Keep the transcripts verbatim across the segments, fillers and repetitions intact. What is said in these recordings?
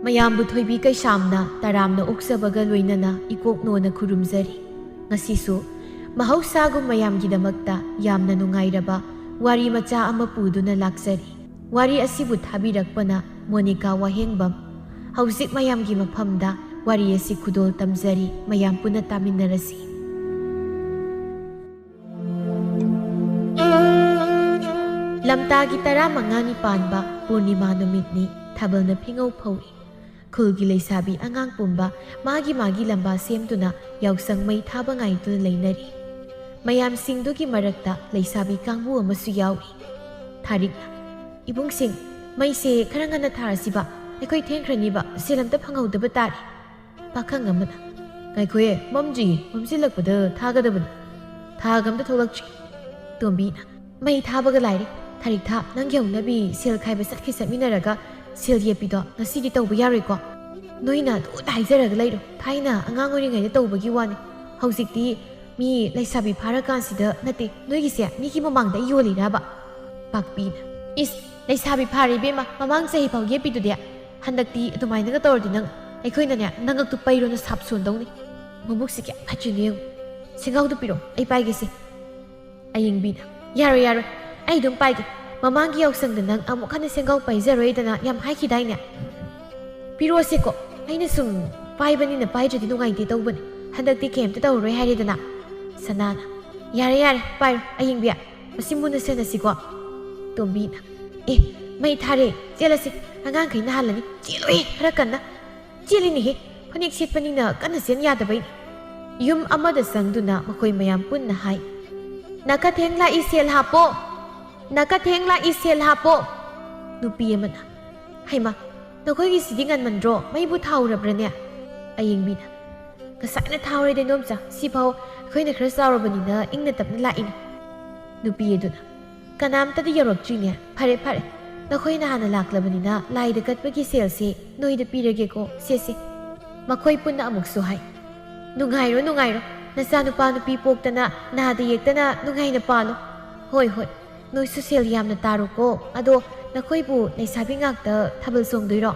ꯃꯌꯥꯝꯕꯨ ꯊꯣꯏꯕꯤ ꯀꯩꯁꯥꯝꯅ ꯇꯔꯥꯝꯅ ꯑꯣꯛꯆꯕꯒ ꯂꯣꯏꯅꯅ ꯏꯀꯣꯛ ꯅꯣꯟꯅ ꯈꯨꯔꯨꯝꯖꯔꯤ꯫ ꯉꯁꯤꯁꯨ ꯃꯍꯧꯁꯥꯒꯨꯝ ꯃꯌꯥꯝꯒꯤꯗꯃꯛꯇ ꯌꯥꯝꯅ ꯅꯨꯡꯉꯥꯏꯔꯕ ꯋꯥꯔꯤ ꯃꯆꯥ ꯑꯃ ꯄꯨꯗꯨꯅ ꯂꯥꯛꯆꯔꯤ꯫ ꯋꯥꯔꯤ ꯑꯁꯤꯕꯨ ꯊꯥꯕꯤꯔꯛꯄꯅ ꯃꯣꯅꯤꯀꯥ ꯋꯥꯍꯦꯡꯕꯝ꯫ ꯍꯧꯖꯤꯛ ꯃꯌꯥꯝꯒꯤ ꯃꯐꯝꯗ ꯋꯥꯔꯤ ꯑꯁꯤ ꯈꯨꯗꯣꯜ ꯇꯝꯖꯔꯤ, ꯃꯌꯥꯝ ꯄꯨꯟꯅ ꯇꯥꯃꯤꯟꯅꯔꯁꯤ꯫ ꯂꯝꯇꯥꯒꯤ ꯇꯔꯥꯃꯉꯥꯅꯤ ꯄꯥꯟꯕ ꯄꯨꯔꯅꯤꯃꯥ ꯅꯨꯃꯤꯠꯅꯤ꯫ ꯊꯥꯕꯜꯅ ꯐꯤꯉꯧ ꯐꯧꯏ꯫ ꯈꯨꯜꯒꯤ ꯂꯩꯁꯥꯕꯤ ꯑꯉꯥꯡ ꯄꯨꯝꯕ ꯃꯥꯒꯤ ꯃꯥꯒꯤ ꯂꯝꯕꯥ ꯁꯦꯝꯗꯨꯅ ꯌꯥꯎꯁꯪ ꯃꯩ ꯊꯥꯕ ꯉꯥꯏꯗꯨꯅ ꯂꯩꯅꯔꯤ꯫ ꯃꯌꯥꯝꯁꯤꯡꯗꯨꯒꯤ ꯃꯔꯛꯇ ꯂꯩꯁꯥꯕꯤ ꯀꯥꯡꯕꯨ ꯑꯃꯁꯨ ꯌꯥꯎꯏ꯫ ꯊꯥꯔꯤꯛꯅ, "ꯏꯕꯨꯡꯁꯤꯡ, ꯃꯩꯁꯦ ꯈꯔ ꯉꯟꯅ ꯊꯥꯔꯁꯤꯕ, ꯑꯩꯈꯣꯏ ꯊꯦꯡꯈ꯭ꯔꯅꯤꯕ, ꯁꯦꯜ ꯑꯝꯇ ꯐꯪꯍꯧꯗꯕ ꯇꯥꯔꯦ꯫" ꯄꯥꯈꯪ ꯑꯃꯅ, "ꯉꯥꯏꯈꯣꯍꯦ, ꯃꯝꯗ꯭ꯔꯤꯌꯦ, ꯃꯝꯁꯤꯜꯂꯛꯄꯗ ꯊꯥꯒꯗꯕꯅꯤ꯫ ꯊꯥꯒ ꯑꯝꯇ ꯊꯣꯛꯂꯛꯇ꯭ꯔꯤ꯫" ꯇꯣꯝꯕꯤꯅ, "ꯃꯩ ꯊꯥꯕꯒ ꯂꯥꯏꯔꯤ꯫ ꯊꯥꯔꯤꯛꯊꯥ, ꯅꯪꯒꯤ ꯍꯧꯅꯕꯤ ꯁꯦꯜ ꯈꯥꯏꯕ ꯆꯠꯈꯤ ꯆꯠꯃꯤꯟꯅꯔꯒ ꯁꯦꯜ ꯌꯦꯞꯄꯤꯗꯣ ꯉꯁꯤꯗꯤ ꯇꯧꯕ ꯌꯥꯔꯣꯏꯀꯣ꯫ ꯅꯣꯏꯅ ꯑꯗꯨꯗ ꯍꯥꯏꯖꯔꯒ ꯂꯩꯔꯣ꯫ ꯊꯥꯏꯅ ꯑꯉꯥꯡ ꯑꯣꯏꯔꯤꯉꯩꯗ ꯇꯧꯕꯒꯤ ꯋꯥꯅꯤ꯫ ꯍꯧꯖꯤꯛꯇꯤ ꯃꯤ ꯂꯩꯁꯥꯕꯤ ꯐꯥꯔꯀꯥꯟꯁꯤꯗ ꯅꯠꯇꯦ, ꯅꯣꯏꯒꯤꯁꯦ ꯃꯤꯒꯤ ꯃꯃꯥꯡꯗ ꯌꯣꯜꯂꯤꯔꯕ?" ꯄꯥꯛꯄꯤꯅ, "ꯏꯁ, ꯂꯩꯁꯥꯕꯤ ꯐꯥꯔꯦ ꯏꯕꯦꯝꯃ, ꯃꯃꯥꯡ ꯆꯍꯤ ꯐꯥꯎ ꯌꯦꯞꯄꯤꯗꯨꯗꯤ꯫ ꯍꯟꯗꯛꯇꯤ ꯑꯗꯨꯃꯥꯏꯅꯒ ꯇꯧꯔꯗꯤ ꯅꯪ, ꯑꯩꯈꯣꯏꯅꯅꯦ, ꯅꯉꯛꯇꯨ ꯄꯩꯔꯣꯅ ꯁꯥꯞ ꯁꯣꯟꯗꯧꯅꯤ꯫ ꯃꯕꯨꯛꯁꯤ ꯀꯌꯥꯝ ꯐꯠꯇ꯭ꯔꯤꯅꯣ ꯌꯦꯡꯉꯨ꯫ ꯁꯦꯡꯒꯥꯎꯗꯨ ꯄꯤꯔꯛꯑꯣ, ꯑꯩ ꯄꯥꯏꯒꯦꯁꯦ꯫" ꯑꯌꯤꯡꯕꯤꯅ, "ꯌꯥꯔꯣꯏ, ꯌꯥꯔꯣꯏ, ꯑꯩ ꯑꯗꯨꯝ ꯄꯥꯏꯒꯦ꯫ ꯃꯃꯥꯡꯒꯤ ꯌꯥꯎꯁꯪꯗ ꯅꯪ ꯑꯃꯨꯛ ꯍꯟꯅ ꯁꯦꯡꯒꯥꯎ ꯄꯥꯏꯖꯔꯣꯏꯗꯅ ꯌꯥꯝ ꯍꯥꯏꯈꯤꯗꯥꯏꯅꯦ? ꯄꯤꯔꯛꯑꯣꯁꯦꯀꯣ, ꯑꯩꯅ ꯁꯨꯝ ꯄꯥꯏꯕꯅꯤꯅ ꯄꯥꯏꯗ꯭ꯔꯗꯤ ꯅꯨꯡꯉꯥꯏꯇꯦ ꯇꯧꯕꯅꯦ꯫ ꯍꯟꯗꯛꯇꯤ ꯀꯩꯝꯇ ꯇꯧꯔꯔꯣꯏ ꯍꯥꯏꯔꯦꯗꯅ꯫" ꯁꯅꯥꯅ, "ꯌꯥꯔꯦ, ꯌꯥꯔꯦ, ꯄꯥꯏꯔꯣ ꯑꯌꯤꯡꯕꯤ, ꯃꯁꯤ ꯃꯨꯟꯅ ꯁꯦꯟꯅꯁꯤꯀꯣ꯫" ꯇꯣꯝꯕꯤꯅ, "ꯑꯦ, ꯃꯩ ꯊꯥꯔꯦ, ꯆꯦꯜꯂꯁꯤ, ꯑꯉꯥꯡꯈꯩꯅ ꯍꯥꯜꯂꯅꯤ, ꯆꯦꯜꯂꯣꯍꯦ ꯈꯔ ꯀꯟꯅ꯫" "ꯆꯦꯜꯂꯤꯅꯦꯍꯦ, ꯐꯅꯦꯛ ꯁꯦꯠꯄꯅꯤꯅ ꯀꯟꯅ ꯆꯦꯟ ꯌꯥꯗꯕꯩꯅꯤ꯫" ꯌꯨꯝ ꯑꯃꯗ ꯆꯪꯗꯨꯅ ꯃꯈꯣꯏ ꯃꯌꯥꯝ ꯄꯨꯟꯅ ꯍꯥꯏ, "ꯅꯥꯀꯊꯦꯡ ꯂꯥꯛꯏ, ꯁꯦꯜ ꯍꯥꯞꯄꯣ! ꯅꯥꯀꯊꯦꯡ ꯂꯥꯛꯏ, ꯁꯦꯜ ꯍꯥꯞꯄꯣ!" ꯅꯨꯄꯤ ꯑꯃꯅ, "ꯍꯩꯃꯥ, ꯅꯈꯣꯏꯒꯤꯁꯤꯗꯤ ꯉꯟꯃꯟꯗ꯭ꯔꯣ? ꯃꯩꯕꯨ ꯊꯥꯎꯔꯕ꯭ꯔꯅꯦ?" ꯑꯌꯤꯡꯕꯤꯅ, "ꯉꯁꯥꯏꯅ ꯊꯥꯎꯔꯦꯗ ꯏꯟꯗꯣꯝꯆꯥ, ꯁꯤꯐꯥꯎ ꯑꯩꯈꯣꯏꯅ ꯈꯔ ꯆꯥꯎꯔꯕꯅꯤꯅ ꯏꯪꯅ ꯇꯞꯅ ꯂꯥꯛꯏꯅꯤ꯫" ꯅꯨꯄꯤ ꯑꯗꯨꯅ, "ꯀꯅꯥꯝꯇꯗꯤ ꯌꯧꯔꯛꯇ꯭ꯔꯤꯅꯦ꯫ ꯐꯔꯦ, ꯐꯔꯦ, ꯅꯈꯣꯏꯅ ꯍꯥꯟꯅ ꯂꯥꯛꯂꯕꯅꯤꯅ ꯂꯥꯏꯗ ꯀꯠꯄꯒꯤ ꯁꯦꯜꯁꯦ ꯅꯣꯏꯗ ꯄꯤꯔꯒꯦꯀꯣ, ꯁꯦ, ꯁꯦ꯫" ꯃꯈꯣꯏ ꯄꯨꯟꯅ ꯑꯃꯨꯛꯁꯨ ꯍꯥꯏ, "ꯅꯨꯡꯉꯥꯏꯔꯣ, ꯅꯨꯡꯉꯥꯏꯔꯣ, ꯅꯆꯥꯅꯨꯄꯥ ꯅꯨꯄꯤ ꯄꯣꯛꯇꯅ ꯅꯥꯗ ꯌꯦꯛꯇꯅ ꯅꯨꯡꯉꯥꯏꯅ ꯄꯥꯜꯂꯣ꯫ ꯍꯣꯏ, ꯍꯣꯏ, ꯅꯣꯏꯁꯨ ꯁꯦꯜ ꯌꯥꯝꯅ ꯇꯥꯔꯣꯀꯣ꯫ ꯑꯗꯣ ꯅꯈꯣꯏꯕꯨ ꯂꯩꯁꯥꯕꯤ ꯉꯥꯛꯇ ꯊꯥꯕꯜ ꯆꯣꯡꯗꯣꯏꯔꯣ?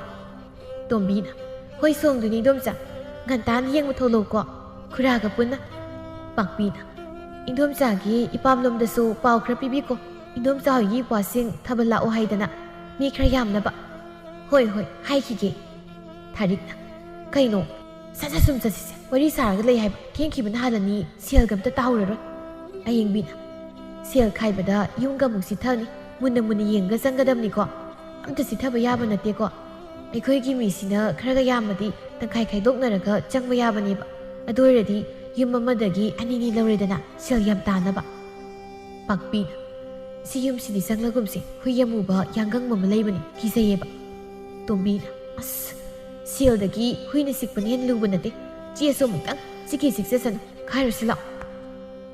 ꯇꯣꯝꯕꯤꯅ, ꯍꯣꯏ, ꯆꯣꯡꯗꯣꯏꯅꯤ ꯏꯟꯗꯣꯝꯆꯥ꯫ ꯉꯟꯇꯥꯅ ꯌꯦꯡꯕ ꯊꯣꯛꯂꯛꯎꯀꯣ, ꯈꯨꯔꯥꯒ ꯄꯨꯟꯅ꯫ ꯄꯥꯛꯄꯤꯅ, ꯏꯟꯗꯣꯝꯆꯥꯒꯤ ꯏꯄꯥꯝꯂꯣꯝꯗꯁꯨ ꯄꯥꯎ ꯈꯔ ꯄꯤꯕꯤꯈꯣ꯫ ꯏꯟꯗꯣꯝꯆꯥ ꯍꯣꯏꯒꯤ ꯏꯄ꯭ꯋꯥꯁꯤꯡ ꯊꯥꯕꯜ ꯂꯥꯛꯑꯣ ꯍꯥꯏꯗꯅ ꯃꯤ ꯈꯔ ꯌꯥꯝꯅꯕ꯫ ꯍꯣꯏ, ꯍꯣꯏ, ꯍꯥꯏꯈꯤꯒꯦ꯫ ꯊꯥꯔꯤꯛꯅ, ꯀꯩꯅꯣ? ꯁꯠ ꯁꯠ ꯁꯨꯝ ꯆꯠꯁꯤꯁꯦ, ꯋꯥꯔꯤ ꯁꯥꯔꯒ ꯂꯩ ꯍꯥꯏꯕ, ꯊꯦꯡꯈꯤꯕꯅ ꯍꯥꯜꯂꯅꯤ, ꯁꯦꯜꯒ ꯑꯝꯇ ꯇꯥꯍꯧꯔꯔꯣꯏ꯫ ꯑꯌꯦꯡꯕꯤꯅ, ꯁꯦꯜ ꯈꯥꯏꯕꯗ ꯌꯨꯝꯒ ꯑꯃꯨꯛ ꯆꯤꯊꯅꯤ, ꯃꯨꯟꯅ ꯃꯨꯟꯅ ꯌꯦꯡꯉꯒ ꯆꯪꯒꯗꯕꯅꯤꯀꯣ꯫ ꯑꯝꯇ ꯆꯤꯊꯕ ꯌꯥꯕ ꯅꯠꯇꯦꯀꯣ꯫ ꯑꯩꯈꯣꯏꯒꯤ ꯃꯤꯁꯤꯅ ꯈꯔꯒ ꯌꯥꯝꯃꯗꯤ ꯇꯪꯈꯥꯏ ꯈꯥꯏꯗꯣꯛꯅꯔꯒ ꯆꯪꯕ ꯌꯥꯕꯅꯦꯕ꯫ ꯑꯗꯨ ꯑꯣꯏꯔꯗꯤ ꯌꯨꯝ ꯑꯃꯗꯒꯤ ꯑꯅꯤꯅꯤ ꯂꯧꯔꯦꯗꯅ, ꯁꯦꯜ ꯌꯥꯝ ꯇꯥꯅꯕ꯫ ꯄꯥꯛꯄꯤꯅ, ꯁꯤ ꯌꯨꯝꯁꯤꯗꯤ ꯆꯪꯂꯒꯨꯝꯁꯦ, ꯍꯨꯏ ꯑꯃꯨꯕ ꯌꯥꯡꯒꯪꯕ ꯑꯃ ꯂꯩꯕꯅꯤ, ꯀꯤꯖꯩꯌꯦꯕ꯫ ꯇꯣꯝꯕꯤꯅ, ꯑꯁ, ꯁꯦꯜꯗꯒꯤ ꯍꯨꯏꯅ ꯆꯤꯛꯄꯅ ꯍꯦꯟꯅ ꯂꯨꯕ ꯅꯠꯇꯦ꯫ ꯆꯦꯁꯨ ꯑꯃꯨꯛꯇꯪ ꯆꯤꯛꯀꯦ ꯆꯤꯛꯆꯁꯅꯨ, ꯈꯥꯏꯔꯨꯁꯤ ꯂꯥꯛꯑꯣ꯫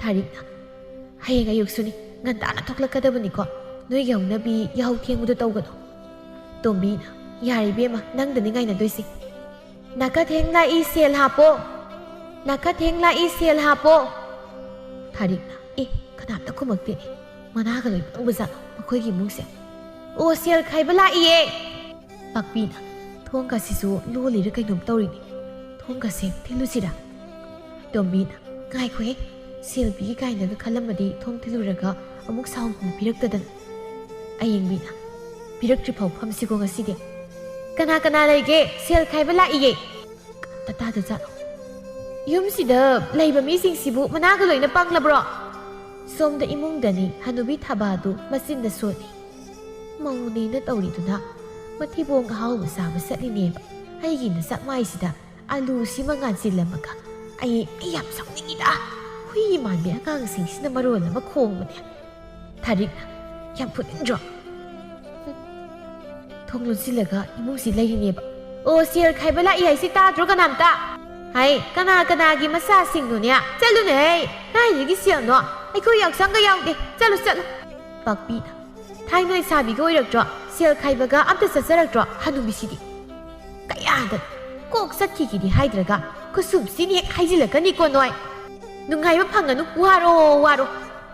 ꯊꯥꯔꯤꯛꯅ, ꯍꯌꯦꯡ ꯑꯌꯨꯛꯁꯨꯅꯤ, ꯉꯟꯇꯥꯅ ꯊꯣꯛꯂꯛꯀꯗꯕꯅꯤꯀꯣ꯫ ꯅꯣꯏꯒꯤ ꯍꯧꯅꯕꯤ ꯌꯥꯍꯧ ꯊꯦꯡꯕꯗꯣ ꯇꯧꯒꯅꯨ꯫ ꯇꯣꯝꯕꯤꯅ, ꯌꯥꯔꯦ ꯏꯕꯦꯝꯃ, ꯅꯪꯗꯅꯤ ꯉꯥꯏꯅꯗꯣꯏꯁꯦ꯫ ꯅꯥꯀꯊꯦꯡ ꯂꯥꯛꯏ, ꯁꯦꯜ ꯍꯥꯞꯄꯣ꯫ ꯅꯥꯀꯊꯦꯡ ꯂꯥꯛꯏ, ꯁꯦꯜ ꯍꯥꯞꯄꯣ꯫ ꯊꯥꯔꯤꯛꯅ, ꯑꯦ, ꯀꯅꯥꯝꯇ ꯈꯨꯝꯃꯛꯇꯦꯅꯦ꯫ ꯃꯅꯥꯒ ꯂꯣꯏ ꯄꯪꯕꯖꯥꯠꯂꯣ ꯃꯈꯣꯏꯒꯤ ꯏꯃꯨꯡꯁꯦ? ꯑꯣ, ꯁꯦꯜ ꯈꯥꯏꯕ ꯂꯥꯛꯏꯌꯦ꯫ ꯄꯥꯛꯄꯤꯅ, ꯊꯣꯡꯒꯁꯤꯁꯨ ꯂꯣꯜꯂꯤꯔ ꯀꯩꯅꯣꯝ ꯇꯧꯔꯤꯅꯦ꯫ ꯊꯣꯡꯒꯁꯦ ꯊꯤꯜꯂꯨꯁꯤꯔꯥ? ꯇꯣꯝꯕꯤꯅ, ꯉꯥꯏꯈꯣꯍꯦ, ꯁꯦꯜ ꯄꯤꯒꯦ ꯀꯥꯏꯅꯒ ꯈꯜꯂꯝꯃꯗꯤ ꯊꯣꯡ ꯊꯤꯜꯂꯨꯔꯒ ꯑꯃꯨꯛ ꯁꯥꯎꯍꯟꯗꯅ ꯄꯤꯔꯛꯇꯗꯅ꯫ ꯑꯌꯦꯡꯕꯤꯅ, ꯄꯤꯔꯛꯇ꯭ꯔꯤ ꯐꯥꯎ ꯐꯝꯁꯤꯀꯣ ꯉꯁꯤꯗꯤ꯫ ꯀꯅꯥ ꯀꯅꯥ ꯂꯩꯒꯦ? ꯁꯦꯜ ꯈꯥꯏꯕ ꯂꯥꯛꯏꯌꯦ꯫ ꯀꯅꯥꯝꯇ ꯇꯥꯗꯖꯥꯠꯂꯣ? ꯌꯨꯝꯁꯤꯗ ꯂꯩꯕ ꯃꯤꯁꯤꯡꯁꯤꯕꯨ ꯃꯅꯥꯒ ꯂꯣꯏꯅ ꯄꯪꯂꯕ꯭ꯔꯣ? ꯁꯣꯝꯗ ꯏꯃꯨꯡꯗꯅꯤ ꯍꯅꯨꯕꯤ ꯊꯥꯕꯥꯗꯨ ꯃꯆꯤꯟꯗ ꯁꯣꯜꯂꯤ꯫ ꯃꯧꯅꯦꯅ ꯇꯧꯔꯤꯗꯨꯅ ꯃꯊꯤꯕꯣꯡ ꯑꯍꯥꯎꯕ ꯆꯥꯕ ꯆꯠꯂꯤꯅꯦꯕ꯫ ꯑꯩꯒꯤꯅ ꯆꯥꯛꯃꯥꯏꯁꯤꯗ ꯑꯂꯨꯁꯤꯃ ꯉꯥꯟꯁꯤꯜꯂꯝꯃꯒ꯫ ꯑꯩ, ꯑꯩ ꯌꯥꯝ ꯁꯥꯎꯅꯤꯡꯉꯤꯗ꯫ ꯍꯨꯏ ꯃꯥꯟꯕꯤ ꯑꯉꯥꯡꯁꯤꯡꯁꯤꯅ ꯃꯔꯣꯜ ꯑꯃ ꯈꯣꯡꯕꯅꯦ꯫ ꯊꯥꯔꯤꯛꯅ, ꯌꯥꯝ ꯐꯨꯅꯤꯡꯗ꯭ꯔꯣ? ꯊꯣꯡ ꯂꯣꯟꯁꯤꯜꯂꯒ ꯏꯃꯨꯡꯁꯤ ꯂꯩꯔꯤꯅꯦꯕ꯫ ꯑꯣ, ꯁꯦꯜ ꯈꯥꯏꯕ ꯂꯥꯛꯏ ꯍꯥꯏꯁꯤ ꯇꯥꯗ꯭ꯔꯣ ꯀꯅꯥꯝꯇ? ꯍꯥꯏ, ꯀꯅꯥ ꯀꯅꯥꯒꯤ ꯃꯆꯥꯁꯤꯡꯅꯣꯅꯦ? ꯆꯠꯂꯨꯅꯦ ꯍꯩ, ꯀꯥꯏꯗꯒꯤ ꯁꯦꯜꯅꯣ? ꯑꯩꯈꯣꯏ ꯌꯥꯎꯁꯪꯒ ꯌꯥꯎꯗꯦ꯫ ꯆꯠꯂꯨ, ꯆꯠꯂꯨ꯫ ꯄꯥꯛꯄꯤꯅ, ꯊꯥꯏꯅ ꯂꯩꯁꯥꯕꯤꯒ ꯑꯣꯏꯔꯛꯇ꯭ꯔꯣ? ꯁꯦꯜ ꯈꯥꯏꯕꯒ ꯑꯝꯇ ꯆꯠꯆꯔꯛꯇ꯭ꯔꯣ? ꯍꯅꯨꯕꯤꯁꯤꯗꯤ꯫ ꯀꯌꯥꯗ ꯀꯣꯛ ꯆꯠꯈꯤꯒꯦꯗꯤ ꯍꯥꯏꯗ꯭ꯔꯒ ꯈꯨꯠꯁꯨꯝꯁꯤꯅ ꯍꯦꯛ ꯍꯥꯏꯖꯤꯜꯂꯛꯀꯅꯤꯀꯣ ꯅꯣꯏ꯫ ꯅꯨꯡꯉꯥꯏꯕ ꯐꯪꯒꯅꯨ, ꯋꯥꯔꯣ, ꯋꯥꯔꯣ꯫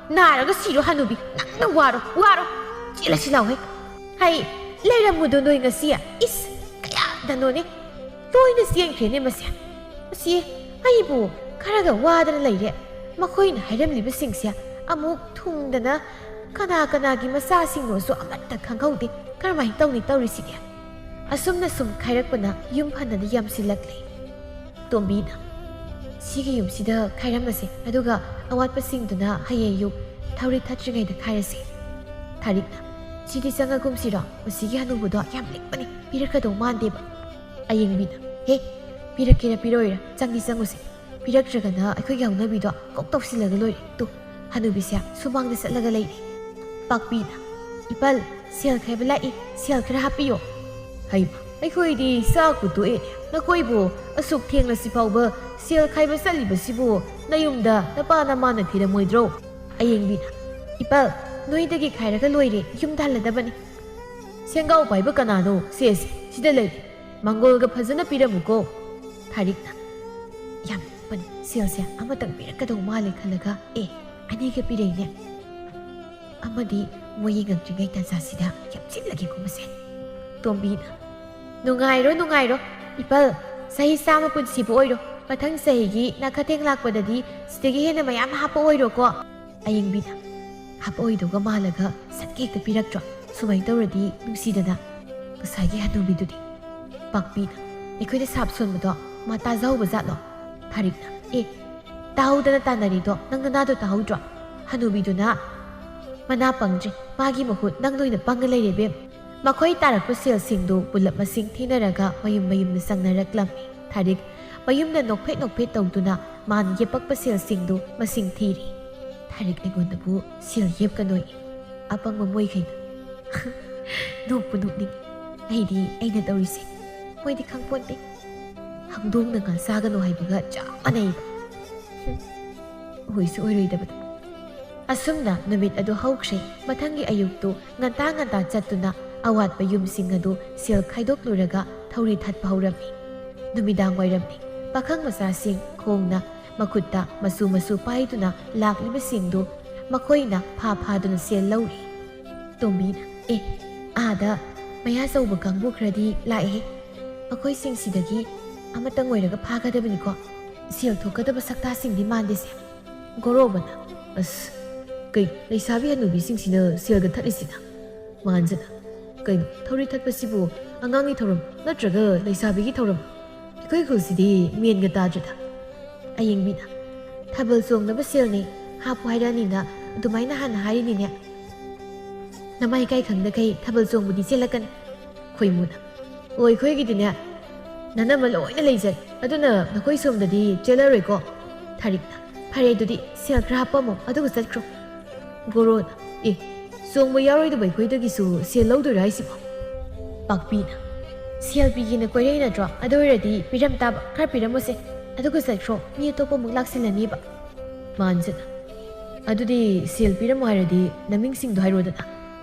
ꯅꯥꯔꯒ ꯁꯤꯔꯣ ꯍꯅꯨꯕꯤ, ꯅꯪꯅ ꯋꯥꯔꯣ, ꯋꯥꯔꯣ꯫ ꯆꯦꯜꯂꯁꯤ ꯂꯥꯎꯍꯦ꯫ ꯍꯩ, ꯂꯩꯔꯝꯃꯨꯗꯣ ꯅꯣꯏ ꯉꯁꯤ꯫ ꯏꯁ, ꯀꯌꯥꯗꯅꯣꯅꯦ꯫ ꯂꯣꯏꯅ ꯆꯦꯟꯈ꯭ꯔꯦꯅꯦ ꯃꯁꯦ꯫ ꯃꯁꯤ ꯑꯩꯕꯨ ꯈꯔꯒ ꯋꯥꯗꯅ ꯂꯩꯔꯦ꯫ ꯃꯈꯣꯏꯅ ꯍꯥꯏꯔꯝꯂꯤꯕꯁꯤꯡꯁꯦ ꯑꯃꯨꯛ ꯊꯨꯡꯗꯅ ꯀꯅꯥ ꯀꯅꯥꯒꯤ ꯃꯆꯥꯁꯤꯡꯅꯣꯁꯨ ꯑꯃꯠꯇ ꯈꯪꯍꯧꯗꯦ꯫ ꯀꯔꯝꯍꯥꯏꯅ ꯇꯧꯅꯤ ꯇꯧꯔꯤꯁꯤꯗꯤ? ꯑꯁꯨꯝꯅ ꯁꯨꯝ ꯈꯥꯏꯔꯛꯄꯅ ꯌꯨꯝ ꯐꯅꯗ ꯌꯥꯝꯁꯤꯜꯂꯛꯂꯦ꯫ ꯇꯣꯝꯕꯤꯅ, "ꯁꯤꯒꯤ ꯌꯨꯝꯁꯤꯗ ꯈꯥꯏꯔꯝꯃꯁꯦ, ꯑꯗꯨꯒ ꯑꯋꯥꯠꯄꯁꯤꯡꯗꯨꯅ ꯍꯌꯦꯡ ꯑꯌꯨꯛ ꯊꯧꯔꯤ ꯊꯠꯇ꯭ꯔꯤꯉꯩꯗ ꯈꯥꯏꯔꯁꯦ꯫" ꯊꯥꯔꯤꯛꯅ, "ꯁꯤꯗꯤ ꯆꯪꯉꯒꯨꯝꯁꯤꯔꯣ? ꯃꯁꯤꯒꯤ ꯍꯅꯨꯕꯗꯣ ꯌꯥꯝ ꯂꯤꯛꯄꯅꯤ, ꯄꯤꯔꯛꯀꯗꯧ ꯃꯥꯟꯗꯦꯕ꯫" ꯑꯌꯦꯡꯕꯤꯅ, "ꯍꯦ, ꯄꯤꯔꯛꯀꯦꯔꯥ ꯄꯤꯔꯛꯑꯣꯏꯔꯥ, ꯆꯪꯗꯤ ꯆꯪꯉꯨꯁꯦ꯫ ꯄꯤꯔꯛꯇ꯭ꯔꯒꯅ ꯑꯩꯈꯣꯏꯒꯤ ꯍꯧꯅꯕꯤꯗꯣ ꯀꯣꯛ ꯇꯧꯁꯤꯜꯂꯒ ꯂꯣꯏꯔꯦ꯫ ꯇꯨ, ꯍꯅꯨꯕꯤꯁꯦ ꯁꯨꯃꯥꯡꯗ ꯆꯠꯂꯒ ꯂꯩꯔꯦ꯫" ꯄꯥꯛꯄꯤꯅ, "ꯏꯄꯜ, ꯁꯦꯜ ꯈꯥꯏꯕ ꯂꯥꯛꯏ, ꯁꯦꯜ ꯈꯔ ꯍꯥꯞꯄꯤꯌꯣ꯫" "ꯍꯩꯃ, ꯑꯩꯈꯣꯏꯗꯤ ꯆꯥꯛꯄꯨ ꯇꯣꯛꯑꯦ, ꯅꯈꯣꯏꯕꯨ ꯑꯁꯨꯛ ꯊꯦꯡꯂꯁꯤ ꯐꯥꯎꯕ ꯁꯦꯜ ꯈꯥꯏꯕ ꯆꯠꯂꯤꯕꯁꯤꯕꯨ ꯅꯌꯨꯝꯗ ꯅꯄꯥ ꯅꯃꯥꯅ ꯊꯤꯔꯝꯃꯣꯏꯗ꯭ꯔꯣ?" ꯑꯌꯦꯡꯕꯤꯅ, "ꯏꯄꯜ, ꯅꯣꯏꯗꯒꯤ ꯈꯥꯏꯔꯒ ꯂꯣꯏꯔꯦ, ꯌꯨꯝꯗ ꯍꯜꯂꯗꯕꯅꯤ꯫" "ꯁꯦꯡꯒꯥꯎ ꯄꯥꯏꯕ ꯀꯅꯥꯅꯣ? ꯁꯦ, ꯁꯦ, ꯁꯤꯗ ꯂꯩꯔꯦ꯫ ꯃꯪꯒꯣꯜꯒ ꯐꯖꯅ ꯄꯤꯔꯝꯃꯨꯀꯣ꯫" ꯊꯥꯔꯤꯛꯅ, "ꯌꯥꯝ ꯂꯤꯛꯄꯅꯤ, ꯁꯦꯜꯁꯦ ꯑꯃꯇꯪ ꯄꯤꯔꯛꯀꯗꯧ ꯃꯥꯜꯂꯦ ꯈꯜꯂꯒ, ꯑꯦ, ꯑꯅꯤꯒ ꯄꯤꯔꯛꯏꯅꯦ꯫ ꯑꯃꯗꯤ ꯃꯣꯏ ꯌꯦꯡꯉꯛꯇ꯭ꯔꯤꯉꯩ ꯇꯥꯟꯖꯥꯁꯤꯗ ꯌꯥꯝꯁꯤꯜꯂꯒꯦꯀꯣ ꯃꯁꯦ꯫" ꯇꯣꯝꯕꯤꯅ, "ꯅꯨꯡꯉꯥꯏꯔꯣ, ꯅꯨꯡꯉꯥꯏꯔꯣ, ꯏꯄꯜ, ꯆꯍꯤ ꯆꯥꯝꯃ ꯄꯨꯟꯁꯤꯕ ꯑꯣꯏꯔꯣ꯫ ꯃꯊꯪ ꯆꯍꯤꯒꯤ ꯅꯥꯈꯇꯦꯡ ꯂꯥꯛꯄꯗꯗꯤ ꯁꯤꯗꯒꯤ ꯍꯦꯟꯅ ꯃꯌꯥꯝ ꯍꯥꯞꯄ ꯑꯣꯏꯔꯣꯀꯣ꯫" ꯑꯌꯦꯡꯕꯤꯅ, "ꯍꯥꯞꯄ ꯑꯣꯏꯗꯧꯒ ꯃꯥꯜꯂꯒ ꯁꯠꯀ ꯍꯦꯛꯇ ꯄꯤꯔꯛꯇ꯭ꯔꯣ? ꯁꯨꯃꯥꯏꯅ ꯇꯧꯔꯗꯤ ꯅꯨꯡꯁꯤꯗꯅ꯫ ꯉꯁꯥꯏꯒꯤ ꯍꯅꯨꯕꯤꯗꯨꯗꯤ?" ꯄꯥꯛꯄꯤꯅ, "ꯑꯩꯈꯣꯏꯅ ꯁꯥꯞ ꯁꯣꯟꯕꯗꯣ ꯃꯥ ꯇꯥꯖꯍꯧꯕ ꯖꯥꯠꯂꯣ?" ꯊꯥꯔꯤꯛꯅ, "ꯑꯦ, ꯇꯥꯍꯧꯗꯅ ꯇꯥꯟꯅꯔꯤꯗꯣ ꯅꯪ ꯅꯅꯥꯗꯣ ꯇꯥꯍꯧꯗ꯭ꯔꯣ? ꯍꯅꯨꯕꯤꯗꯨꯅ ꯃꯅꯥ ꯄꯪꯗ꯭ꯔꯦ, ꯃꯥꯒꯤ ꯃꯍꯨꯠ ꯅꯪꯅ ꯑꯣꯏꯅ ꯄꯪꯉ ꯂꯩꯔꯦ ꯏꯕꯦꯝ꯫" ꯃꯈꯣꯏ ꯇꯥꯔꯛꯄ ꯁꯦꯜꯁꯤꯡꯗꯨ ꯄꯨꯂꯞ ꯃꯁꯤꯡ ꯊꯤꯅꯔꯒ ꯃꯌꯨꯝ ꯃꯌꯨꯝꯗ ꯆꯪꯅꯔꯛꯂꯝꯃꯤ꯫ ꯊꯥꯔꯤꯛ ꯃꯌꯨꯝꯗ ꯅꯣꯛꯐꯦꯠ ꯅꯣꯛꯐꯦꯠ ꯇꯧꯗꯨꯅ ꯃꯥꯅ ꯌꯦꯞꯄꯛꯄ ꯁꯦꯜꯁꯤꯡꯗꯨ ꯃꯁꯤꯡ ꯊꯤꯔꯤ꯫ "ꯊꯥꯔꯤꯛ ꯑꯩꯉꯣꯟꯗꯕꯨ ꯁꯦꯜ ꯌꯦꯞꯀꯅꯣꯌꯦ, ꯑꯄꯪꯕ ꯃꯣꯏꯈꯩꯅ꯫" ꯅꯣꯛꯄꯨ ꯅꯣꯛꯅꯤꯡꯉꯤ꯫ ꯑꯩꯗꯤ ꯑꯩꯅ ꯇꯧꯔꯤꯁꯦ ꯃꯣꯏꯗꯤ ꯈꯪꯄꯣꯟꯇꯦ꯫ ꯍꯧꯗꯣꯡꯅ ꯉꯥ ꯆꯥꯒꯅꯨ ꯍꯥꯏꯕꯒ ꯆꯞ ꯃꯥꯟꯅꯩꯕ꯫ ꯍꯨꯝ, ꯑꯣꯏꯁꯨ ꯑꯣꯏꯔꯣꯏꯗꯕꯗ꯫ ꯑꯁꯨꯝꯅ ꯅꯨꯃꯤꯠ ꯑꯗꯨ ꯍꯧꯈ꯭ꯔꯦ꯫ ꯃꯊꯪꯒꯤ ꯑꯌꯨꯛꯇꯨ ꯉꯟꯇꯥ ꯉꯟꯇꯥ ꯆꯠꯇꯨꯅ ꯑꯋꯥꯠꯄ ꯌꯨꯝꯁꯤꯡ ꯑꯗꯨ ꯁꯦꯜ ꯈꯥꯏꯗꯣꯛꯂꯨꯔꯒ ꯊꯧꯔꯤ ꯊꯠꯄ ꯍꯧꯔꯝꯃꯤ꯫ ꯅꯨꯃꯤꯗꯥꯡ ꯋꯥꯏꯔꯝꯅꯤ꯫ ꯄꯥꯈꯪ ꯃꯆꯥꯁꯤꯡ ꯈꯣꯡꯅ ꯃꯈꯨꯠꯇ ꯃꯆꯨ ꯃꯆꯨ ꯄꯥꯏꯗꯨꯅ ꯂꯥꯛꯂꯤꯕꯁꯤꯡꯗꯨ ꯃꯈꯣꯏꯅ ꯐꯥ ꯐꯥꯗꯨꯅ ꯁꯦꯜ ꯂꯧꯔꯤ꯫ ꯇꯣꯝꯕꯤꯅ, "ꯑꯦ, ꯑꯥꯗ ꯃꯌꯥ ꯆꯧꯕ ꯀꯥꯡꯕꯨ ꯈꯔꯗꯤ ꯂꯥꯛꯑꯦ꯫ ꯃꯈꯣꯏꯁꯤꯡꯁꯤꯗꯒꯤ ꯑꯃꯇꯪ ꯑꯣꯏꯔꯒ ꯐꯥꯒꯗꯕꯅꯤꯀꯣ꯫ ꯁꯦꯜ ꯊꯣꯛꯀꯗꯕ ꯁꯛꯇꯥꯁꯤꯡꯗꯤ ꯃꯥꯟꯗꯦꯁꯦ꯫" ꯒꯣꯔꯣꯕꯅ, "ꯑꯁ, ꯀꯩ, ꯂꯩꯁꯥꯕꯤ ꯍꯅꯨꯕꯤꯁꯤꯡꯁꯤꯅ ꯁꯦꯜꯒ ꯊꯠꯂꯤꯁꯤꯅ?" ꯃꯥꯟꯖꯅ, "ꯀꯩꯅꯣ, ꯊꯧꯔꯤ ꯊꯠꯄꯁꯤꯕꯨ ꯑꯉꯥꯡꯒꯤ ꯊꯧꯔꯝ ꯅꯠꯇ꯭ꯔꯒ ꯂꯩꯁꯥꯕꯤꯒꯤ ꯊꯧꯔꯝ? ꯑꯩꯈꯣꯏ ꯈꯨꯜꯁꯤꯗꯤ ꯃꯦꯟꯒ ꯇꯥꯗ꯭ꯔꯤꯗ꯫" ꯑꯌꯦꯡꯕꯤꯅ, "ꯊꯥꯕꯜ ꯆꯣꯡꯅꯕ ꯁꯦꯜꯅꯤ, ꯍꯥꯞꯄꯨ ꯍꯥꯏꯔꯛꯑꯅꯤꯅ ꯑꯗꯨꯃꯥꯏꯅ ꯍꯥꯟꯅ ꯍꯥꯏꯔꯤꯅꯤꯅꯦ꯫ ꯅꯃꯥꯏ ꯏꯀꯥꯏ ꯈꯪꯗꯈꯩ ꯊꯥꯕꯜ ꯆꯣꯡꯕꯗꯤ ꯆꯦꯜꯂꯛꯀꯅꯤ꯫" ꯈꯣꯏꯃꯨꯅ, "ꯑꯣ, ꯑꯩꯈꯣꯏꯒꯤꯗꯤꯅꯦ ꯅꯅꯝꯃ ꯂꯣꯏꯅ ꯂꯩꯖꯩ, ꯑꯗꯨꯅ ꯅꯈꯣꯏ ꯁꯣꯝꯗꯗꯤ ꯆꯦꯜꯂꯔꯣꯏꯀꯣ꯫" ꯊꯥꯔꯤꯛꯅ, "ꯐꯔꯦ, ꯑꯗꯨꯗꯤ ꯁꯦꯜ ꯈꯔ ꯍꯥꯞꯄꯝꯃꯣ, ꯑꯗꯨꯒ ꯆꯠꯈ꯭ꯔꯣ꯫" ꯒꯣꯔꯣꯅ, "ꯑꯦ, ꯆꯣꯡꯕ ꯌꯥꯎꯔꯣꯏꯗꯕ ꯑꯩꯈꯣꯏꯗꯒꯤꯁꯨ ꯁꯦꯜ ꯂꯧꯗꯣꯏꯔꯥ ꯍꯥꯏꯁꯤꯕꯣ?" ꯄꯥꯛꯄꯤꯅ, "ꯁꯦꯜ ꯄꯤꯒꯦꯅ ꯀꯣꯏꯔꯛꯏ ꯅꯠꯇ꯭ꯔꯣ? ꯑꯗꯨ ꯑꯣꯏꯔꯗꯤ ꯄꯤꯔꯝ ꯇꯥꯕ, ꯈꯔ ꯄꯤꯔꯝꯃꯨꯁꯦ, ꯑꯗꯨꯒ ꯆꯠꯈ꯭ꯔꯣ, ꯃꯤ ꯑꯇꯣꯞꯄ ꯑꯃꯨꯛ ꯂꯥꯛꯁꯤꯜꯂꯅꯤꯕ꯫" ꯃꯥꯟꯖꯅ, "ꯑꯗꯨꯗꯤ ꯁꯦꯜ ꯄꯤꯔꯝꯃꯣ ꯍꯥꯏꯔꯗꯤ ꯅꯃꯤꯡꯁꯤꯡꯗꯣ ꯍꯥꯏꯔꯣꯗꯅ꯫"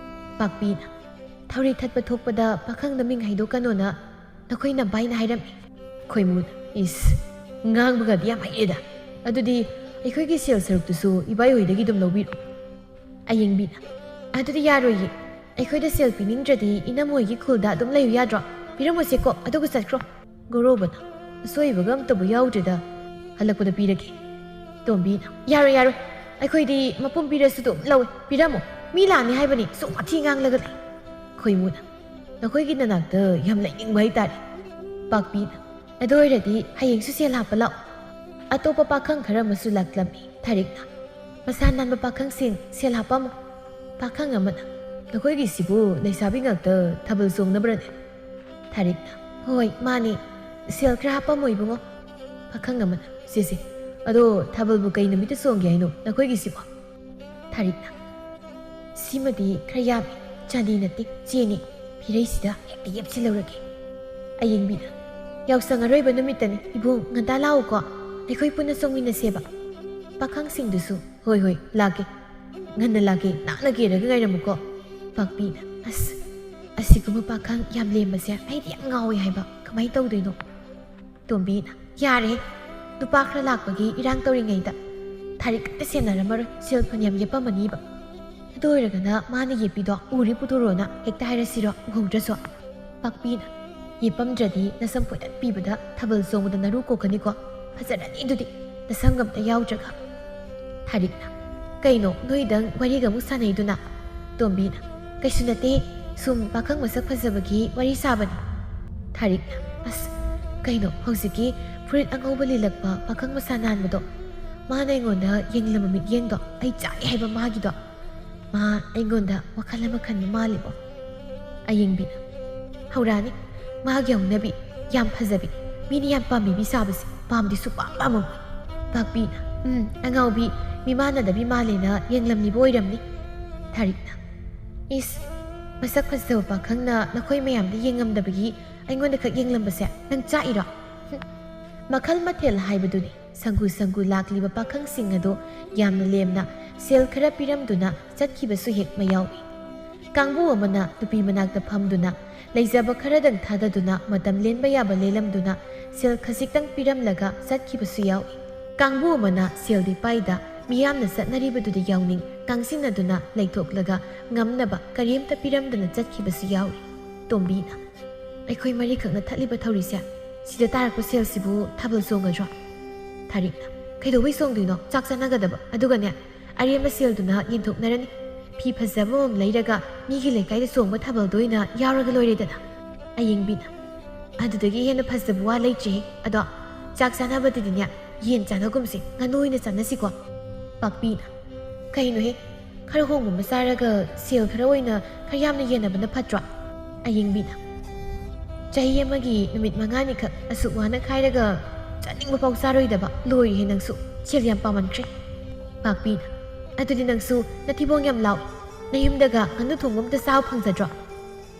ꯄꯥꯛꯄꯤꯅ, "ꯊꯧꯔꯤ ꯊꯠꯄ ꯊꯣꯛꯄꯗ ꯄꯥꯈꯪ ꯅꯃꯤꯡ ꯍꯥꯏꯗꯣꯛꯀꯅꯣꯅ ꯅꯈꯣꯏꯅ ꯚꯥꯏꯅ ꯍꯥꯏꯔꯝꯃꯤ꯫" ꯈꯣꯏꯃꯨꯅ, "ꯏꯁ, ꯉꯥꯡꯕꯒꯗꯤ ꯌꯥꯝ ꯍꯩꯔꯦꯗ꯫ ꯑꯗꯨꯗꯤ ꯑꯩꯈꯣꯏꯒꯤ ꯁꯦꯜ ꯁꯔꯨꯛꯇꯨꯁꯨ ꯏꯕꯥꯏ ꯍꯣꯏꯗꯒꯤ ꯑꯗꯨꯝ ꯂꯧꯕꯤꯔꯣ꯫" ꯑꯌꯦꯡꯕꯤꯅ, "ꯑꯗꯨꯗꯤ ꯌꯥꯔꯣꯏꯌꯦ꯫ ꯑꯩꯈꯣꯏꯗ ꯁꯦꯜ ꯄꯤꯅꯤꯡꯗ꯭ꯔꯗꯤ ꯏꯅꯝꯃ ꯍꯣꯏꯒꯤ ꯈꯨꯜꯗ ꯑꯗꯨꯝ ꯂꯩꯌꯨ ꯌꯥꯗ꯭ꯔꯣ? ꯄꯤꯔꯝꯃꯨꯁꯦꯀꯣ, ꯑꯗꯨꯒ ꯆꯠꯈ꯭ꯔꯣ꯫" ꯒꯣꯔꯣꯕꯅ, "ꯑꯁꯣꯏꯕꯒ ꯑꯝꯇꯕꯨ ꯌꯥꯎꯗ꯭ꯔꯦꯗ, ꯍꯜꯂꯛꯄꯗ ꯄꯤꯔꯒꯦ꯫" ꯇꯣꯝꯕꯤꯅ, "ꯌꯥꯔꯣꯏ, ꯌꯥꯔꯣꯏ, ꯑꯩꯈꯣꯏꯗꯤ ꯃꯄꯨꯝ ꯄꯤꯔꯁꯨ ꯑꯗꯨꯝ ꯂꯧꯏ, ꯄꯤꯔꯝꯃꯣ, ꯃꯤ ꯂꯥꯛꯅꯤ ꯍꯥꯏꯕꯅꯤ, ꯁꯨꯝ ꯋꯥꯊꯤ ꯉꯥꯡꯂꯒ ꯂꯩ꯫" ꯈꯣꯏꯃꯨꯅ, "ꯅꯈꯣꯏꯒꯤ ꯅꯅꯥꯛꯇ ꯌꯥꯝ ꯂꯩꯅꯤꯡꯕ ꯍꯥꯏꯇꯥꯔꯦ꯫" ꯄꯥꯛꯄꯤꯅ, "ꯑꯗꯨ ꯑꯣꯏꯔꯗꯤ ꯍꯌꯦꯡꯁꯨ ꯁꯦꯜ ꯍꯥꯞꯄ ꯂꯥꯛꯑꯣ꯫" ꯑꯇꯣꯞꯄ ꯄꯥꯈꯪ ꯈꯔ ꯑꯃꯁꯨ ꯂꯥꯛꯂꯝꯃꯤ꯫ ꯊꯥꯔꯤꯛꯅ, "ꯃꯁꯥ ꯅꯥꯟꯕ ꯄꯥꯈꯪꯁꯤꯡ ꯁꯦꯜ ꯍꯥꯞꯄꯝꯃꯨ꯫" ꯄꯥꯈꯪ ꯑꯃꯅ, "ꯅꯈꯣꯏꯒꯤꯁꯤꯕꯨ ꯂꯩꯁꯥꯕꯤ ꯉꯥꯛꯇ ꯊꯥꯕꯜ ꯆꯣꯡꯅꯕ꯭ꯔꯅꯦ?" ꯊꯥꯔꯤꯛꯅ, "ꯍꯣꯏ, ꯃꯥꯅꯦ꯫ ꯁꯦꯜ ꯈꯔ ꯍꯥꯞꯄꯝꯃꯣ, ꯏꯕꯨꯡꯉꯣ꯫" ꯄꯥꯈꯪ ꯑꯃꯅ, "ꯁꯦ, ꯁꯦ, ꯑꯗꯣ ꯊꯥꯕꯜꯕꯨ ꯀꯩ ꯅꯨꯃꯤꯠꯇ ꯆꯣꯡꯒꯦ ꯍꯥꯏꯅꯣ ꯅꯈꯣꯏꯒꯤꯁꯤꯕꯣ?" ꯊꯥꯔꯤꯛꯅ, "ꯁꯤꯃꯗꯤ ꯈꯔ ꯌꯥꯝꯃꯤ, ꯆꯥꯟꯗꯤ ꯅꯠꯇꯦ, ꯆꯦꯅꯤ꯫ ꯐꯤꯔꯩꯁꯤꯗ ꯍꯦꯛꯇ ꯌꯦꯞꯁꯤꯜꯍꯧꯔꯒꯦ꯫" ꯑꯌꯦꯡꯕꯤꯅ, "ꯌꯥꯎꯁꯪ ꯑꯔꯣꯏꯕ ꯅꯨꯃꯤꯠꯇꯅꯤ, ꯏꯕꯨꯡ, ꯉꯟꯇꯥ ꯂꯥꯛꯎꯀꯣ, ꯑꯩꯈꯣꯏ ꯄꯨꯟꯅ ꯆꯣꯡꯃꯤꯟꯅꯁꯦꯕ꯫" ꯄꯥꯈꯪꯁꯤꯡꯗꯨꯁꯨ, "ꯍꯣꯏ, ꯍꯣꯏ, ꯂꯥꯛꯀꯦ, ꯉꯟꯅ ꯂꯥꯛꯀꯦ, ꯅꯥꯛꯅ ꯀꯦꯔꯒ ꯉꯥꯏꯔꯝꯃꯨꯀꯣ꯫" ꯄꯥꯛꯄꯤꯅ, "ꯑꯁ, ꯑꯁꯤꯒꯨꯝꯕ ꯄꯥꯈꯪ ꯌꯥꯝ ꯂꯦꯝꯕꯁꯦ ꯑꯩꯗꯤ ꯌꯥꯝ ꯉꯥꯎꯋꯦ ꯍꯥꯏꯕ, ꯀꯃꯥꯏꯅ ꯇꯧꯗꯣꯏꯅꯣ?" ꯇꯣꯝꯕꯤꯅ, "ꯌꯥꯔꯦ, ꯅꯨꯄꯥ ꯈꯔ ꯂꯥꯛꯄꯒꯤ ꯏꯔꯥꯡ ꯇꯧꯔꯤꯉꯩꯗ ꯊꯥꯔꯤꯛ ꯑꯝꯇ ꯁꯦꯟꯅꯔꯝꯃꯔꯣꯏ, ꯁꯦꯜ ꯐꯅꯌꯥꯝ ꯌꯦꯞꯄꯝꯃꯅꯤꯕ꯫ ꯑꯗꯨ ꯑꯣꯏꯔꯒꯅ ꯃꯥꯅ ꯌꯦꯞꯄꯤꯗꯣ ꯎꯔꯤ ꯄꯨꯊꯣꯔꯛꯑꯣꯅ ꯍꯦꯛꯇ ꯍꯥꯏꯔꯁꯤꯔꯣ, ꯎꯍꯧꯗ꯭ꯔꯁꯨ? ꯄꯥꯛꯄꯤꯅ, ꯌꯦꯞꯄꯝꯗ꯭ꯔꯗꯤ ꯅꯁꯝ ꯐꯣꯏꯗꯠ ꯄꯤꯕꯗ ꯊꯥꯕꯜ ꯆꯣꯡꯕꯗ ꯅꯔꯨ ꯀꯣꯛꯀꯅꯤꯀꯣ꯫ ꯐꯖꯔꯅꯤ ꯑꯗꯨꯗꯤ, ꯅꯁꯝꯒ ꯑꯝꯇ ꯌꯥꯎꯗ꯭ꯔꯒ꯫ ꯊꯥꯔꯤꯛꯅ, ꯀꯩꯅꯣ, ꯅꯣꯏꯗꯪ ꯋꯥꯔꯤꯒ ꯑꯃꯨꯛ ꯁꯥꯟꯅꯩꯗꯨꯅ? ꯇꯣꯝꯕꯤꯅ, ꯀꯩꯁꯨ ꯅꯠꯇꯦ, ꯁꯨꯝ ꯄꯥꯈꯪ ꯃꯁꯛ ꯐꯖꯕꯒꯤ ꯋꯥꯔꯤ ꯁꯥꯕꯅꯤ꯫ ꯊꯥꯔꯤꯛꯅ, ꯑꯁ, ꯀꯩꯅꯣ, ꯍꯧꯖꯤꯛꯀꯤ ꯐꯨꯔꯤꯠ ꯑꯉꯧꯕ ꯂꯤꯂꯛꯄ ꯄꯥꯈꯪ ꯃꯁꯥ ꯅꯥꯟꯕꯗꯣ, ꯃꯥꯅ ꯑꯩꯉꯣꯟꯗ ꯌꯦꯡꯂꯝꯕ ꯃꯤꯠꯌꯦꯡꯗꯣ ꯑꯩ ꯆꯥꯛꯑꯦ ꯍꯥꯏꯕ ꯃꯥꯒꯤꯗꯣ꯫ ꯃꯥ ꯑꯩꯉꯣꯟꯗ ꯋꯥꯈꯜ ꯑꯃ ꯈꯟꯕ ꯃꯥꯜꯂꯤꯕꯣ꯫ ꯑꯌꯦꯡꯕꯤꯅ, ꯍꯧꯔꯛꯑꯅꯤ ꯃꯥꯒꯤ ꯍꯧꯅꯕꯤ, ꯌꯥꯝ ꯐꯖꯕꯤ, ꯃꯤꯅ ꯌꯥꯝ ꯄꯥꯝꯕꯤꯕꯤ ꯁꯥꯕꯁꯦ ꯄꯥꯝꯗꯤ ꯁꯨꯄꯥꯝ ꯄꯥꯝꯃꯝꯃꯣꯏ꯫ ꯄꯥꯛꯄꯤꯅ, ꯎꯝ, ꯑꯉꯥꯎꯕꯤ, ꯃꯤꯃꯥꯟꯅꯗꯕꯤ ꯃꯥꯜꯂꯦꯅ ꯌꯦꯡꯂꯝꯂꯤꯕ ꯑꯣꯏꯔꯝꯅꯤ꯫ ꯊꯥꯔꯤꯛꯅ, ꯏꯁ, ꯃꯁꯛ ꯐꯖꯕ ꯄꯥꯈꯪꯅ ꯅꯈꯣꯏ ꯃꯌꯥꯝꯗ ꯌꯦꯡꯉꯝꯗꯕꯒꯤ ꯑꯩꯉꯣꯟꯗ ꯈꯛ ꯌꯦꯡꯂꯝꯕꯁꯦ ꯅꯪ ꯆꯥꯛꯏꯔꯣ? ꯍꯨꯝ, ꯃꯈꯜ ꯃꯊꯦꯜ ꯍꯥꯏꯕꯗꯨꯅꯤ꯫ ꯁꯪꯒꯨ ꯁꯪꯒꯨ ꯂꯥꯛꯂꯤꯕ ꯄꯥꯈꯪꯁꯤꯡ ꯑꯗꯨ ꯌꯥꯝꯅ ꯂꯦꯝꯅ ꯁꯦꯜ ꯈꯔ ꯄꯤꯔꯝꯗꯨꯅ ꯆꯠꯈꯤꯕꯁꯨ ꯍꯦꯛ ꯃꯌꯥꯎꯏ꯫ ꯀꯥꯡꯕꯨ ꯑꯃꯅ ꯅꯨꯄꯤ ꯃꯅꯥꯛꯇ ꯐꯝꯗꯨꯅ ꯂꯩꯖꯕ ꯈꯔꯗꯪ ꯊꯥꯗꯗꯨꯅ ꯃꯇꯝ ꯂꯦꯟꯕ ꯌꯥꯕ ꯂꯦꯜꯂꯝꯗꯨꯅ ꯁꯦꯜ ꯈꯖꯤꯛꯇꯪ ꯄꯤꯔꯝꯂꯒ ꯆꯠꯈꯤꯕꯁꯨ ꯌꯥꯎꯏ꯫ ꯀꯥꯡꯕꯨ ꯑꯃꯅ ꯁꯦꯜꯗꯤ ꯄꯥꯏꯗ ꯃꯤꯌꯥꯝꯅ ꯆꯠꯅꯔꯤꯕꯗꯨꯗ ꯌꯥꯎꯅꯤꯡ ꯀꯥꯡꯁꯤꯟꯅꯗꯨꯅ ꯂꯩꯊꯣꯛꯂꯒ ꯉꯝꯅꯕ ꯀꯔꯤꯝꯇ ꯄꯤꯔꯝꯗꯅ ꯆꯠꯈꯤꯕꯁꯨ ꯌꯥꯎꯏ꯫ ꯇꯣꯝꯕꯤꯅ, ꯑꯩꯈꯣꯏ ꯃꯔꯤꯈꯛꯅ ꯊꯠꯂꯤꯕ ꯊꯧꯔꯤꯁꯦ, ꯁꯤꯗ ꯇꯥꯔꯛꯄ ꯁꯦꯜꯁꯤꯕꯨ ꯊꯥꯕꯜ ꯆꯣꯡꯒꯗ꯭ꯔꯣ? ꯊꯥꯔꯤꯛꯅ, ꯀꯩꯗꯧꯕꯩ ꯆꯣꯡꯗꯣꯏꯅꯣ? ꯆꯥꯛ ꯆꯥꯅꯒꯗꯕ, ꯑꯗꯨꯒꯅꯦ, ꯑꯔꯦꯝꯕ ꯁꯦꯜꯗꯨꯅ ꯌꯦꯟꯊꯣꯛꯅꯔꯅꯤ꯫ ꯐꯤ ꯐꯖꯕ ꯑꯃꯃꯝ ꯂꯩꯔꯒ ꯃꯤꯒꯤ ꯂꯩꯀꯥꯏꯗ ꯆꯣꯡꯕ ꯊꯥꯕꯜꯗ ꯑꯣꯏꯅ ꯌꯥꯎꯔꯒ ꯂꯣꯏꯔꯦꯗꯅ꯫ ꯑꯌꯦꯡꯕꯤꯅ, ꯑꯗꯨꯗꯒꯤ ꯍꯦꯟꯅ ꯐꯖꯕ ꯋꯥ ꯂꯩꯇ꯭ꯔꯦꯍꯦ꯫ ꯑꯗꯣ ꯆꯥꯛ ꯆꯥꯅꯕꯗꯗꯤꯅꯦ, ꯌꯦꯟ ꯆꯥꯅꯒꯨꯝꯁꯦ, ꯉꯥꯅꯨ ꯑꯣꯏꯅ ꯆꯥꯅꯁꯤꯀꯣ꯫ ꯄꯥꯛꯄꯤꯅ, ꯀꯩꯅꯣꯍꯦ, ꯈꯔ ꯍꯣꯡꯕ ꯑꯃ ꯆꯥꯔꯒ ꯁꯦꯜ ꯈꯔ ꯑꯣꯏꯅ ꯈꯔ ꯌꯥꯝꯅ ꯌꯦꯟꯅꯕꯅ ꯐꯠꯇ꯭ꯔꯣ? ꯑꯌꯦꯡꯕꯤꯅ, ꯆꯍꯤ ꯑꯃꯒꯤ ꯅꯨꯃꯤꯠ ꯃꯉꯥꯅꯤꯈꯛ ꯑꯁꯨꯛ ꯋꯥꯅ ꯈꯥꯏꯔꯒ ꯆꯥꯅꯤꯡꯕ ꯐꯥꯎ ꯆꯥꯔꯣꯏꯗꯕ, ꯂꯣꯏꯔꯦꯍꯦ ꯅꯪꯁꯨ, ꯁꯦꯜ ꯌꯥꯝ ꯄꯥꯝꯃꯟꯈ꯭ꯔꯦ꯫ ꯄꯥꯛꯄꯤꯅ, ꯑꯗꯨꯗꯤ ꯅꯪꯁꯨ ꯅꯊꯤꯕꯣꯡ ꯌꯥꯝ ꯂꯥꯎ, ꯅꯌꯨꯝꯗꯒ ꯉꯥꯅꯨ ꯊꯣꯡꯕ ꯑꯝꯇ ꯆꯥꯕ ꯐꯪꯖꯗ꯭ꯔꯣ?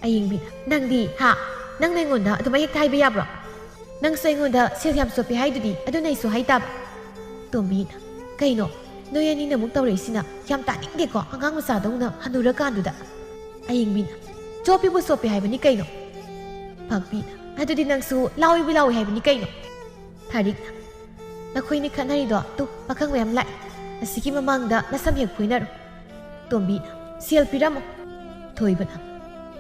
ꯑꯌꯦꯡꯕꯤꯅ, ꯅꯪꯗꯤ ꯍꯥ? ꯅꯪꯅ ꯑꯩꯉꯣꯟꯗ ꯑꯗꯨꯃꯥꯏ ꯍꯦꯛꯇ ꯍꯥꯏꯕ ꯌꯥꯕ꯭ꯔꯣ? ꯅꯪꯁꯨ ꯑꯩꯉꯣꯟꯗ ꯁꯦꯜ ꯌꯥꯝ ꯆꯣꯞꯄꯦ ꯍꯥꯏꯗꯨꯗꯤ, ꯑꯗꯨꯅ ꯑꯩꯁꯨ ꯍꯥꯏꯇꯥꯕ꯫ ꯇꯣꯝꯕꯤꯅ, ꯀꯩꯅꯣ, ꯅꯣꯏ ꯑꯅꯤꯅ ꯑꯃꯨꯛ ꯇꯧꯔꯛꯏꯁꯤꯅ? ꯌꯥꯝ ꯇꯥꯅꯤꯡꯗꯦꯀꯣ, ꯑꯉꯥꯡ ꯃꯆꯥꯗꯧꯅ ꯍꯅꯨꯔꯀꯥꯟꯗꯨꯗ꯫ ꯑꯌꯦꯡꯕꯤꯅ, ꯆꯣꯞꯄꯤꯕꯨ ꯆꯣꯞꯄꯦ ꯍꯥꯏꯕꯅꯤ ꯀꯩꯅꯣ? ꯄꯥꯛꯄꯤꯅ, ꯑꯗꯨꯗꯤ ꯅꯪꯁꯨ ꯂꯥꯎꯏꯕꯨ ꯂꯥꯎꯏ ꯍꯥꯏꯕꯅꯤ ꯀꯩꯅꯣ? ꯊꯥꯔꯤꯛꯅ, ꯅꯈꯣꯏꯅꯤ ꯈꯠꯅꯔꯤꯗꯣ ꯇꯨ, ꯄꯥꯈꯪ ꯃꯌꯥꯝ ꯂꯥꯛꯑꯦ꯫ ꯑꯁꯤꯒꯤ ꯃꯃꯥꯡꯗ ꯅꯁꯝ ꯍꯦꯛ ꯐꯣꯏꯅꯔꯣ꯫ ꯇꯣꯝꯕꯤꯅ, "ꯁꯦꯜ ꯄꯤꯔꯝꯃꯣ꯫" ꯊꯣꯏꯕꯅ,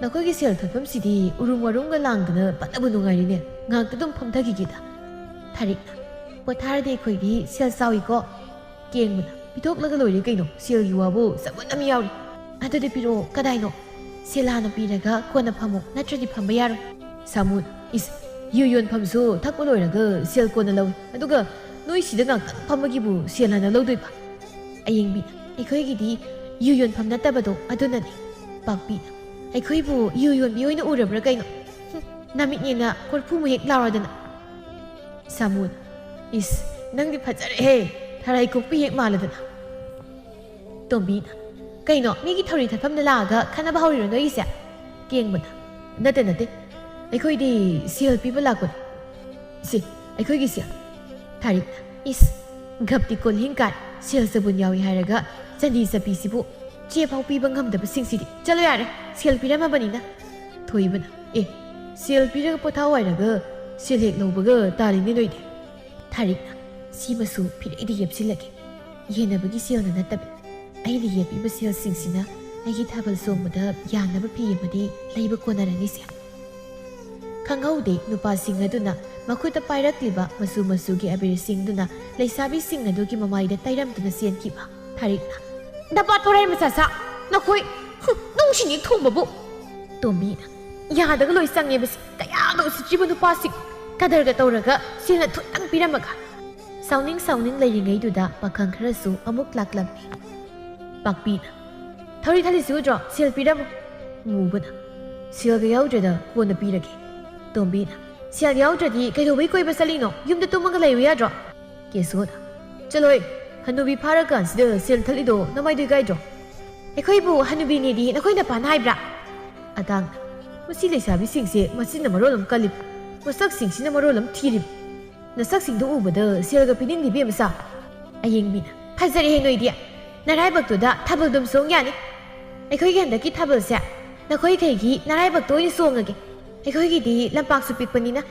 "ꯅꯈꯣꯏꯒꯤ ꯁꯦꯜ ꯊꯠꯐꯝꯁꯤꯗꯤ ꯎꯔꯨꯝ ꯋꯥꯔꯨꯝꯒ ꯂꯥꯡꯗꯅ ꯐꯅꯕꯨ ꯅꯨꯡꯉꯥꯏꯔꯤꯅꯦ꯫ ꯉꯥꯏꯍꯥꯛꯇ ꯑꯗꯨꯝ ꯐꯝꯊꯈꯤꯒꯦꯗ꯫" ꯊꯥꯔꯤꯛꯅ, "ꯄꯣꯊꯥꯔꯗꯤ ꯑꯩꯈꯣꯏꯗꯤ ꯁꯦꯜ ꯆꯥꯎꯏꯀꯣ꯫" ꯀꯦꯡꯕꯅ, "ꯄꯤꯊꯣꯛꯂꯒ ꯂꯣꯏꯔꯦ ꯀꯩꯅꯣ, ꯁꯦꯜꯒꯤ ꯋꯥꯕꯨ ꯆꯃꯝꯅꯕ ꯌꯥꯎꯔꯤ꯫" "ꯑꯗꯨꯗꯤ ꯄꯤꯔꯛꯑꯣ, ꯀꯗꯥꯏꯅꯣ? ꯁꯦꯜ ꯍꯥꯟꯅ ꯄꯤꯔꯒ ꯀꯣꯟꯅ ꯐꯝꯃꯣ, ꯅꯠꯇ꯭ꯔꯗꯤ ꯐꯝꯕ ꯌꯥꯔꯣꯏ꯫" ꯁꯥꯃꯨꯅ, "ꯏꯁ, ꯌꯨ ꯌꯣꯟꯐꯝꯁꯨ ꯊꯛꯄ ꯂꯣꯏꯔꯒ ꯁꯦꯜ ꯀꯣꯟꯅ ꯂꯧꯏ꯫ ꯑꯗꯨꯒ ꯅꯣꯏ ꯁꯤꯗ ꯉꯥꯛꯇꯪ ꯐꯝꯕꯒꯤꯕꯨ ꯁꯦꯜ ꯍꯥꯟꯅ ꯂꯧꯗꯣꯏꯕ?" ꯑꯌꯦꯡꯕꯤꯅ, "ꯑꯩꯈꯣꯏꯒꯤꯗꯤ ꯌꯨ ꯌꯣꯟꯐꯝ ꯅꯠꯇꯕꯗꯣ ꯑꯗꯨꯅꯅꯤ꯫" ꯄꯥꯛꯄꯤꯅ, "ꯑꯩꯈꯣꯏꯕꯨ ꯌꯨ ꯌꯣꯟꯕꯤ ꯑꯣꯏꯅ ꯎꯔꯕ꯭ꯔꯥ ꯀꯩꯅꯣ? ꯍꯨꯝ, ꯅꯃꯤꯠꯅꯦꯅ ꯀꯣꯔꯐꯨ ꯃꯌꯦꯛ ꯂꯥꯎꯔꯗꯅ꯫" ꯁꯥꯃꯨꯅ, "ꯏꯁ, ꯅꯪꯗꯤ ꯐꯖꯔꯦꯍꯦ, ꯊꯔꯥꯏ ꯀꯣꯛꯄꯤ ꯍꯦꯛ ꯃꯥꯜꯂꯗꯅ꯫" ꯇꯣꯝꯕꯤꯅ, "ꯀꯩꯅꯣ, ꯃꯤꯒꯤ ꯊꯧꯔꯤ ꯊꯠꯐꯝꯗ ꯂꯥꯛꯑꯒ ꯈꯠꯅꯕ ꯍꯧꯔꯤꯔꯣ ꯅꯣꯏꯒꯤꯁꯦ?" ꯀꯦꯡꯕꯅ, "ꯅꯠꯇꯦ, ꯅꯠꯇꯦ, ꯑꯩꯈꯣꯏꯗꯤ ꯁꯦꯜ ꯄꯤꯕ ꯂꯥꯛꯄꯅꯤ꯫ ꯁꯤ, ꯑꯩꯈꯣꯏꯒꯤ ꯁꯦꯜ꯫" ꯊꯥꯔꯤꯛꯅ, "ꯏꯁ, ꯒꯞꯇꯤ ꯀꯣꯜꯍꯤꯡ ꯀꯥꯏ, ꯁꯦꯜ ꯆꯕꯨꯟ ꯌꯥꯎꯏ ꯍꯥꯏꯔꯒ ꯆꯥꯟꯗꯤ ꯆꯠꯄꯤꯁꯤꯕꯨ ꯆꯦ ꯐꯥꯎ ꯄꯤꯕ ꯉꯝꯗꯕꯁꯤꯡꯁꯤꯗꯤ꯫ ꯆꯠꯂꯣ ꯌꯥꯔꯦ, ꯁꯦꯜ ꯄꯤꯔꯝꯃꯕꯅꯤꯅ꯫" ꯊꯣꯏꯕꯅ, "ꯑꯦ, ꯁꯦꯜ ꯄꯤꯔꯒ ꯄꯣꯊꯥꯎ ꯍꯥꯏꯔꯒ ꯁꯦꯜ ꯍꯦꯛ ꯂꯧꯕꯒ ꯇꯥꯔꯤꯅꯦ ꯅꯣꯏꯗꯤ꯫" ꯊꯥꯔꯤꯛꯅ, "ꯁꯤꯃꯁꯨ ꯐꯤꯔꯩꯗ ꯌꯦꯞꯁꯤꯜꯂꯒꯦ꯫ ꯌꯦꯟꯅꯕꯒꯤ ꯁꯦꯜꯅ ꯅꯠꯇꯕ, ꯑꯩꯅ ꯌꯦꯞꯄꯤꯕ ꯁꯦꯜꯁꯤꯡꯁꯤꯅ ꯑꯩꯒꯤ ꯊꯥꯕꯜ ꯆꯣꯡꯕꯗ ꯌꯥꯟꯅꯕ ꯐꯤ ꯑꯃꯗꯤ ꯂꯩꯕ ꯀꯣꯟꯅꯔꯅꯤꯁꯦ꯫" ꯈꯪꯍꯧꯗꯦ, ꯅꯨꯄꯥꯁꯤꯡ ꯑꯗꯨꯅ ꯃꯈꯨꯠꯇ ꯄꯥꯏꯔꯛꯂꯤꯕ ꯃꯆꯨ ꯃꯆꯨꯒꯤ ꯑꯕꯤꯔꯁꯤꯡꯗꯨꯅ ꯂꯩꯁꯥꯕꯤꯁꯤꯡ ꯑꯗꯨꯒꯤ ꯃꯃꯥꯏꯗ ꯇꯩꯔꯝꯗꯨꯅ ꯆꯦꯟꯈꯤꯕ꯫ ꯊꯥꯔꯤꯛꯅ, "ꯅꯄꯥ ꯊꯣꯔꯥꯏ ꯃꯆꯥ ꯁꯥ, ꯅꯈꯣꯏ, ꯍꯨꯝ, ꯅꯨꯡꯁꯤꯅꯤ ꯊꯣꯡꯕꯕꯨ!" ꯇꯣꯝꯕꯤꯅ, "ꯌꯥꯗꯒ ꯂꯣꯏ ꯆꯪꯉꯦꯕꯁꯤ, ꯀꯌꯥꯗ ꯎꯁꯤꯠꯇ꯭ꯔꯤꯕ ꯅꯨꯄꯥꯁꯤꯡ, ꯀꯗꯔꯒ ꯇꯧꯔꯒ ꯁꯦꯜꯅ ꯊꯨꯠꯇꯪ ꯄꯤꯔꯝꯃꯒ꯫" ꯁꯥꯎꯅꯤꯡ ꯁꯥꯎꯅꯤꯡ ꯂꯩꯔꯤꯉꯩꯗꯨꯗ ꯄꯥꯈꯪ ꯈꯔꯁꯨ ꯑꯃꯨꯛ ꯂꯥꯛꯂꯝꯃꯤ꯫ ꯄꯥꯛꯄꯤꯅ, "ꯊꯧꯔꯤ ꯊꯠꯂꯤꯁꯤ ꯎꯗ꯭ꯔꯣ? ꯁꯦꯜ ꯄꯤꯔꯝꯃꯨ꯫" ꯃꯨꯕꯅ, "ꯁꯦꯜꯒ ꯌꯥꯎꯗ꯭ꯔꯦꯗ, ꯀꯣꯟꯅ ꯄꯤꯔꯒꯦ꯫" ꯇꯣꯝꯕꯤꯅ, "ꯁꯦꯜ ꯌꯥꯎꯗ꯭ꯔꯗꯤ ꯀꯩꯗꯧꯕꯩ ꯀꯣꯏꯕ ꯆꯠꯂꯤꯅꯣ? ꯌꯨꯝꯗ ꯇꯨꯝꯃꯒ ꯂꯩꯌꯨ ꯌꯥꯗ꯭ꯔꯣ?" ꯀꯦꯁꯣꯅ, "ꯆꯠꯂꯣꯍꯦ, ꯍꯅꯨꯕꯤ ꯐꯥꯔꯀꯥꯟꯁꯤꯗ ꯁꯦꯜ ꯊꯠꯂꯤꯗꯣ ꯅꯃꯥꯏꯗꯨ ꯏꯀꯥꯏꯗ꯭ꯔꯣ?" "ꯑꯩꯈꯣꯏꯕꯨ ꯍꯅꯨꯕꯤꯅꯦꯗꯤ ꯅꯈꯣꯏ ꯅꯄꯥꯅ ꯍꯥꯏꯕ꯭ꯔꯥ?" ꯑꯇꯥꯡꯅ, "ꯃꯁꯤ ꯂꯩꯁꯥꯕꯤꯁꯤꯡꯁꯦ ꯃꯆꯤꯟꯅ ꯃꯔꯣꯜ ꯑꯃ ꯀꯜꯂꯤꯕ, ꯃꯁꯛꯁꯤꯡꯁꯤꯅ ꯃꯔꯣꯜ ꯑꯃ ꯊꯤꯔꯤꯕ꯫ ꯅꯁꯛꯁꯤꯡꯗꯨ ꯎꯕꯗ ꯁꯦꯜꯒ ꯄꯤꯅꯤꯡꯗꯦ ꯏꯕꯦꯝꯃ ꯁꯥ꯫" ꯑꯌꯦꯡꯕꯤꯅ, "ꯐꯖꯔꯦꯍꯦ ꯅꯣꯏꯗꯤ꯫ ꯅꯔꯥꯏꯕꯛꯇꯨꯗ ꯊꯥꯕꯜꯗꯨꯝ ꯆꯣꯡ ꯌꯥꯅꯤ꯫ ꯑꯩꯈꯣꯏꯒꯤ ꯍꯟꯗꯛꯀꯤ ꯊꯥꯕꯜꯁꯦ ꯅꯈꯣꯏꯈꯩꯒꯤ ꯅꯔꯥꯏꯕꯛꯇ ꯑꯣꯏꯅ ꯆꯣꯡꯉꯒꯦ꯫ ꯑꯩꯈꯣꯏꯒꯤꯗꯤ ꯂꯝꯄꯥꯛꯁꯨ ꯄꯤꯛꯄꯅꯤꯅ꯫"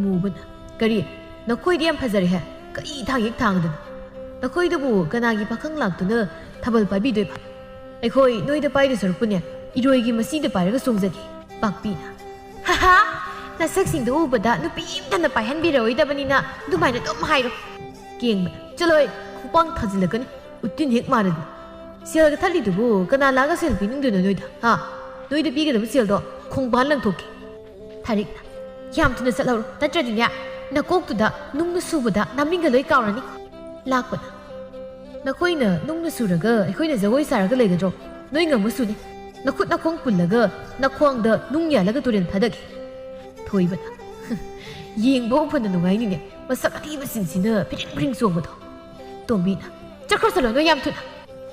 ꯃꯨꯕꯅ, "ꯀꯔꯤ? "ꯅꯈꯣꯏꯗꯤ ꯌꯥꯝ ꯐꯖꯔꯦꯍꯦ, ꯀꯔꯤ ꯊꯥꯡ ꯌꯦꯛ ꯊꯥꯡꯗꯅ? ꯅꯈꯣꯏꯗꯕꯨ ꯀꯅꯥꯒꯤ ꯄꯥꯈꯪ ꯂꯥꯛꯇꯨꯅ ꯊꯥꯕꯜ ꯄꯥꯏꯕꯤꯗꯣꯏꯕ? ꯑꯩꯈꯣꯏ ꯅꯣꯏꯗ ꯄꯥꯏꯗꯣꯏ ꯁꯔꯨꯛꯄꯨꯅꯦ, ꯏꯔꯣꯏꯒꯤ ꯃꯆꯤꯗ ꯄꯥꯏꯔꯒ ꯆꯣꯡꯖꯒꯦ꯫" ꯄꯥꯛꯄꯤꯅ, "ꯍꯥꯍꯥ, ꯅꯁꯛꯁꯤꯡꯗꯨ ꯎꯕꯗ ꯅꯨꯄꯤ ꯑꯃꯇꯅ ꯄꯥꯏꯍꯟꯕꯤꯔꯛꯑꯣꯏꯗꯕꯅꯤꯅ ꯑꯗꯨꯃꯥꯏꯅ ꯑꯗꯨꯝ ꯍꯥꯏꯔꯣ꯫" ꯀꯦꯡꯕꯅ, "ꯆꯠꯂꯣꯍꯦ, ꯈꯨꯄꯥꯡ ꯊꯥꯖꯤꯜꯂꯛꯀꯅꯤ, ꯎꯇꯤꯟ ꯍꯦꯛ ꯃꯥꯔꯗꯤ꯫ ꯁꯦꯜꯒ ꯊꯠꯂꯤꯗꯨꯕꯨ ꯀꯅꯥ ꯂꯥꯛꯑꯒ ꯁꯦꯜ ꯄꯤꯅꯤꯡꯗꯣꯏꯅꯣ ꯅꯣꯏꯗ, ꯍꯥ? ꯅꯣꯏꯗ ꯄꯤꯒꯗꯕ ꯁꯦꯜꯗꯣ ꯈꯣꯡꯕꯥꯟ ꯂꯪꯊꯣꯛꯀꯦ꯫" ꯊꯥꯔꯤꯛꯅ, "ꯌꯥꯝ ꯊꯨꯅ ꯆꯠꯍꯧꯔꯣ, ꯅꯠꯇ꯭ꯔꯗꯤꯅꯦ ꯅꯀꯣꯛꯇꯨꯗ ꯅꯨꯡꯅ ꯁꯨꯕꯗ ꯅꯥꯃꯤꯡꯒ ꯂꯣꯏ ꯀꯥꯎꯔꯅꯤ꯫" ꯂꯥꯛꯄꯅ, "ꯅꯈꯣꯏꯅ ꯅꯨꯡꯅ ꯁꯨꯔꯒ ꯑꯩꯈꯣꯏꯅ ꯖꯒꯣꯏ ꯁꯥꯔꯒ ꯂꯩꯒꯗ꯭ꯔꯣ? ꯅꯣꯏ ꯉꯝꯃꯁꯨꯅꯦ, ꯅꯈꯨꯠ ꯅꯈꯣꯡ ꯄꯨꯜꯂꯒ ꯅꯈ꯭ꯋꯥꯡꯗ ꯅꯨꯡ ꯌꯥꯜꯂꯒ ꯇꯨꯔꯦꯜ ꯊꯥꯗꯒꯦ꯫" ꯊꯣꯏꯕꯅ, "ꯌꯦꯡꯕ ꯐꯅ ꯅꯨꯡꯉꯥꯏꯅꯤꯅꯦ, ꯃꯁꯛ ꯑꯊꯤꯕꯁꯤꯡꯁꯤꯅ ꯐꯤꯔꯤꯡ ꯐꯤꯔꯤꯡ ꯆꯣꯡꯕꯗꯣ꯫" ꯇꯣꯝꯕꯤꯅ, "ꯆꯠꯈ꯭ꯔꯣ ꯆꯠꯂꯣ ꯅꯣꯏ ꯌꯥꯝ ꯊꯨꯅ꯫"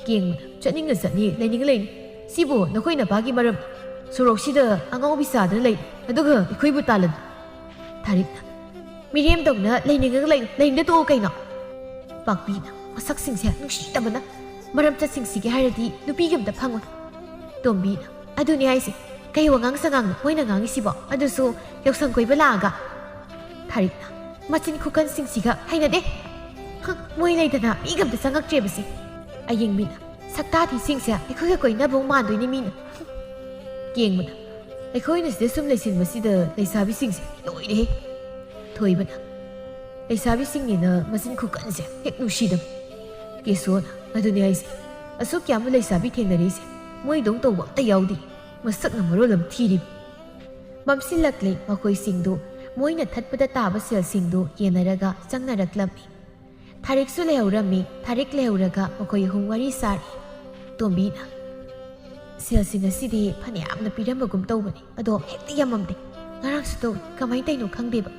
ꯀꯦꯡꯕꯅ, "ꯆꯠꯅꯤꯡꯉ ꯆꯠꯅꯤ, ꯂꯩꯅꯤꯡꯉ ꯂꯩꯅꯤ꯫ ꯁꯤꯕꯨ ꯅꯈꯣꯏ ꯅꯄꯥꯒꯤ ꯃꯔꯝ? ꯁꯣꯔꯣꯛꯁꯤꯗ ꯑꯉꯥꯎꯕꯤ ꯆꯥꯗꯅ ꯂꯩ, ꯑꯗꯨꯒ ꯑꯩꯈꯣꯏꯕꯨ ꯇꯥꯜꯂꯅꯤ꯫" ꯊꯥꯔꯤꯛꯅ, "ꯃꯤꯔꯦꯝꯗꯧꯅ ꯂꯩꯅꯤꯡꯉꯒ ꯂꯩ, ꯂꯩꯅꯤꯡꯗ ꯇꯣꯛꯑꯣ ꯀꯩꯅꯣ?" ꯄꯥꯛꯄꯤꯅ, "ꯃꯁꯛꯁꯤꯡꯁꯦ ꯅꯨꯡꯁꯤꯗꯕꯅ, ꯃꯔꯝ ꯆꯠꯁꯤꯡꯁꯤꯒꯦ ꯍꯥꯏꯔꯗꯤ ꯅꯨꯄꯤꯒꯤ ꯑꯝꯇ ꯐꯪꯉꯣꯏ꯫" ꯇꯣꯝꯕꯤꯅ, "ꯑꯗꯨꯅꯦ ꯍꯥꯏꯁꯦ, ꯀꯩ ꯋꯥꯉꯥꯡ ꯁꯉꯥꯡꯅꯣ ꯃꯣꯏꯅ ꯉꯥꯡꯉꯤꯁꯤꯕꯣ? ꯑꯗꯨꯁꯨ ꯌꯥꯎꯁꯪ ꯀꯣꯏꯕ ꯂꯥꯛꯑꯒ꯫" ꯊꯥꯔꯤꯛꯅ, "ꯃꯆꯤꯟ ꯈꯨꯀꯟꯁꯤꯡꯁꯤꯒ ꯍꯩꯅꯗꯦ꯫ ꯍꯪ, ꯃꯣꯏ ꯂꯩꯗꯅ ꯃꯤꯒ ꯑꯝꯇ ꯆꯪꯉꯛꯇ꯭ꯔꯦꯕꯁꯦ꯫" ꯑꯌꯦꯡꯕꯤꯅ, "ꯁꯛꯇꯥꯊꯤꯁꯤꯡꯁꯦ ꯑꯩꯈꯣꯏꯒ ꯀꯣꯏꯅꯕ ꯃꯥꯟꯗꯣꯏꯅꯦ ꯃꯤꯅ꯫" ꯀꯦꯡꯕꯅ, "ꯑꯩꯈꯣꯏꯅ ꯁꯤꯗ ꯁꯨꯝ ꯂꯩꯁꯤꯟꯕꯁꯤꯗ ꯂꯩꯁꯥꯕꯤꯁꯤꯡꯁꯦ ꯂꯣꯏꯔꯦꯍꯦ꯫" ꯊꯣꯏꯕꯅ, "ꯂꯩꯁꯥꯕꯤꯁꯤꯡꯅꯤꯅ ꯃꯆꯤꯟ ꯈꯨꯀꯟꯁꯦ ꯍꯦꯛ ꯅꯨꯡꯁꯤꯗꯕ꯫" ꯀꯦꯁꯣꯅ, "ꯑꯗꯨꯅꯦ ꯍꯥꯏꯁꯦ, ꯑꯁꯨꯛ ꯌꯥꯝꯕ ꯂꯩꯁꯥꯕꯤ ꯊꯦꯡꯅꯔꯤꯁꯦ, ꯃꯣꯏꯗꯧ ꯇꯧꯕ ꯑꯝꯇ ꯌꯥꯎꯗꯦ꯫ ꯃꯁꯛꯅ ꯃꯔꯣꯜ ꯑꯃ ꯊꯤꯔꯤꯕ꯫" ꯃꯝꯁꯤꯜꯂꯛꯂꯦ꯫ ꯃꯈꯣꯏꯁꯤꯡꯗꯨ ꯃꯣꯏꯅ ꯊꯠꯄꯗ ꯇꯥꯕ ꯁꯦꯜꯁꯤꯡꯗꯨ ꯌꯦꯟꯅꯔꯒ ꯆꯪꯅꯔꯛꯂꯝꯃꯤ꯫ ꯊꯥꯔꯤꯛꯁꯨ ꯂꯩꯍꯧꯔꯝꯃꯤ꯫ ꯊꯥꯔꯤꯛ ꯂꯩꯍꯧꯔꯒ ꯃꯈꯣꯏ ꯑꯍꯨꯝ ꯋꯥꯔꯤ ꯁꯥꯔꯤ꯫ ꯇꯣꯝꯕꯤꯅ, "ꯁꯦꯜꯁꯤꯡ ꯑꯁꯤꯗꯤ ꯐꯅꯌꯥꯝꯅ ꯄꯤꯔꯝꯕꯒꯨꯝ ꯇꯧꯕꯅꯤ, ꯑꯗꯣ ꯍꯦꯛꯇ ꯌꯥꯝꯃꯝꯗꯦ꯫ ꯉꯔꯥꯡꯁꯨ ꯇꯧꯏ, ꯀꯃꯥꯏꯅ ꯇꯧꯔꯤꯅꯣ ꯈꯪꯗꯦꯕ꯫"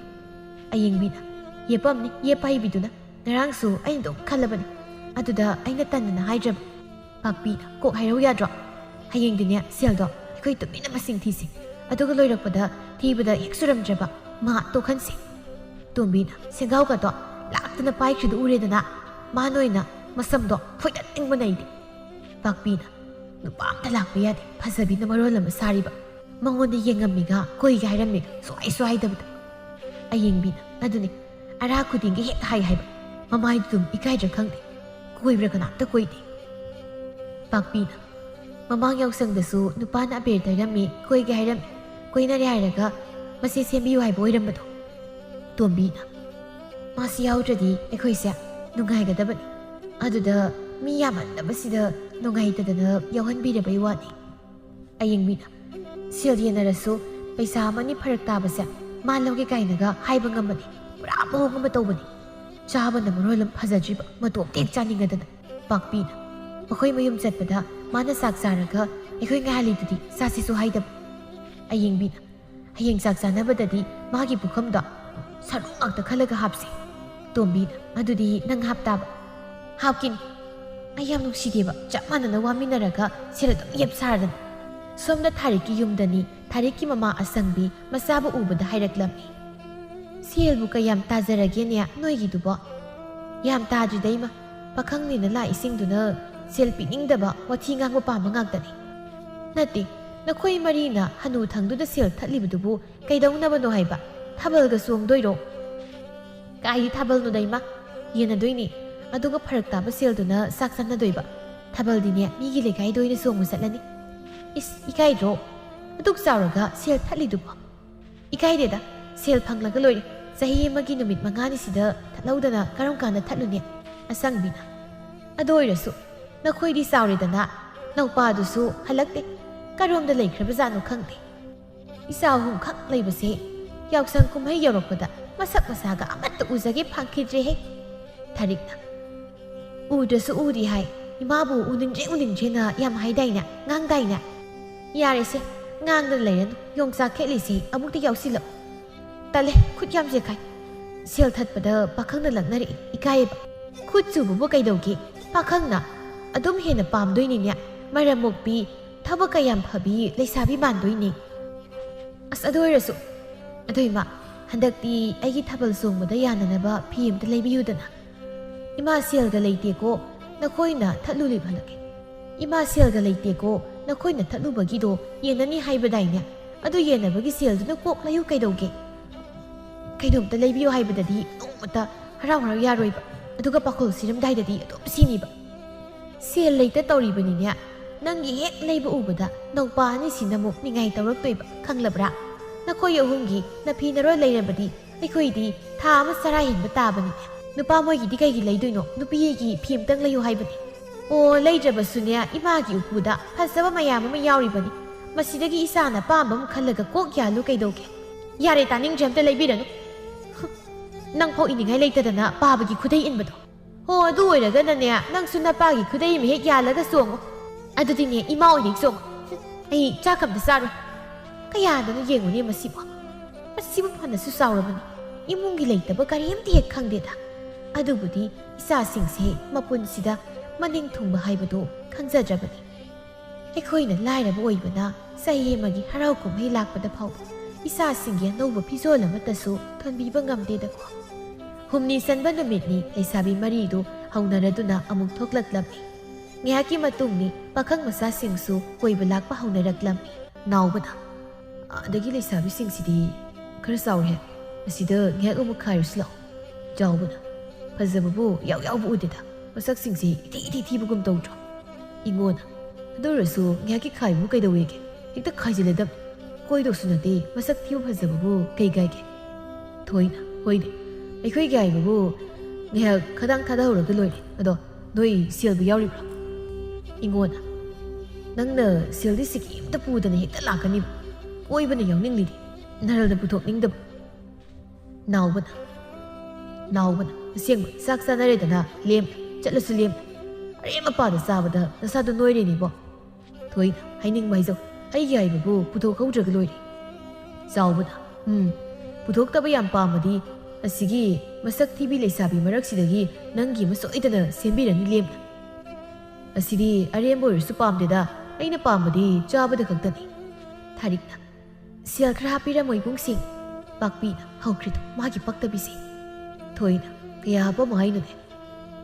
ꯑꯌꯦꯡꯕꯤꯅ, "ꯌꯦꯞꯄꯝꯅꯤ, ꯌꯦꯞꯄ ꯍꯩꯕꯤꯗꯨꯅ꯫ ꯉꯔꯥꯡꯁꯨ ꯑꯩꯅ ꯑꯗꯨꯝ ꯈꯜꯂꯕꯅꯤ, ꯑꯗꯨꯗ ꯑꯩꯅ ꯇꯟꯗꯅ ꯍꯥꯏꯗ꯭ꯔꯕ꯫" ꯄꯥꯛꯄꯤꯅ, "ꯀꯣꯛ ꯍꯥꯏꯔꯧ ꯌꯥꯗ꯭ꯔꯣ? ꯍꯌꯦꯡꯗꯤꯅꯦ ꯁꯦꯜꯗꯣ ꯑꯩꯈꯣꯏ ꯇꯨꯃꯤꯟꯅ ꯃꯁꯤꯡ ꯊꯤꯁꯤ, ꯑꯗꯨꯒ ꯂꯣꯏꯔꯛꯄꯗ ꯊꯤꯕꯗ ꯍꯦꯛ ꯁꯨꯔꯝꯗ꯭ꯔꯕ ꯃꯥ ꯇꯣꯛꯍꯟꯁꯤ꯫" ꯇꯣꯝꯕꯤꯅ, "ꯁꯦꯡꯒꯥꯎꯒꯗꯣ ꯂꯥꯛꯇꯅ ꯄꯥꯏꯈ꯭ꯔꯤꯗꯨ ꯎꯔꯦꯗꯅ, ꯃꯥ ꯅꯣꯏꯅ ꯃꯁꯝꯗꯣ ꯐꯣꯏꯗꯠꯅꯤꯡꯕꯅ ꯑꯩꯗꯤ꯫" ꯄꯥꯛꯄꯤꯅ, "ꯅꯨꯄꯥ ꯑꯝꯇ ꯂꯥꯛꯄ ꯌꯥꯗꯦ, ꯐꯖꯕꯤꯅ ꯃꯔꯣꯜ ꯑꯃ ꯁꯥꯔꯤꯕ꯫ ꯃꯉꯣꯟꯗ ꯌꯦꯡꯉꯝꯃꯤꯒ ꯀꯣꯏꯒꯦ ꯍꯥꯏꯔꯝꯃꯤꯒ ꯁꯨꯍꯥꯏ ꯁꯨꯍꯥꯏꯗꯕꯗ꯫" ꯑꯌꯦꯡꯕꯤꯅ, "ꯑꯗꯨꯅꯤ, ꯑꯔꯥ ꯈꯨꯗꯤꯡꯒꯤ ꯍꯦꯛ ꯍꯥꯏ ꯍꯥꯏꯕ꯫ ꯃꯃꯥꯏꯗꯨ ꯑꯗꯨꯝ ꯏꯀꯥꯏꯗ꯭ꯔꯥ ꯈꯪꯗꯦ꯫ ꯀꯣꯏꯕ꯭ꯔꯥ ꯀꯅꯥꯝꯇ ꯀꯣꯏꯗꯦ꯫ ꯄꯥꯛꯄꯤꯅ, "ꯃꯃꯥꯡ ꯌꯥꯎꯁꯪꯗꯁꯨ ꯅꯨꯄꯥꯅ ꯑꯕꯦꯔ ꯇꯩꯔꯝꯃꯤ, ꯀꯣꯏꯒꯦ ꯍꯥꯏꯔꯝꯃꯤ, ꯀꯣꯏꯅꯔꯦ ꯍꯥꯏꯔꯒ ꯃꯁꯤ ꯁꯦꯝꯕꯤꯌꯨ ꯍꯥꯏꯕ ꯑꯣꯏꯔꯝꯕꯗꯣ?" ꯇꯣꯝꯕꯤꯅ, "ꯃꯥꯁꯤ ꯌꯥꯎꯗ꯭ꯔꯗꯤ ꯑꯩꯈꯣꯏꯁꯦ ꯅꯨꯡꯉꯥꯏꯒꯗꯕꯅꯤ꯫ ꯑꯗꯨꯗ ꯃꯤ ꯌꯥꯝꯃꯟꯗꯕꯁꯤꯗ ꯅꯨꯡꯉꯥꯏꯇꯗꯅ ꯌꯥꯎꯍꯟꯕꯤꯔꯕꯩ ꯋꯥꯅꯤ꯫" ꯑꯌꯦꯡꯕꯤꯅ, "ꯁꯦꯜ ꯌꯦꯟꯅꯔꯁꯨ ꯄꯩꯁꯥ ꯑꯃꯅꯤ ꯐꯔꯛ ꯇꯥꯕꯁꯦ ꯃꯥ ꯂꯧꯒꯦ ꯀꯥꯏꯅꯒ ꯍꯥꯏꯕ ꯉꯝꯕꯅꯤ꯫ ꯄꯨꯔꯥ ꯃꯑꯣꯡ ꯑꯃ ꯇꯧꯕꯅꯤ꯫ ꯆꯥꯕꯅ ꯃꯔꯣꯜ ꯑꯃ ꯐꯖꯗ꯭ꯔꯤꯕ, ꯃꯇꯣꯝꯇ ꯍꯦꯛ ꯆꯥꯅꯤꯡꯉꯗꯅ꯫" ꯄꯥꯛꯄꯤꯅ, "ꯃꯈꯣꯏ ꯃꯌꯨꯝ ꯆꯠꯄꯗ ꯃꯥꯅ ꯆꯥꯛ ꯆꯥꯔꯒ ꯑꯩꯈꯣꯏ ꯉꯥꯏꯍꯜꯂꯤꯗꯨꯗꯤ ꯆꯥꯁꯤꯁꯨ ꯍꯥꯏꯗꯕ꯫" ꯑꯌꯦꯡꯕꯤꯅ, "ꯍꯌꯦꯡ ꯆꯥꯛ ꯆꯥꯅꯕꯗꯗꯤ ꯃꯥꯒꯤ ꯄꯨꯈꯝꯗꯣ ꯁꯔꯨ ꯉꯥꯛꯇ ꯈꯜꯂꯒ ꯍꯥꯞꯁꯤ꯫" ꯇꯣꯝꯕꯤꯅ, "ꯑꯗꯨꯗꯤ ꯅꯪ ꯍꯥꯞꯇꯥꯕ?" "ꯍꯥꯞꯀꯤꯅꯤ꯫ ꯑꯩ ꯌꯥꯝ ꯅꯨꯡꯁꯤꯗꯦꯕ, ꯆꯞ ꯃꯥꯟꯅꯅ ꯋꯥꯃꯤꯟꯅꯔꯒ ꯁꯦꯜ ꯑꯗꯨꯝ ꯌꯦꯞꯁꯥꯔꯗꯅ꯫" ꯁꯣꯝꯗ ꯊꯥꯔꯤꯛꯀꯤ ꯌꯨꯝꯗꯅꯤ, ꯊꯥꯔꯤꯛꯀꯤ ꯃꯃꯥ ꯑꯁꯪꯕꯤ ꯃꯆꯥꯕꯨ ꯎꯕꯗ ꯍꯥꯏꯔꯛꯂꯝꯃꯤ꯫ "ꯁꯦꯜꯕꯨ ꯀꯌꯥꯝ ꯇꯥꯖꯔꯒꯦꯅꯦ ꯅꯣꯏꯒꯤꯗꯨꯕꯣ?" "ꯌꯥꯝ ꯇꯥꯗ꯭ꯔꯤꯗ ꯏꯃꯥ, ꯄꯥꯈꯪꯅꯤꯅ ꯂꯥꯛꯏꯁꯤꯡꯗꯨꯅ ꯁꯦꯜ ꯄꯤꯅꯤꯡꯗꯕ, ꯋꯥꯊꯤ ꯉꯥꯡꯕ ꯄꯥꯝꯕ ꯉꯥꯛꯇꯅꯤ꯫" "ꯅꯠꯇꯦ, ꯅꯈꯣꯏ ꯃꯔꯤꯅ ꯍꯅꯨ ꯊꯪꯗꯨꯗ ꯁꯦꯜ ꯊꯠꯂꯤꯕꯗꯨꯕꯨ ꯀꯩꯗꯧꯅꯕꯅꯣ ꯍꯥꯏꯕ? ꯊꯥꯕꯜꯒ ꯆꯣꯡꯗꯣꯏꯔꯣ?" "ꯀꯥꯏꯗꯤ ꯊꯥꯕꯜꯅꯣꯗ ꯏꯃꯥ, ꯌꯦꯟꯅꯗꯣꯏꯅꯤ꯫ ꯑꯗꯨꯒ ꯐꯔꯛ ꯇꯥꯕ ꯁꯦꯜꯗꯨꯅ ꯆꯥꯛ ꯆꯥꯅꯗꯣꯏꯕ꯫ ꯊꯥꯕꯜꯗꯤꯅꯦ ꯃꯤꯒꯤ ꯂꯩꯀꯥꯏꯗ ꯑꯣꯏꯅ ꯆꯣꯡꯕ ꯆꯠꯂꯅꯤ꯫" "ꯏꯁ, ꯏꯀꯥꯏꯗ꯭ꯔꯣ? ꯑꯗꯨꯛ ꯆꯥꯎꯔꯒ ꯁꯦꯜ ꯊꯠꯂꯤꯗꯨꯕꯣ?" "ꯏꯀꯥꯏꯗꯦꯗ, ꯁꯦꯜ ꯐꯪꯂꯒ ꯂꯣꯏꯔꯦ꯫ ꯆꯍꯤ ꯑꯃꯒꯤ ꯅꯨꯃꯤꯠ ꯃꯉꯥꯅꯤꯁꯤꯗ ꯊꯠꯍꯧꯗꯅ ꯀꯔꯝ ꯀꯥꯟꯗ ꯊꯠꯂꯨꯅꯤ?" ꯑꯁꯪꯕꯤꯅ, "ꯑꯗꯨ ꯑꯣꯏꯔꯁꯨ ꯅꯈꯣꯏꯗꯤ ꯆꯥꯎꯔꯦꯗꯅ, ꯅꯧꯄꯥꯗꯨꯁꯨ ꯍꯜꯂꯛꯇꯦ꯫ ꯀꯔꯣꯝꯗ ꯂꯩꯈ꯭ꯔꯕꯖꯥꯠꯅꯣ ꯈꯪꯗꯦ꯫ ꯏꯆꯥ ꯑꯍꯨꯝꯈꯛ ꯂꯩꯕꯁꯦ ꯌꯥꯎꯁꯪ ꯀꯨꯝꯍꯩ ꯌꯧꯔꯛꯄꯗ ꯃꯁꯛ ꯃꯁꯥꯒ ꯑꯃꯠꯇ ꯎꯖꯒꯦ ꯐꯪꯈꯤꯗ꯭ꯔꯦꯍꯦ꯫" ꯊꯥꯔꯤꯛꯅ, "ꯎꯗ꯭ꯔꯁꯨ ꯎꯗꯦ ꯍꯥꯏ, ꯏꯃꯥꯕꯨ ꯎꯅꯤꯡꯗ꯭ꯔꯦ ꯎꯅꯤꯡꯗ꯭ꯔꯦꯅ ꯌꯥꯝ ꯍꯥꯏꯗꯥꯏꯅꯦ, ꯉꯥꯡꯗꯥꯏꯅꯦ?" "ꯌꯥꯔꯦꯁꯦ, ꯉꯥꯡꯗꯅ ꯂꯩꯔꯅꯨ, ꯌꯣꯡꯆꯥꯛ ꯈꯦꯠꯂꯤꯁꯦ ꯑꯃꯨꯛꯇ ꯌꯥꯎꯁꯤꯜꯂꯛꯎ꯫" "ꯇꯜꯂꯦ, ꯈꯨꯠ ꯌꯥꯝ ꯆꯦꯛꯈꯥꯏ꯫ ꯁꯦꯜ ꯊꯠꯄꯗ ꯄꯥꯈꯪꯅ ꯂꯛꯅꯔꯛꯏ, ꯏꯀꯥꯏꯌꯦꯕ꯫" "ꯈꯨꯠ ꯆꯨꯕꯕꯨ ꯀꯩꯗꯧꯒꯦ? ꯄꯥꯈꯪꯅ ꯑꯗꯨꯝ ꯍꯦꯟꯅ ꯄꯥꯝꯗꯣꯏꯅꯤꯅꯦ꯫ ꯃꯔꯝ ꯃꯣꯛꯄꯤ, ꯊꯕꯛ ꯀꯌꯥꯝ ꯐꯕꯤ ꯂꯩꯁꯥꯕꯤ ꯃꯥꯟꯗꯣꯏꯅꯦ꯫" "ꯑꯁ, ꯑꯗꯨ ꯑꯣꯏꯔꯁꯨ꯫ ꯑꯗꯣ ꯏꯃꯥ, ꯍꯟꯗꯛꯇꯤ ꯑꯩꯒꯤ ꯊꯥꯕꯜ ꯆꯣꯡꯕꯗ ꯌꯥꯅꯅꯕ ꯐꯤ ꯑꯝꯇ ꯂꯩꯕꯤꯌꯨꯗꯅ꯫" "ꯏꯃꯥ, ꯁꯦꯜꯒ ꯂꯩꯇꯦꯀꯣ, ꯅꯈꯣꯏꯅ ꯊꯠꯂꯨ ꯂꯤꯐꯜꯂꯛꯀꯦ꯫" "ꯏꯃꯥ, ꯁꯦꯜꯒ ꯂꯩꯇꯦꯀꯣ, ꯅꯈꯣꯏꯅ ꯊꯠꯂꯨꯕꯒꯤꯗꯣ ꯌꯦꯟꯅꯅꯤ ꯍꯥꯏꯕꯗꯥꯏꯅꯦ? ꯑꯗꯨ ꯌꯦꯟꯅꯕꯒꯤ ꯁꯦꯜꯗꯨꯅ ꯀꯣꯛ ꯂꯩꯌꯨ ꯀꯩꯗꯧꯒꯦ?" "ꯀꯩꯅꯣꯝꯇ ꯂꯩꯕꯤꯌꯨ ꯍꯥꯏꯕꯗꯗꯤ ꯑꯗꯨꯝ ꯑꯃꯠꯇ ꯍꯔꯥꯎ ꯍꯔꯥꯎ ꯌꯥꯔꯣꯏꯕ꯫ ꯑꯗꯨꯒ ꯄꯥꯈꯣꯜ ꯁꯤꯔꯝꯗꯥꯏꯗꯗꯤ ꯑꯗꯨꯝ ꯁꯤꯅꯤꯕ꯫ ꯁꯦꯜ ꯂꯩꯇ ꯇꯧꯔꯤꯕꯅꯤꯅꯦ꯫ ꯅꯪꯒꯤ ꯍꯦꯛ ꯂꯩꯕ ꯎꯕꯗ ꯅꯧꯄꯥ ꯑꯅꯤꯁꯤꯅ ꯑꯃꯨꯛ ꯅꯤꯡꯉꯥꯏ ꯇꯧꯔꯛꯇꯣꯏꯕ, ꯈꯪꯂꯕ꯭ꯔꯥ? ꯅꯈꯣꯏ ꯑꯍꯨꯝꯒꯤ ꯅꯐꯤ ꯅꯔꯣꯜ ꯂꯩꯔꯕꯗꯤ ꯑꯩꯈꯣꯏꯗꯤ ꯊꯥ ꯑꯃ ꯆꯔꯥ ꯍꯦꯟꯕ ꯇꯥꯕꯅꯤꯅꯦ꯫ ꯅꯨꯄꯥ ꯃꯣꯏꯒꯤꯗꯤ ꯀꯩꯒꯤ ꯂꯩꯗꯣꯏꯅꯣ? ꯅꯨꯄꯤꯒꯤ ꯐꯤ ꯑꯝꯇꯪ ꯂꯩꯌꯨ ꯍꯥꯏꯕꯅꯤ꯫ ꯑꯣ, ꯂꯩꯗ꯭ꯔꯕꯁꯨꯅꯦ, ꯏꯃꯥꯒꯤ ꯎꯄꯨꯗ ꯐꯖꯕ ꯃꯌꯥꯝ ꯑꯃ ꯌꯥꯎꯔꯤꯕꯅꯤ꯫ ꯃꯁꯤꯗꯒꯤ ꯏꯆꯥꯅ ꯑꯄꯥꯝꯕ ꯑꯃ ꯈꯜꯂꯒ ꯀꯣꯛ ꯌꯥꯜꯂꯨ ꯀꯩꯗꯧꯒꯦ? ꯌꯥꯔꯦ, ꯇꯥꯅꯤꯡꯗ꯭ꯔꯦ, ꯑꯝꯇ ꯂꯩꯕꯤꯔꯅꯨ꯫ ꯅꯪ ꯐꯥꯎ ꯏꯅꯤꯡꯉꯥꯏ ꯂꯩꯇꯗꯅ ꯄꯥꯕꯒꯤ ꯈꯨꯗꯩ ꯏꯟꯕꯗꯣ꯫ ꯍꯣ, ꯑꯗꯨ ꯑꯣꯏꯔꯒꯅꯅꯦ, ꯅꯪꯁꯨ ꯅꯄꯥꯒꯤ ꯈꯨꯗꯩ ꯑꯃ ꯍꯦꯛ ꯌꯥꯜꯂꯒ ꯆꯣꯡꯉꯨ꯫ ꯑꯗꯨꯗꯤꯅꯦ, ꯏꯃꯥ ꯑꯣꯏꯅ ꯍꯦꯛ ꯆꯣꯡꯉꯨ꯫ ꯑꯩ ꯆꯥꯛ ꯑꯝꯇ ꯆꯥꯔꯣꯏ꯫ ꯀꯌꯥꯗꯅꯣ ꯌꯦꯡꯉꯨꯅꯦ ꯃꯁꯤꯕꯣ꯫ ꯃꯁꯤꯕꯨ ꯐꯅꯁꯨ ꯆꯥꯎꯔꯕꯅꯤ꯫ ꯏꯃꯨꯡꯒꯤ ꯂꯩꯇꯕ ꯀꯔꯤꯝꯇ ꯍꯦꯛ ꯈꯪꯗꯦꯗ꯫ ꯑꯗꯨꯕꯨꯗꯤ ꯏꯆꯥꯁꯤꯡꯁꯦ ꯃꯄꯨꯟꯁꯤꯗ ꯃꯅꯤꯡ ꯊꯨꯡꯕ ꯍꯥꯏꯕꯗꯨ ꯈꯪꯖꯗ꯭ꯔꯕꯅꯤ꯫ ꯑꯩꯈꯣꯏꯅ ꯂꯥꯏꯔꯕ ꯑꯣꯏꯕꯅ ꯆꯍꯤ ꯑꯃꯒꯤ ꯍꯔꯥꯎ ꯀꯨꯝꯍꯩ ꯂꯥꯛꯄꯗ ꯐꯥꯎꯕ ꯏꯆꯥꯁꯤꯡꯒꯤ ꯑꯅꯧꯕ ꯐꯤꯖꯣꯜ ꯑꯃꯠꯇꯁꯨ ꯊꯣꯟꯕꯤꯕ ꯉꯝꯗꯦꯗꯀꯣ꯫ ꯍꯨꯝꯅꯤ ꯆꯟꯕ ꯅꯨꯃꯤꯠꯅꯤ꯫ ꯂꯩꯁꯥꯕꯤ ꯃꯔꯤꯗꯨ ꯍꯧꯅꯔꯗꯨꯅ ꯑꯃꯨꯛ ꯊꯣꯛꯂꯛꯂꯝꯃꯤ꯫ ꯉꯥꯏꯍꯥꯛꯀꯤ ꯃꯇꯨꯡꯅꯤ꯫ ꯄꯥꯈꯪ ꯃꯆꯥꯁꯤꯡꯁꯨ ꯀꯣꯏꯕ ꯂꯥꯛꯄ ꯍꯧꯅꯔꯛꯂꯝꯃꯤ꯫ ꯅꯥꯎꯕꯅ, "ꯑꯗꯒꯤ ꯂꯩꯁꯥꯕꯤꯁꯤꯡꯁꯤꯗꯤ ꯈꯔ ꯆꯥꯎꯔꯦ꯫ ꯑꯁꯤꯗ ꯉꯥꯏꯍꯥꯛ ꯑꯃꯨꯛ ꯈꯥꯏꯔꯨꯁꯤ ꯂꯥꯛꯑꯣ꯫" ꯆꯥꯎꯕꯅ, "ꯐꯖꯕꯕꯨ ꯌꯥꯎ ꯌꯥꯎꯕ ꯎꯗꯦꯗ꯫ ꯃꯁꯛꯁꯤꯡꯁꯤ ꯏꯊꯤ ꯏꯊꯤ ꯊꯤꯕꯒꯨꯝ ꯇꯧꯗ꯭ꯔꯣ?" ꯏꯉꯣꯅ, "ꯑꯗꯨ ꯑꯣꯏꯔꯁꯨ ꯉꯥꯏꯍꯥꯛꯀꯤ ꯈꯥꯏꯕꯕꯨ ꯀꯩꯗꯧꯋꯦꯒꯦ? ꯍꯦꯛꯇ ꯈꯥꯏꯖꯤꯜꯂꯗꯕꯅꯤ꯫ ꯀꯣꯏꯗꯧꯁꯨ ꯅꯠꯇꯦ, ꯃꯁꯛ ꯊꯤꯕ ꯐꯖꯕꯕꯨ ꯀꯩ ꯀꯥꯏꯒꯦ?" ꯊꯣꯏꯅ, "ꯍꯣꯏꯅꯦ, ꯑꯩꯈꯣꯏꯒꯤ ꯍꯥꯏꯕꯕꯨ ꯉꯥꯏꯍꯥꯛ ꯈꯗꯥꯡ ꯊꯥꯗꯍꯧꯔꯒ ꯂꯣꯏꯔꯦ꯫ ꯑꯗꯣ ꯅꯣꯏ ꯁꯦꯜꯕꯨ ꯌꯥꯎꯔꯤꯕ꯭ꯔꯣ?" ꯏꯉꯣꯅ, "ꯅꯪꯅ ꯁꯦꯜꯗꯤ ꯁꯤꯀꯤ ꯑꯝꯇ ꯄꯨꯗꯅ ꯍꯦꯛꯇ ꯂꯥꯛꯀꯅꯤꯕ꯫ ꯀꯣꯏꯕꯅ ꯌꯥꯎꯅꯤꯡꯂꯤꯗꯤ ꯅꯔꯜꯅ ꯄꯨꯊꯣꯛꯅꯤꯡꯗꯕ꯫" ꯅꯥꯎꯕꯅ, ꯅꯥꯎꯕꯅ, "ꯑꯁꯦꯡꯕ ꯆꯥꯛ ꯆꯥꯅꯔꯦꯗꯅ ꯂꯦꯝꯅ ꯆꯠꯂꯁꯨ ꯂꯦꯝꯅ꯫ ꯑꯔꯦꯝ ꯑꯄꯥꯗ ꯆꯥꯕꯗ ꯅꯁꯥꯗꯣ ꯅꯣꯏꯔꯦꯅꯦꯕꯣ꯫" ꯊꯣꯏꯅ, "ꯍꯥꯏꯅꯤꯡꯕ ꯍꯥꯏꯖꯧ, ꯑꯩꯒꯤ ꯍꯥꯏꯕꯕꯨ ꯄꯨꯊꯣꯛꯍꯧꯗ꯭ꯔꯒ ꯂꯣꯏꯔꯦ꯫" ꯆꯥꯎꯕꯅ, "ꯎꯝ, ꯄꯨꯊꯣꯛꯇꯕ ꯌꯥꯝ ꯄꯥꯝꯃꯗꯤ ꯑꯁꯤꯒꯤ ꯃꯁꯛ ꯊꯤꯕꯤ ꯂꯩꯁꯥꯕꯤ ꯃꯔꯛꯁꯤꯗꯒꯤ ꯅꯪꯒꯤ ꯑꯃ ꯁꯣꯏꯗꯅ ꯁꯦꯝꯕꯤꯔꯅꯤ ꯂꯦꯝꯅ꯫ ꯑꯁꯤꯗꯤ ꯑꯔꯦꯝꯕ ꯑꯣꯏꯔꯁꯨ ꯄꯥꯝꯗꯦꯗ, ꯑꯩꯅ ꯄꯥꯝꯕꯗꯤ ꯆꯥꯕꯗ ꯈꯛꯇꯅꯤ꯫" ꯊꯥꯔꯤꯛꯅ, "ꯁꯦꯜ ꯈꯔ ꯍꯥꯞꯄꯤꯔꯝꯃꯣ ꯏꯕꯨꯡꯁꯤꯡ꯫" ꯄꯥꯛꯄꯤꯅ, "ꯍꯧꯈ꯭ꯔꯦꯗꯣ ꯃꯥꯒꯤ ꯄꯛꯇꯕꯤꯁꯦ꯫" ꯊꯣꯏꯅ, "ꯀꯌꯥ ꯍꯥꯞꯄꯝꯃꯣ ꯍꯥꯏꯅꯣꯅꯦ?"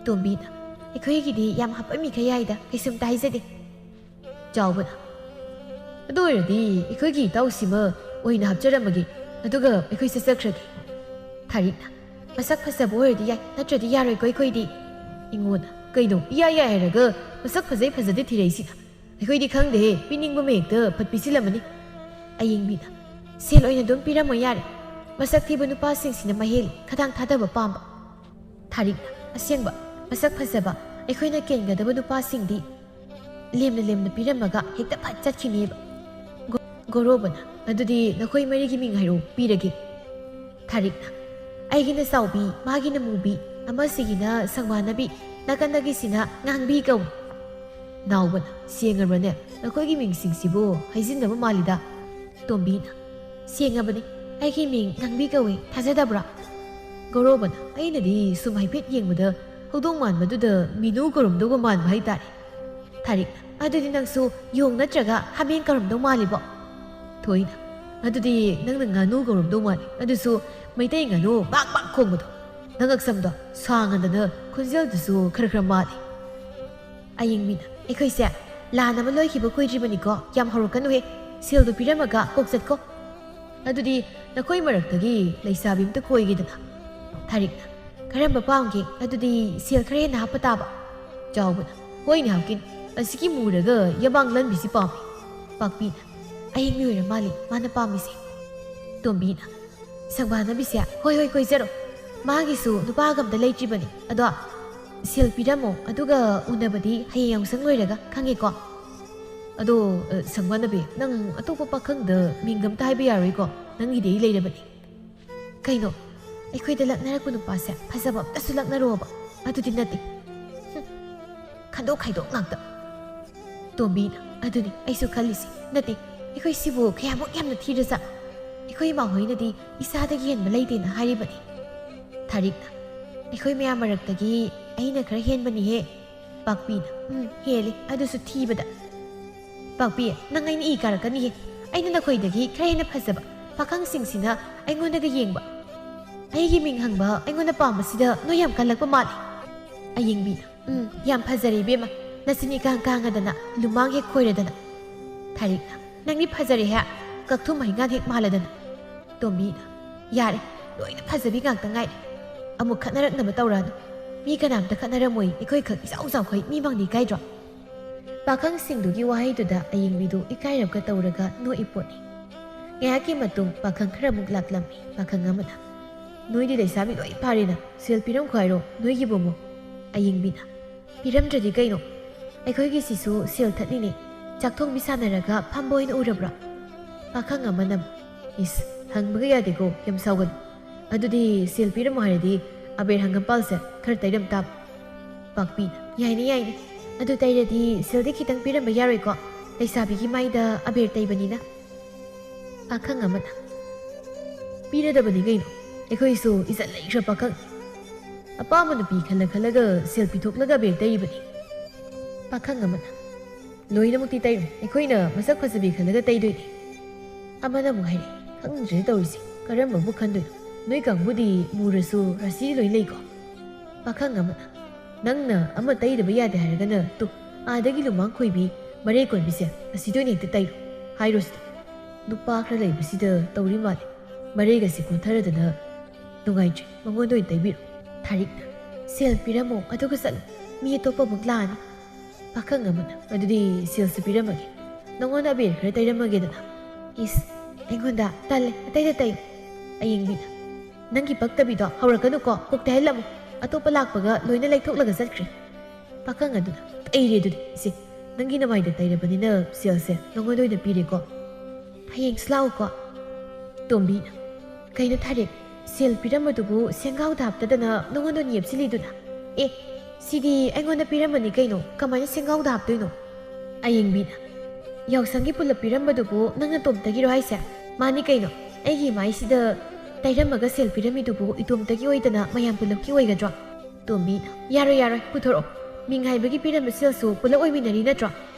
ꯇꯣꯝꯕꯤꯅ, "ꯑꯩꯈꯣꯏꯒꯤꯗꯤ ꯌꯥꯝ ꯍꯥꯞꯄꯝꯃꯤꯈꯩ ꯌꯥꯏꯗ, ꯀꯩꯁꯨꯝꯇ ꯍꯥꯏꯖꯗꯦ꯫" ꯆꯥꯎꯕꯅ, "ꯑꯗꯨ ꯑꯣꯏꯔꯗꯤ ꯑꯩꯈꯣꯏꯒꯤ ꯏꯇꯥꯎꯁꯤꯃ ꯑꯣꯏꯅ ꯍꯥꯞꯆꯔꯝꯃꯒꯦ, ꯑꯗꯨꯒ ꯑꯩꯈꯣꯏ ꯆꯠꯆꯈ꯭ꯔꯒꯦ꯫" ꯊꯥꯔꯤꯛꯅ, ꯃꯁꯛ ꯐꯖꯕ ꯑꯣꯏꯔꯗꯤ ꯌꯥꯏ, ꯅꯠꯇ꯭ꯔꯗꯤ ꯌꯥꯔꯣꯏꯀꯣ ꯑꯩꯈꯣꯏꯗꯤ꯫ ꯏꯉꯣꯟꯅ, "ꯀꯩꯅꯣ ꯏꯌꯥ ꯌꯥꯏ ꯍꯥꯏꯔꯒ ꯃꯁꯛ ꯐꯖꯩ ꯐꯖꯗꯦ ꯊꯤꯔꯛꯏꯁꯤꯅ? ꯑꯩꯈꯣꯏꯗꯤ ꯈꯪꯗꯦꯍꯦ, ꯄꯤꯅꯤꯡꯕ ꯃꯍꯦꯛꯇ ꯐꯠ ꯄꯤꯁꯤꯜꯂꯝꯃꯅꯤ"꯫ ꯑꯌꯤꯡꯕꯤꯅ, "ꯁꯦꯜ ꯑꯣꯏꯅ ꯑꯗꯨꯝ ꯄꯤꯔꯝꯃꯣ ꯌꯥꯔꯦ꯫ ꯃꯁꯛ ꯊꯤꯕ ꯅꯨꯄꯥꯁꯤꯡꯁꯤꯅ ꯃꯍꯦꯜꯂꯤ ꯈꯗꯥꯡ ꯊꯥꯗꯕ ꯄꯥꯝꯕ"꯫ ꯊꯥꯔꯤꯛꯅ, "ꯑꯁꯦꯡꯕ, ꯃꯁꯛ ꯐꯖꯕ ꯑꯩꯈꯣꯏꯅ ꯀꯦꯟꯒꯗꯕ ꯅꯨꯄꯥꯁꯤꯡꯗꯤ ꯂꯦꯝꯅ ꯂꯦꯝꯅ ꯄꯤꯔꯝꯃꯒ ꯍꯦꯛꯇ ꯐꯠ ꯆꯠꯈꯤꯅꯦꯕ"꯫ ꯒꯣ-, ꯒꯣꯔꯣꯕꯅ, "ꯑꯗꯨꯗꯤ ꯅꯈꯣꯏ ꯃꯔꯤꯒꯤ ꯃꯤꯡ ꯍꯥꯏꯔꯛꯎ, ꯄꯤꯔꯒꯦ"꯫ ꯊꯥꯔꯤꯛꯅ, "ꯑꯩꯒꯤꯅ ꯆꯥꯎꯕꯤ, ꯃꯥꯒꯤꯅ ꯃꯨꯕꯤ, ꯑꯃꯁꯤꯒꯤꯅ ꯁꯪꯕꯥꯅꯕꯤ, ꯅꯥꯀꯟꯗꯒꯤꯁꯤꯅ ꯉꯥꯡꯕꯤ ꯀꯧꯏ"꯫ ꯅꯥꯎꯕꯅ, "ꯁꯦꯡꯉꯕ꯭ꯔꯅꯦ? ꯅꯈꯣꯏꯒꯤ ꯃꯤꯡꯁꯤꯡꯁꯤꯕꯨ ꯍꯩꯖꯤꯟꯅꯕ ꯃꯥꯜꯂꯤꯗ"꯫ ꯇꯣꯝꯕꯤꯅ, "ꯁꯦꯡꯉꯕꯅꯤ, ꯑꯩꯒꯤ ꯃꯤꯡ ꯉꯥꯡꯕꯤ ꯀꯧꯏ, ꯊꯥꯖꯗꯕ꯭ꯔꯥ?" ꯒꯣꯔꯣꯕꯅ, "ꯑꯩꯅꯗꯤ ꯁꯨꯝ ꯍꯥꯏꯐꯦꯠ ꯌꯦꯡꯕꯗ ꯍꯧꯗꯣꯡ ꯃꯥꯟꯕꯗꯨꯗ ꯃꯤꯅꯨ ꯀꯧꯔꯝꯗꯧꯕ ꯃꯥꯟꯕ ꯍꯥꯏꯇꯥꯔꯦ"꯫ ꯊꯥꯔꯤꯛꯅ, "ꯑꯗꯨꯗꯤ ꯅꯪꯁꯨ ꯌꯣꯡ ꯅꯠꯇ꯭ꯔꯒ ꯍꯥꯃꯦꯡ ꯀꯧꯔꯝꯗꯧ ꯃꯥꯜꯂꯤꯕꯣ"꯫ ꯊꯣꯏꯅ, "ꯑꯗꯨꯗꯤ ꯅꯪꯅ ꯉꯥꯅꯨ ꯀꯧꯔꯝꯗꯧ ꯃꯥꯜꯂꯤ, ꯑꯗꯨꯁꯨ ꯃꯩꯇꯩ ꯉꯥꯅꯨ ꯕꯥꯛ ꯕꯥꯛ ꯈꯣꯡꯕꯗꯣ꯫ ꯅꯉꯛꯁꯝꯗꯣ ꯁꯥꯡꯉꯗꯅ ꯈꯣꯟꯖꯦꯜꯗꯨꯁꯨ ꯈꯔ ꯈꯔ ꯃꯥꯜꯂꯤ"꯫ ꯑꯌꯤꯡꯕꯤꯅ, "ꯑꯩꯈꯣꯏꯁꯦ ꯂꯥꯟ ꯑꯃ ꯂꯣꯏꯈꯤꯕ ꯀꯨꯏꯗ꯭ꯔꯤꯕꯅꯤꯀꯣ, ꯌꯥꯝ ꯍꯧꯔꯛꯀꯅꯨꯍꯦ꯫ ꯁꯦꯜꯗꯨ ꯄꯤꯔꯝꯃꯒ ꯀꯣꯛ ꯆꯠꯀꯣ꯫ ꯑꯗꯨꯗꯤ ꯅꯈꯣꯏ ꯃꯔꯛꯇꯒꯤ ꯂꯩꯁꯥꯕꯤ ꯑꯝꯇ ꯀꯣꯏꯒꯦꯗꯅ"꯫ ꯊꯥꯔꯤꯛꯅ, "ꯀꯔꯝꯕ ꯄꯥꯝꯒꯦ? ꯑꯗꯨꯗꯤ ꯁꯦꯜ ꯈꯔ ꯍꯦꯟꯅ ꯍꯥꯞꯄ ꯇꯥꯕ"꯫ ꯆꯥꯎꯕꯅ, "ꯍꯣꯏꯅꯦ ꯍꯥꯞꯀꯤꯟ, ꯑꯁꯤꯒꯤ ꯃꯨꯔꯒ ꯌꯥꯕꯥꯡ ꯂꯟꯕꯤꯁꯤ ꯄꯥꯝꯃꯤ"꯫ ꯄꯥꯛꯄꯤꯅ, "ꯑꯌꯤꯡꯕꯤ ꯑꯣꯏꯔ ꯃꯥꯜꯂꯦ ꯃꯥꯅ ꯄꯥꯝꯃꯤꯁꯦ"꯫ ꯇꯣꯝꯕꯤꯅ, "ꯁꯪꯕꯥꯅꯕꯤꯁꯦ, ꯍꯣꯏ ꯍꯣꯏ ꯀꯣꯏꯖꯔꯣ꯫ ꯃꯥꯒꯤꯁꯨ ꯅꯨꯄꯥꯒ ꯑꯝꯇ ꯂꯩꯇ꯭ꯔꯤꯕꯅꯤ꯫ ꯑꯗꯣ ꯁꯦꯜ ꯄꯤꯔꯝꯃꯣ, ꯑꯗꯨꯒ ꯎꯅꯕꯗꯤ ꯍꯌꯦꯡ ꯌꯥꯎꯁꯪ ꯂꯣꯏꯔꯒ ꯈꯪꯉꯦꯀꯣ"꯫ "ꯑꯗꯣ, ꯑ, ꯁꯪꯕꯥꯅꯕꯤ, ꯅꯪ ꯑꯇꯣꯞꯄ ꯄꯥꯈꯪꯗ ꯃꯤꯡꯒ ꯑꯝꯇ ꯍꯥꯏꯕ ꯌꯥꯔꯣꯏꯀꯣ? ꯅꯪꯒꯤꯗꯤ ꯑꯩ ꯂꯩꯔꯕꯅꯤ"꯫ "ꯀꯩꯅꯣ? ꯑꯩꯈꯣꯏꯗ ꯂꯛꯅꯔꯛꯄ ꯅꯨꯄꯥꯁꯦ ꯐꯖꯕ ꯑꯝꯇꯁꯨ ꯂꯛꯅꯔꯣꯕ"? "ꯑꯗꯨꯗꯤ ꯅꯠꯇꯦ"꯫ ꯍꯨꯝ꯫ ꯈꯟꯗꯣꯛ ꯈꯥꯏꯗꯣꯛ ꯉꯥꯛꯇ꯫ ꯇꯣꯝꯕꯤꯅ, "ꯑꯗꯨꯅꯤ ꯑꯩꯁꯨ ꯈꯜꯂꯤꯁꯦ꯫ ꯅꯠꯇꯦ, ꯑꯩꯈꯣꯏ ꯁꯤꯕꯨ ꯀꯌꯥꯃꯨꯛ ꯌꯥꯝꯅ ꯊꯤꯔꯖꯥꯠꯅꯣ? ꯑꯩꯈꯣꯏ ꯏꯃꯥ ꯍꯣꯏꯅꯗꯤ ꯏꯁꯥꯗꯒꯤ ꯍꯦꯟꯕ ꯂꯩꯇꯦꯅ ꯍꯥꯏꯔꯤꯕꯅꯤ"꯫ ꯊꯥꯔꯤꯛꯅ, "ꯑꯩꯈꯣꯏ ꯃꯌꯥꯝ ꯃꯔꯛꯇꯒꯤ ꯑꯩꯅ ꯈꯔ ꯍꯦꯟꯕꯅꯤꯍꯦ"꯫ ꯄꯥꯛꯄꯤꯅ, "ꯎꯝ, ꯍꯦꯜꯂꯤ, ꯑꯗꯨꯁꯨ ꯊꯤꯕꯗ"꯫ ꯄꯥꯛꯄꯤ, "ꯅꯪ ꯑꯩꯅ ꯏ ꯀꯥꯔꯛꯀꯅꯤꯍꯦ꯫ ꯑꯩꯅ ꯅꯈꯣꯏꯗꯒꯤ ꯈꯔ ꯍꯦꯟꯅ ꯐꯖꯕ ꯄꯥꯈꯪꯁꯤꯡꯁꯤꯅ ꯑꯩꯉꯣꯟꯗꯒ ꯌꯦꯡꯕ, ꯑꯩꯒꯤ ꯃꯤꯡ ꯍꯪꯕ, ꯑꯩꯉꯣꯟꯗ ꯄꯥꯝꯕꯁꯤꯗ ꯅꯣꯏ ꯌꯥꯝ ꯀꯜꯂꯛꯄ ꯃꯥꯜꯂꯤ"꯫ ꯑꯌꯤꯡꯕꯤꯅ, "ꯎꯝ, ꯌꯥꯝ ꯐꯖꯔꯦ ꯏꯕꯦꯝꯃ, ꯅꯆꯤꯟ ꯏꯀꯥꯡ ꯀꯥꯡꯉꯗꯅ, ꯂꯨꯃꯥꯡ ꯍꯦꯛ ꯈꯣꯏꯔꯗꯅ"꯫ ꯊꯥꯔꯤꯛꯅ, "ꯅꯪꯗꯤ ꯐꯖꯔꯦꯍꯦ, ꯀꯛꯊꯨꯝ ꯍꯩꯉꯥꯟ ꯍꯦꯛ ꯃꯥꯜꯂꯗꯅ"꯫ ꯇꯣꯝꯕꯤꯅ, "ꯌꯥꯔꯦ, ꯂꯣꯏꯅ ꯐꯖꯕꯤ ꯉꯥꯛꯇ ꯉꯥꯏꯔꯦ꯫ ꯑꯃꯨꯛ ꯈꯠꯅꯔꯛꯅꯕ ꯇꯧꯔꯛꯑꯅꯨ꯫ ꯃꯤ ꯀꯅꯥꯝꯇ ꯈꯠꯅꯔꯝꯃꯣꯏ, ꯑꯩꯈꯣꯏꯈꯛ ꯏꯆꯥꯎ ꯆꯥꯎꯈꯩ, ꯃꯤ ꯃꯥꯡꯅ ꯏꯀꯥꯏꯗ꯭ꯔꯣ? ꯄꯥꯈꯪꯁꯤꯡꯗꯨꯒꯤ ꯋꯥꯍꯩꯗꯨꯗ ꯑꯌꯤꯡꯕꯤꯗꯨ ꯏꯀꯥꯏꯔꯞꯀ ꯇꯧꯔꯒ ꯅꯣꯛꯏ ꯄꯣꯠꯅꯤ꯫ ꯉꯥꯏꯍꯥꯛꯀꯤ ꯃꯇꯨꯡ ꯄꯥꯈꯪ ꯈꯔꯃꯨꯛ ꯂꯥꯛꯂꯝꯃꯤ꯫ ꯄꯥꯈꯪ ꯑꯃꯅ, "ꯅꯣꯏꯗꯤ ꯂꯩꯁꯥꯕꯤ ꯂꯣꯏ ꯐꯥꯔꯦꯅ, ꯁꯦꯜ ꯄꯤꯔꯝꯈꯣ ꯍꯥꯏꯔꯣ ꯅꯣꯏꯒꯤꯕꯨ ꯑꯃꯨꯛ?" ꯑꯌꯤꯡꯕꯤꯅ, "ꯄꯤꯔꯝꯗ꯭ꯔꯗꯤ ꯀꯩꯅꯣ? ꯑꯩꯈꯣꯏꯒꯤꯁꯤꯁꯨ ꯁꯦꯜ ꯊꯠꯂꯤꯅꯦ꯫ ꯆꯥꯛꯊꯣꯡꯕꯤ ꯁꯥꯟꯅꯔꯒ ꯐꯝꯕ ꯑꯣꯏꯅ ꯎꯔꯕ꯭ꯔꯣ?" ꯄꯥꯈꯪ ꯑꯃꯅ, "ꯏꯁ, ꯍꯪꯕꯒ ꯌꯥꯗꯦꯀꯣ, ꯌꯥꯝ ꯁꯥꯎꯒꯅꯨ꯫ ꯑꯗꯨꯗꯤ ꯁꯦꯜ ꯄꯤꯔꯝꯃꯣ ꯍꯥꯏꯔꯗꯤ ꯑꯕꯦꯔ ꯍꯪꯒꯝꯄꯥꯜꯁꯦ ꯈꯔ ꯇꯩꯔꯝ ꯇꯥꯕ꯫" ꯄꯥꯛꯄꯤꯅ, "ꯌꯥꯏꯅꯦ, ꯌꯥꯏꯅꯦ꯫ ꯑꯗꯨ ꯇꯩꯔꯗꯤ ꯁꯦꯜꯗꯤ ꯈꯤꯇꯪ ꯄꯤꯔꯝꯕ ꯌꯥꯔꯣꯏꯀꯣ? ꯂꯩꯁꯥꯕꯤꯒꯤ ꯃꯥꯏꯗ ꯑꯕꯦꯔ ꯇꯩꯕꯅꯤꯅ꯫" ꯄꯥꯈꯪ ꯑꯃꯅ, "ꯄꯤꯔꯗꯕꯅꯤ ꯀꯩꯅꯣ, ꯑꯩꯈꯣꯏꯁꯨ ꯏꯖꯠ ꯂꯩꯈ꯭ꯔ ꯄꯥꯈꯪ꯫ ꯑꯄꯥꯝꯕ ꯅꯨꯄꯤ ꯈꯜꯂ ꯈꯜꯂꯒ ꯁꯦꯜ ꯄꯤꯊꯣꯛꯂꯒ ꯑꯕꯦꯔ ꯇꯩꯔꯤꯕꯅꯤ꯫" ꯄꯥꯈꯪ ꯑꯃꯅ, "ꯂꯣꯏꯅꯃꯛꯇꯤ ꯇꯩꯔꯣꯏ, ꯑꯩꯈꯣꯏꯅ ꯃꯁꯛ ꯐꯖꯕꯤ ꯈꯜꯂꯒ ꯇꯩꯗꯣꯏꯅꯤ꯫" ꯑꯃꯅ ꯑꯃꯨꯛ ꯍꯥꯏꯔꯛꯏ, "ꯈꯪꯗ꯭ꯔꯦ ꯇꯧꯔꯤꯁꯦ, ꯀꯔꯝꯕꯕꯨ ꯈꯟꯗꯣꯏꯅꯣ? ꯅꯣꯏ ꯀꯥꯡꯕꯨꯗꯤ ꯃꯨꯔꯁꯨ ꯔꯥꯁꯤ ꯂꯣꯏ ꯂꯩꯀꯣ꯫" ꯄꯥꯈꯪ ꯑꯃꯅ, "ꯅꯪꯅ ꯑꯃ ꯇꯩꯗꯕ ꯌꯥꯗꯦ ꯍꯥꯏꯔꯒꯅ ꯇꯨ, ꯑꯥꯗꯒꯤ ꯂꯨꯃꯥꯡ ꯈꯣꯏꯕꯤ ꯃꯔꯩ ꯀꯣꯟꯕꯤꯁꯦ ꯑꯁꯤꯗ ꯑꯣꯏꯅ ꯍꯦꯛꯇ ꯇꯩꯔꯣ ꯍꯥꯏꯔꯣ ꯁꯤꯗ꯫ ꯅꯨꯄꯥ ꯈꯔ ꯂꯩꯕꯁꯤꯗ ꯇꯧꯔꯤ ꯃꯥꯜꯂꯦ꯫ ꯃꯔꯩꯒꯁꯦ ꯀꯣꯟꯊꯔꯗꯅ ꯅꯨꯡꯉꯥꯏꯇ꯭ꯔꯦ, ꯃꯉꯣꯟꯗ ꯑꯣꯏꯅ ꯇꯩꯕꯤꯔꯣ꯫" ꯊꯥꯔꯤꯛꯅ, "ꯁꯦꯜ ꯄꯤꯔꯝꯃꯣ, ꯑꯗꯨꯒ ꯆꯠꯂꯣ꯫ ꯃꯤ ꯑꯇꯣꯞꯄ ꯑꯃꯨꯛ ꯂꯥꯛꯑꯅꯤ꯫" ꯄꯥꯈꯪ ꯑꯃꯅ, "ꯑꯗꯨꯗꯤ ꯁꯦꯜꯁꯨ ꯄꯤꯔꯝꯃꯒꯦ, ꯅꯉꯣꯟꯗ ꯑꯕꯦꯔ ꯈꯔ ꯇꯩꯔꯝꯃꯒꯦꯗꯅ꯫" "ꯏꯁ, ꯑꯩꯉꯣꯟꯗ? ꯇꯜꯂꯦ, ꯑꯇꯩꯗ ꯇꯩꯌꯨ꯫" ꯑꯌꯤꯡꯕꯤꯅ, "ꯅꯪꯒꯤ ꯄꯛꯇꯕꯤꯗꯣ ꯍꯧꯔꯛꯀꯅꯨꯀꯣ, ꯀꯣꯛ ꯇꯩꯍꯜꯂꯝꯃꯨ꯫ ꯑꯇꯣꯞꯄ ꯂꯥꯛꯄꯒ ꯂꯣꯏꯅ ꯂꯩꯊꯣꯛꯂꯒ ꯆꯠꯈ꯭ꯔꯦ꯫" ꯄꯥꯈꯪ ꯑꯗꯨꯅ, "ꯇꯩꯔꯦ ꯑꯗꯨꯗꯤ, ꯁꯦ, ꯅꯪꯒꯤ ꯅꯃꯥꯏꯗ ꯇꯩꯔꯕꯅꯤꯅ ꯁꯦꯜꯁꯦ ꯅꯉꯣꯟꯗ ꯑꯣꯏꯅ ꯄꯤꯔꯦꯀꯣ꯫ ꯍꯌꯦꯡꯁꯨ ꯂꯥꯛꯎꯀꯣ꯫" ꯇꯣꯝꯕꯤꯅ, "ꯀꯩꯅꯣ ꯊꯥꯔꯤꯛ, ꯁꯦꯜ ꯄꯤꯔꯝꯕꯗꯨꯕꯨ ꯁꯦꯡꯒꯥꯎꯗ ꯍꯥꯞꯇꯗꯅ ꯅꯉꯣꯟꯗ ꯅꯦꯞꯁꯤꯜꯂꯤꯗꯨꯅ? ꯑꯦ, ꯁꯤꯗꯤ ꯑꯩꯉꯣꯟꯗ ꯄꯤꯔꯝꯕꯅꯤ ꯀꯩꯅꯣ, ꯀꯃꯥꯏꯅ ꯁꯦꯡꯒꯥꯎꯗ ꯍꯥꯞꯇꯣꯏꯅꯣ?" ꯑꯌꯤꯡꯕꯤꯅ, "ꯌꯥꯎꯁꯪꯒꯤ ꯄꯨꯂꯞ ꯄꯤꯔꯝꯕꯗꯨꯕꯨ ꯅꯪ ꯅꯇꯣꯝꯇꯒꯤꯔꯣ ꯍꯥꯏꯁꯦ? ꯃꯥꯅꯤ ꯀꯩꯅꯣ, ꯑꯩꯒꯤ ꯏꯃꯥꯏꯁꯤꯗ ꯇꯩꯔꯝꯃꯒ ꯁꯦꯜ ꯄꯤꯔꯝꯃꯤꯗꯨꯕꯨ ꯏꯇꯣꯝꯇꯒꯤ ꯑꯣꯏꯗꯅ ꯃꯌꯥꯝ ꯄꯨꯂꯞꯀꯤ ꯑꯣꯏꯒꯗ꯭ꯔꯣ?" ꯇꯣꯝꯕꯤꯅ, "ꯌꯥꯔꯣꯏ, ꯌꯥꯔꯣꯏ, ꯄꯨꯊꯣꯔꯛꯑꯣ꯫ ꯃꯤꯡ ꯍꯥꯏꯕꯒꯤ ꯄꯤꯔꯝꯕ ꯁꯦꯜꯁꯨ ꯄꯨꯂꯞ ꯑꯣꯏꯃꯤꯟꯅꯔꯤ ꯅꯠꯇ꯭ꯔꯣ?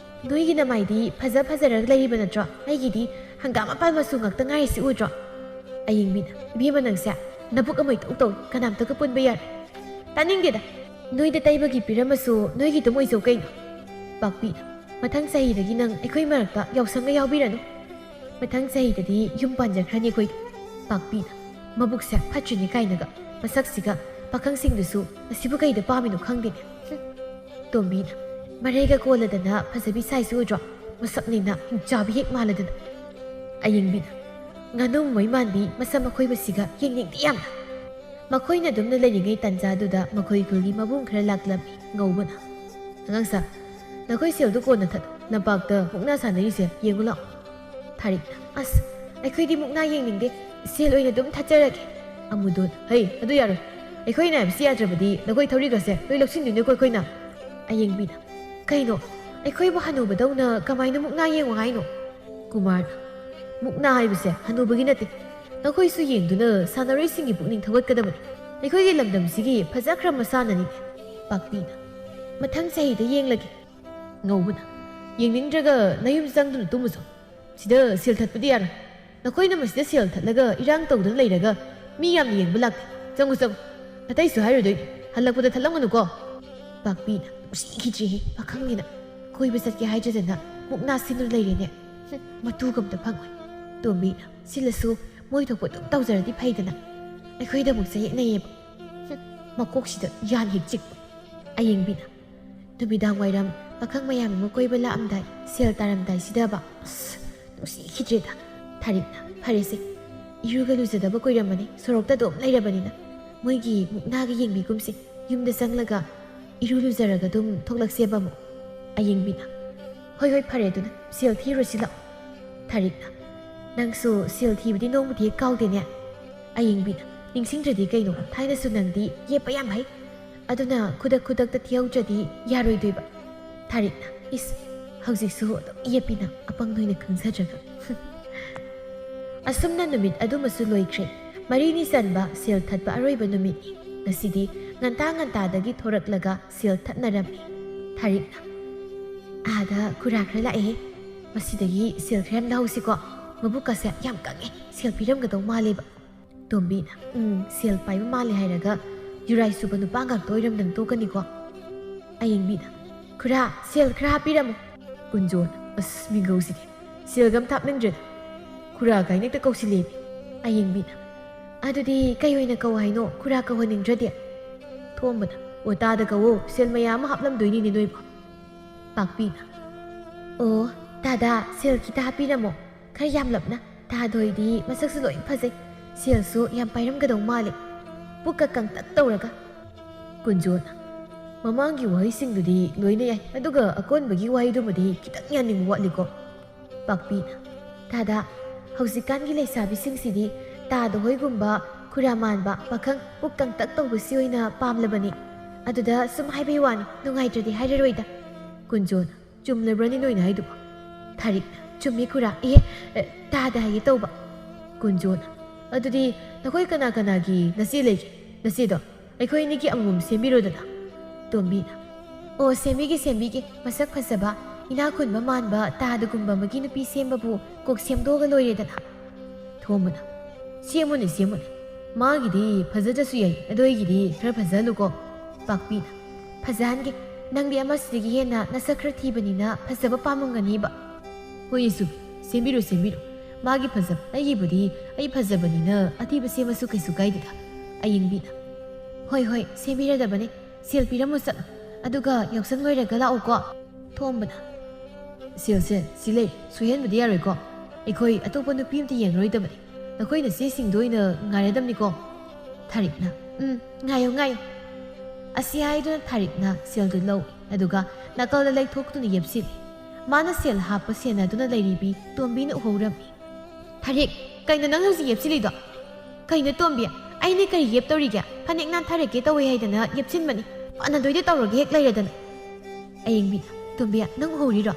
ꯅꯣꯏꯒꯤ ꯅꯃꯥꯏꯗꯤ ꯐꯖ ꯐꯖꯔꯒ ꯂꯩꯔꯤꯕ ꯅꯠꯇ꯭ꯔꯣ? ꯑꯩꯒꯤꯗꯤ ꯍꯪꯒꯥꯝ ꯃꯄꯥꯟ ꯃꯆꯨ ꯉꯥꯛꯇ ꯉꯥꯏꯔꯤꯁꯤ ꯎꯗ꯭ꯔꯣ?" ꯑꯌꯤꯡꯕꯤꯅ, "ꯏꯕꯦꯝꯃ ꯅꯪꯁꯦ ꯅꯕꯨꯛ ꯑꯃ ꯏꯇꯧ ꯇꯧꯏ, ꯀꯅꯥꯝꯇꯒ ꯄꯨꯟꯕ ꯌꯥꯔꯣꯏ꯫" "ꯇꯥꯅꯤꯡꯗꯦꯗ, ꯅꯣꯏꯗ ꯇꯩꯕꯒꯤ ꯄꯤꯔꯝꯃꯁꯨ ꯅꯣꯏꯒꯤ ꯑꯗꯨꯝ ꯑꯣꯏꯖꯧ ꯀꯩꯅꯣ꯫" ꯄꯥꯛꯄꯤꯅ, "ꯃꯊꯪ ꯆꯍꯤꯗꯒꯤ ꯅꯪ ꯑꯩꯈꯣꯏ ꯃꯔꯛꯇ ꯌꯥꯎꯁꯪꯒ ꯌꯥꯎꯕꯤꯔꯅꯨ꯫ ꯃꯊꯪ ꯆꯍꯤꯗꯗꯤ ꯌꯨꯝ ꯄꯥꯟꯖꯈ꯭ꯔꯅꯤ ꯑꯩꯈꯣꯏ꯫" ꯄꯥꯛꯄꯤꯅ, "ꯃꯕꯨꯛꯁꯦ ꯐꯠꯇ꯭ꯔꯤꯅꯦ ꯀꯥꯏꯅꯒ, ꯃꯁꯛꯁꯤꯒ ꯄꯥꯈꯪꯁꯤꯡꯗꯨꯁꯨ ꯑꯁꯤꯕꯨ ꯀꯩꯗ ꯄꯥꯝꯃꯤꯅꯣ ꯈꯪꯗꯦꯅꯦ꯫ ꯍꯨꯝ꯫ ꯇꯣꯝꯕꯤꯅ, "ꯃꯔꯩꯒ ꯀꯣꯜꯂꯗꯅ ꯐꯖꯕꯤ ꯁꯥꯏꯁꯨ ꯎꯗ꯭ꯔꯣ? ꯃꯁꯛꯅꯤꯅ ꯍꯤꯡꯆꯥꯕꯤ ꯍꯦꯛ ꯃꯥꯜꯂꯗꯅ"꯫ ꯑꯌꯦꯡꯕꯤꯅ, "ꯉꯥꯅꯨ ꯃꯩ ꯃꯥꯟꯕꯤ ꯃꯁꯝ ꯑꯈꯣꯏꯕꯁꯤꯒ ꯌꯦꯡꯅꯤꯡꯗꯦ ꯌꯥꯝꯅ"꯫ ꯃꯈꯣꯏꯅ ꯑꯗꯨꯝꯅ ꯂꯩꯔꯤꯉꯩ ꯇꯥꯟꯖꯥꯗꯨꯗ ꯃꯈꯣꯏ ꯈꯨꯜꯒꯤ ꯃꯕꯨꯡ ꯈꯔ ꯂꯥꯛꯂꯝꯃꯤ꯫ ꯉꯧꯕꯅ, "ꯑꯉꯥꯡꯁꯥ, ꯅꯈꯣꯏ ꯁꯦꯜꯗꯨ ꯀꯣꯟꯅ ꯊꯠꯂꯣ꯫ ꯂꯝꯄꯥꯛꯇ ꯃꯨꯛꯅꯥ ꯁꯥꯟꯅꯔꯤꯁꯦ ꯌꯦꯡꯉꯨ ꯂꯥꯛꯑꯣ"꯫ ꯊꯥꯔꯤꯛꯅ, "ꯑꯁ, ꯑꯩꯈꯣꯏꯗꯤ ꯃꯨꯛꯅꯥ ꯌꯦꯡꯅꯤꯡꯗꯦ, ꯁꯦꯜ ꯑꯣꯏꯅ ꯑꯗꯨꯝ ꯊꯠꯆꯔꯒꯦ"꯫ ꯑꯃꯨꯗꯣꯟ, "ꯍꯩ, ꯑꯗꯨ ꯌꯥꯔꯣꯏ꯫ ꯑꯩꯈꯣꯏꯅ ꯍꯥꯏꯕꯁꯤ ꯌꯥꯗ꯭ꯔꯕꯗꯤ ꯅꯈꯣꯏ ꯊꯧꯔꯤꯒꯁꯦ ꯂꯣꯏ ꯂꯧꯁꯤꯟꯗꯣꯏꯅꯦꯀꯣ ꯑꯩꯈꯣꯏꯅ"꯫ ꯑꯌꯦꯡꯕꯤꯅ, "ꯀꯩꯅꯣ, ꯑꯩꯈꯣꯏꯕꯨ ꯍꯅꯨꯕꯗꯧꯅ ꯀꯃꯥꯏꯅ ꯃꯨꯛꯅꯥ ꯌꯦꯡꯉꯣ ꯍꯥꯏꯅꯣ?" ꯀꯨꯃꯥꯔꯅ, "ꯃꯨꯛꯅꯥ ꯍꯥꯏꯕꯁꯦ ꯍꯅꯨꯕꯒꯤ ꯅꯠꯇꯦ꯫ ꯅꯈꯣꯏꯁꯨ ꯌꯦꯡꯗꯨꯅ ꯁꯥꯟꯅꯔꯣꯏꯁꯤꯡꯒꯤ ꯄꯨꯛꯅꯤꯡ ꯊꯧꯒꯠꯀꯗꯕꯅꯤ꯫ ꯑꯩꯈꯣꯏꯒꯤ ꯂꯝꯗꯝꯁꯤꯒꯤ ꯐꯖꯈ꯭ꯔ ꯃꯁꯥꯟꯅꯅꯤ"꯫ ꯄꯥꯛꯄꯤꯅ, "ꯃꯊꯪ ꯆꯍꯤꯗ ꯌꯦꯡꯂꯒꯦ"꯫ ꯉꯧꯕꯅ, "ꯌꯦꯡꯅꯤꯡꯗ꯭ꯔꯒ ꯅꯌꯨꯝ ꯆꯪꯗꯨꯅ ꯇꯨꯝꯃꯨꯆꯣ꯫ ꯁꯤꯗ ꯁꯦꯜ ꯊꯠꯄꯗꯤ ꯌꯥꯔꯣꯏ꯫ ꯅꯈꯣꯏꯅ ꯃꯁꯤꯗ ꯁꯦꯜ ꯊꯠꯂꯒ ꯏꯔꯥꯡ ꯇꯧꯗꯨꯅ ꯂꯩꯔꯒ ꯃꯤ ꯌꯥꯝꯅ ꯌꯦꯡꯕ ꯂꯥꯛꯇꯦ꯫ ꯆꯪꯉꯨ, ꯆꯪꯉꯨ꯫ ꯑꯇꯩꯁꯨ ꯍꯥꯏꯔꯨꯗꯣꯏꯅꯤ꯫ ꯍꯜꯂꯛꯄꯗ ꯊꯠꯂꯝꯒꯅꯨꯀꯣ"꯫ ꯄꯥꯛꯄꯤꯅ, "ꯅꯨꯡꯁꯤꯈꯤꯗ꯭ꯔꯦꯍꯦ ꯄꯥꯈꯪꯒꯤꯅ꯫ ꯀꯣꯏꯕ ꯆꯠꯀꯦ ꯍꯥꯏꯗ꯭ꯔꯗꯅ ꯃꯨꯛꯅꯥ ꯁꯤꯟꯗꯨꯅ ꯂꯩꯔꯦꯅꯦ꯫ ꯍꯨꯝ, ꯃꯇꯨꯒ ꯑꯝꯇ ꯐꯪꯉꯣꯏ"꯫ ꯇꯣꯝꯕꯤꯅ, "ꯁꯤꯜꯂꯁꯨ ꯃꯣꯏ ꯊꯣꯛꯄ ꯑꯗꯨꯝ ꯇꯧꯖꯔꯗꯤ ꯐꯩꯗꯅ꯫ ꯑꯩꯈꯣꯏꯗ ꯑꯃꯨꯛ ꯆꯌꯦꯠꯅꯩꯌꯦꯕ꯫ ꯍꯨꯝ, ꯃꯀꯣꯛꯁꯤꯗ ꯌꯥꯟ ꯍꯦꯛ ꯆꯤꯛꯄ"꯫ ꯑꯌꯦꯡꯕꯤꯅ, "ꯅꯨꯃꯤꯗꯥꯡ ꯋꯥꯏꯔꯝ ꯄꯥꯈꯪ ꯃꯌꯥꯝ ꯑꯃ ꯀꯣꯏꯕ ꯂꯥꯛꯑꯝꯗꯥꯏ, ꯁꯦꯜ ꯇꯥꯔꯝꯗꯥꯏꯁꯤꯗꯕ꯫ ꯑꯁ, ꯅꯨꯡꯁꯤꯈꯤꯗ꯭ꯔꯦꯗ"꯫ ꯊꯥꯔꯤꯛꯅ, "ꯐꯔꯦꯁꯦ, ꯏꯔꯨꯒ ꯂꯨꯖꯗꯕ ꯀꯨꯏꯔꯝꯃꯅꯤ, ꯁꯣꯔꯣꯛꯇ ꯑꯗꯨꯝ ꯂꯩꯔꯕꯅꯤꯅ꯫ ꯃꯣꯏꯒꯤ ꯃꯨꯛꯅꯥꯒ ꯌꯦꯡꯕꯤꯒꯨꯝꯁꯦ, ꯌꯨꯝꯗ ꯆꯪꯂꯒ ꯏꯔꯨ ꯂꯨꯖꯔꯒ ꯑꯗꯨꯝ ꯊꯣꯛꯂꯛꯁꯦꯕ ꯑꯃꯨꯛ"꯫ ꯑꯌꯦꯡꯕꯤꯅ, "ꯍꯣꯏ, ꯍꯣꯏ, ꯐꯔꯦ, ꯑꯗꯨꯅ ꯁꯦꯜ ꯊꯤꯔꯨꯁꯤ ꯂꯥꯛꯑꯣ"꯫ ꯊꯥꯔꯤꯛꯅ, "ꯅꯪꯁꯨ ꯁꯦꯜ ꯊꯤꯕꯗꯤ ꯅꯣꯡꯃꯗꯤ ꯍꯦꯛ ꯀꯥꯎꯗꯦꯅꯦ"꯫ ꯑꯌꯦꯡꯕꯤꯅ, "ꯅꯤꯡꯁꯤꯡꯗ꯭ꯔꯗꯤ ꯀꯩꯅꯣ, ꯊꯥꯏꯅꯁꯨ ꯅꯪꯗꯤ ꯌꯦꯞꯄ ꯌꯥꯝ ꯍꯩ꯫ ꯑꯗꯨꯅ ꯈꯨꯗꯛ ꯈꯨꯗꯛꯇ ꯊꯤꯍꯧꯗ꯭ꯔꯗꯤ ꯌꯥꯔꯣꯏꯗꯣꯏꯕ"꯫ ꯊꯥꯔꯤꯛꯅ, "ꯏꯁ, ꯍꯧꯖꯤꯛꯁꯨ ꯑꯗꯨꯝ ꯌꯦꯞꯄꯤꯅ, ꯑꯄꯪ ꯅꯣꯏꯅ ꯈꯪꯖꯗ꯭ꯔꯒ"꯫ ꯑꯁꯨꯝꯅ ꯅꯨꯃꯤꯠ ꯑꯗꯨꯃꯁꯨ ꯂꯣꯏꯈ꯭ꯔꯦ꯫ ꯃꯔꯤꯅꯤ ꯆꯟꯕ ꯁꯦꯜ ꯊꯠꯄ ꯑꯔꯣꯏꯕ ꯅꯨꯃꯤꯠꯅꯤ꯫ ꯉꯁꯤꯗꯤ ꯉꯟꯇꯥ ꯉꯟꯇꯥꯗꯒꯤ ꯊꯣꯔꯛꯂꯒ ꯁꯦꯜ ꯊꯠꯅꯔꯝꯃꯤ꯫ ꯊꯥꯔꯤꯛꯅ, "ꯑꯥꯗ ꯈꯨꯔꯥ ꯈꯔ ꯂꯥꯛꯑꯦ꯫ ꯃꯁꯤꯗꯒꯤ ꯁꯦꯜ ꯈꯔ ꯌꯥꯝ ꯂꯧꯍꯧꯁꯤꯀꯣ꯫ ꯃꯕꯨꯛꯀꯁꯦ ꯌꯥꯝ ꯀꯪꯉꯦ꯫ ꯁꯦꯜ ꯄꯤꯔꯝꯒꯗꯧ ꯃꯥꯜꯂꯦꯕ"꯫ ꯇꯣꯝꯕꯤꯅ, "ꯎꯝ, ꯁꯦꯜ ꯄꯥꯏꯕ ꯃꯥꯜꯂꯦ ꯍꯥꯏꯔꯒ ꯌꯨꯔꯥꯏ ꯁꯨꯕ ꯅꯨꯄꯥ ꯉꯥꯛꯇ ꯑꯣꯏꯔꯝꯗꯅ ꯇꯣꯛꯀꯅꯤꯀꯣ"꯫ ꯑꯌꯦꯡꯕꯤꯅ, "ꯈꯨꯔꯥ, ꯁꯦꯜ ꯈꯔ ꯍꯥꯞꯄꯤꯔꯝꯃꯨ"꯫ ꯀꯨꯟꯖꯣꯅ, "ꯑꯁ, ꯃꯤꯒꯧꯁꯤꯗꯤ ꯁꯦꯜꯒ ꯑꯝꯇ ꯍꯥꯞꯅꯤꯡꯗ꯭ꯔꯦꯗ꯫ ꯈꯨꯔꯥ ꯀꯥꯏꯅ ꯍꯦꯛꯇ ꯀꯧꯁꯤꯜꯂꯦꯃꯤ"꯫ ꯑꯌꯦꯡꯕꯤꯅ, "ꯑꯗꯨꯗꯤ ꯀꯩ ꯑꯣꯏꯅ ꯀꯧ ꯍꯥꯏꯅꯣ, ꯈꯨꯔꯥ ꯀꯧꯍꯟꯅꯤꯡꯗ꯭ꯔꯗꯤ?" ꯊꯣꯝꯕꯅ, "ꯑꯣ, ꯇꯥꯗ ꯀꯧꯋꯣ, ꯁꯦꯜ ꯃꯌꯥꯝ ꯑꯃ ꯍꯥꯞꯂꯝꯗꯣꯏꯅꯤꯅꯦ ꯅꯣꯏꯕꯣ꯫" ꯄꯥꯛꯄꯤꯅ, "ꯑꯣ, ꯇꯥꯗ ꯁꯦꯜ ꯈꯤꯇ ꯍꯥꯞꯄꯤꯔꯝꯃꯣ, ꯈꯔ ꯌꯥꯝꯂꯞꯅ꯫ ꯇꯥꯗ ꯍꯣꯏꯗꯤ ꯃꯁꯛꯁꯨ ꯂꯣꯏ ꯐꯖꯩ, ꯁꯦꯜꯁꯨ ꯌꯥꯝ ꯄꯥꯏꯔꯝꯒꯗꯧ ꯃꯥꯜꯂꯦ, ꯄꯨꯛꯀ ꯀꯪꯇꯛ ꯇꯧꯔꯒ꯫" ꯀꯨꯟꯖꯣꯅ, "ꯃꯃꯥꯡꯒꯤ ꯋꯥꯍꯩꯁꯤꯡꯗꯨꯗꯤ ꯂꯣꯏꯅ ꯌꯥꯏ, ꯑꯗꯨꯒ ꯑꯀꯣꯟꯕꯒꯤ ꯋꯥꯍꯩꯗꯨꯃꯗꯤ ꯈꯤꯇꯪ ꯌꯥꯅꯤꯡꯕ ꯋꯥꯠꯂꯤꯀꯣ꯫" ꯄꯥꯛꯄꯤꯅ, "ꯇꯥꯗ, ꯍꯧꯖꯤꯛꯀꯥꯟꯒꯤ ꯂꯩꯁꯥꯕꯤꯁꯤꯡꯁꯤꯗꯤ ꯇꯥꯗ ꯍꯣꯏꯒꯨꯝꯕ ꯈꯨꯔꯥ ꯃꯥꯟꯕ ꯄꯥꯈꯪ ꯄꯨꯛ ꯀꯪꯇꯛ ꯇꯧꯕꯁꯤ ꯑꯣꯏꯅ ꯄꯥꯝꯂꯕꯅꯤ꯫ ꯑꯗꯨꯗ ꯁꯨꯝ ꯍꯥꯏꯕꯩ ꯋꯥꯅꯤ, ꯅꯨꯡꯉꯥꯏꯇ꯭ꯔꯗꯤ ꯍꯥꯏꯔꯔꯣꯏꯗ꯫" ꯀꯨꯟꯖꯣꯅ, "ꯆꯨꯝꯂꯕ꯭ꯔꯅꯤ ꯅꯣꯏꯅ ꯍꯥꯏꯗꯨꯕꯣ?" ꯊꯥꯔꯤꯛꯅ, "ꯆꯨꯝꯃꯤ ꯈꯨꯔꯥ꯫ ꯑꯦ, ꯑꯦ, ꯇꯥꯗ ꯍꯥꯏꯒꯦ ꯇꯧꯕ꯫" ꯀꯨꯟꯖꯣꯅ, "ꯑꯗꯨꯗꯤ ꯅꯈꯣꯏ ꯀꯅꯥ ꯀꯅꯥꯒꯤ ꯅꯆꯦ ꯂꯩꯒꯦ? ꯅꯆꯦꯗꯣ ꯑꯩꯈꯣꯏ ꯑꯅꯤꯒꯤ ꯑꯃꯃꯝ ꯁꯦꯝꯕꯤꯔꯣꯗꯅ꯫" ꯇꯣꯝꯕꯤꯅ, "ꯑꯣ, ꯁꯦꯝꯕꯤꯒꯦ, ꯁꯦꯝꯕꯤꯒꯦ꯫ ꯃꯁꯛ ꯐꯖꯕ, ꯏꯅꯥꯛ ꯈꯨꯟꯕ ꯃꯥꯟꯕ ꯇꯥꯗꯒꯨꯝꯕ ꯑꯃꯒꯤ ꯅꯨꯄꯤ ꯁꯦꯝꯕꯕꯨ ꯀꯣꯛ ꯁꯦꯝꯗꯣꯛꯑꯒ ꯂꯣꯏꯔꯦꯗꯅ꯫" ꯊꯣꯝꯕꯅ, "ꯁꯦꯝꯃꯨꯅꯦ, ꯁꯦꯝꯃꯨꯅꯦ꯫ ꯃꯥꯒꯤꯗꯤ ꯐꯖꯗ꯭ꯔꯁꯨ ꯌꯥꯏ, ꯑꯗꯣ ꯑꯩꯒꯤꯗꯤ ꯈꯔ ꯐꯖꯍꯜꯂꯨꯀꯣ꯫" ꯄꯥꯛꯄꯤꯅ, "ꯐꯖꯍꯟꯒꯦ꯫ ꯅꯪꯗꯤ ꯑꯃꯁꯤꯗꯒꯤ ꯍꯦꯟꯅ ꯅꯁꯛ ꯈꯔ ꯊꯤꯕꯅꯤꯅ ꯐꯖꯕ ꯄꯥꯝꯃꯝꯒꯅꯤꯕ꯫" "ꯍꯣꯏ, ꯏꯁꯨ, ꯁꯦꯝꯕꯤꯔꯣ, ꯁꯦꯝꯕꯤꯔꯣ꯫ ꯃꯥꯒꯤ ꯐꯖꯕ, ꯑꯩꯒꯤꯕꯨꯗꯤ ꯑꯩ ꯐꯖꯕꯅꯤꯅ ꯑꯊꯤꯕ ꯁꯦꯝꯃꯁꯨ ꯀꯩꯁꯨ ꯀꯥꯏꯗꯦꯗ꯫" ꯑꯌꯤꯡꯕꯤꯅ, "ꯍꯣꯏ, ꯍꯣꯏ, ꯁꯦꯝꯕꯤꯔꯗꯕꯅꯦ꯫ ꯁꯦꯜ ꯄꯤꯔꯝꯃꯨ ꯆꯠꯂꯣ꯫ ꯑꯗꯨꯒ ꯌꯥꯎꯁꯪ ꯂꯣꯏꯔꯒ ꯂꯥꯛꯎꯀꯣ꯫" ꯊꯣꯝꯕꯅ, "ꯁꯦꯜꯁꯦ ꯁꯤ ꯂꯩ, ꯁꯣꯏꯍꯟꯕꯗꯤ ꯌꯥꯔꯣꯏꯀꯣ꯫ ꯑꯩꯈꯣꯏ ꯑꯇꯣꯞꯄ ꯅꯨꯄꯤ ꯑꯝꯇ ꯌꯦꯡꯉꯔꯣꯏꯗꯕꯅꯤ꯫ ꯅꯈꯣꯏ ꯅꯆꯦꯁꯤꯡꯗꯣ ꯑꯣꯏꯅ ꯉꯥꯏꯔꯗꯕꯅꯤꯀꯣ꯫" ꯊꯥꯔꯤꯛꯅ, "ꯎꯝ, ꯉꯥꯏꯌꯨ, ꯉꯥꯏꯌꯨ꯫" ꯑꯁꯤ ꯍꯥꯏꯗꯨꯅ ꯊꯥꯔꯤꯛꯅ ꯁꯦꯜꯗꯨ ꯂꯧꯏ, ꯑꯗꯨꯒ ꯅꯥꯀꯜꯗ ꯂꯩꯊꯣꯛꯇꯨꯅ ꯌꯦꯞꯁꯤꯜꯂꯤ꯫ ꯃꯥꯅ ꯁꯦꯜ ꯍꯥꯞꯄ ꯁꯦꯟꯅꯗꯨꯅ ꯂꯩꯔꯤꯕꯤ ꯇꯣꯝꯕꯤꯅ ꯎꯍꯧꯔꯝꯃꯤ꯫ "ꯊꯥꯔꯤꯛ, ꯀꯩꯅꯣ ꯅꯪ ꯍꯧꯖꯤꯛ ꯌꯦꯞꯁꯤꯜꯂꯤꯗꯣ?" "ꯀꯩꯅꯣ ꯇꯣꯝꯕꯤ, ꯑꯩꯅ ꯀꯔꯤ ꯌꯦꯞꯇꯧꯔꯤꯒꯦ? ꯐꯅꯦꯛ ꯅꯥꯟꯊꯔꯛꯀꯦ ꯇꯧꯋꯦ ꯍꯥꯏꯗꯅ ꯌꯦꯞꯁꯤꯟꯕꯅꯤ꯫ ꯐꯅꯗꯣꯏꯗ ꯇꯧꯔꯒꯦ ꯍꯦꯛ ꯂꯩꯔꯗꯅ꯫" ꯑꯌꯤꯡꯕꯤꯅ, "ꯇꯣꯝꯕꯤ, ꯅꯪ ꯎꯍꯧꯔꯤꯔꯣ?"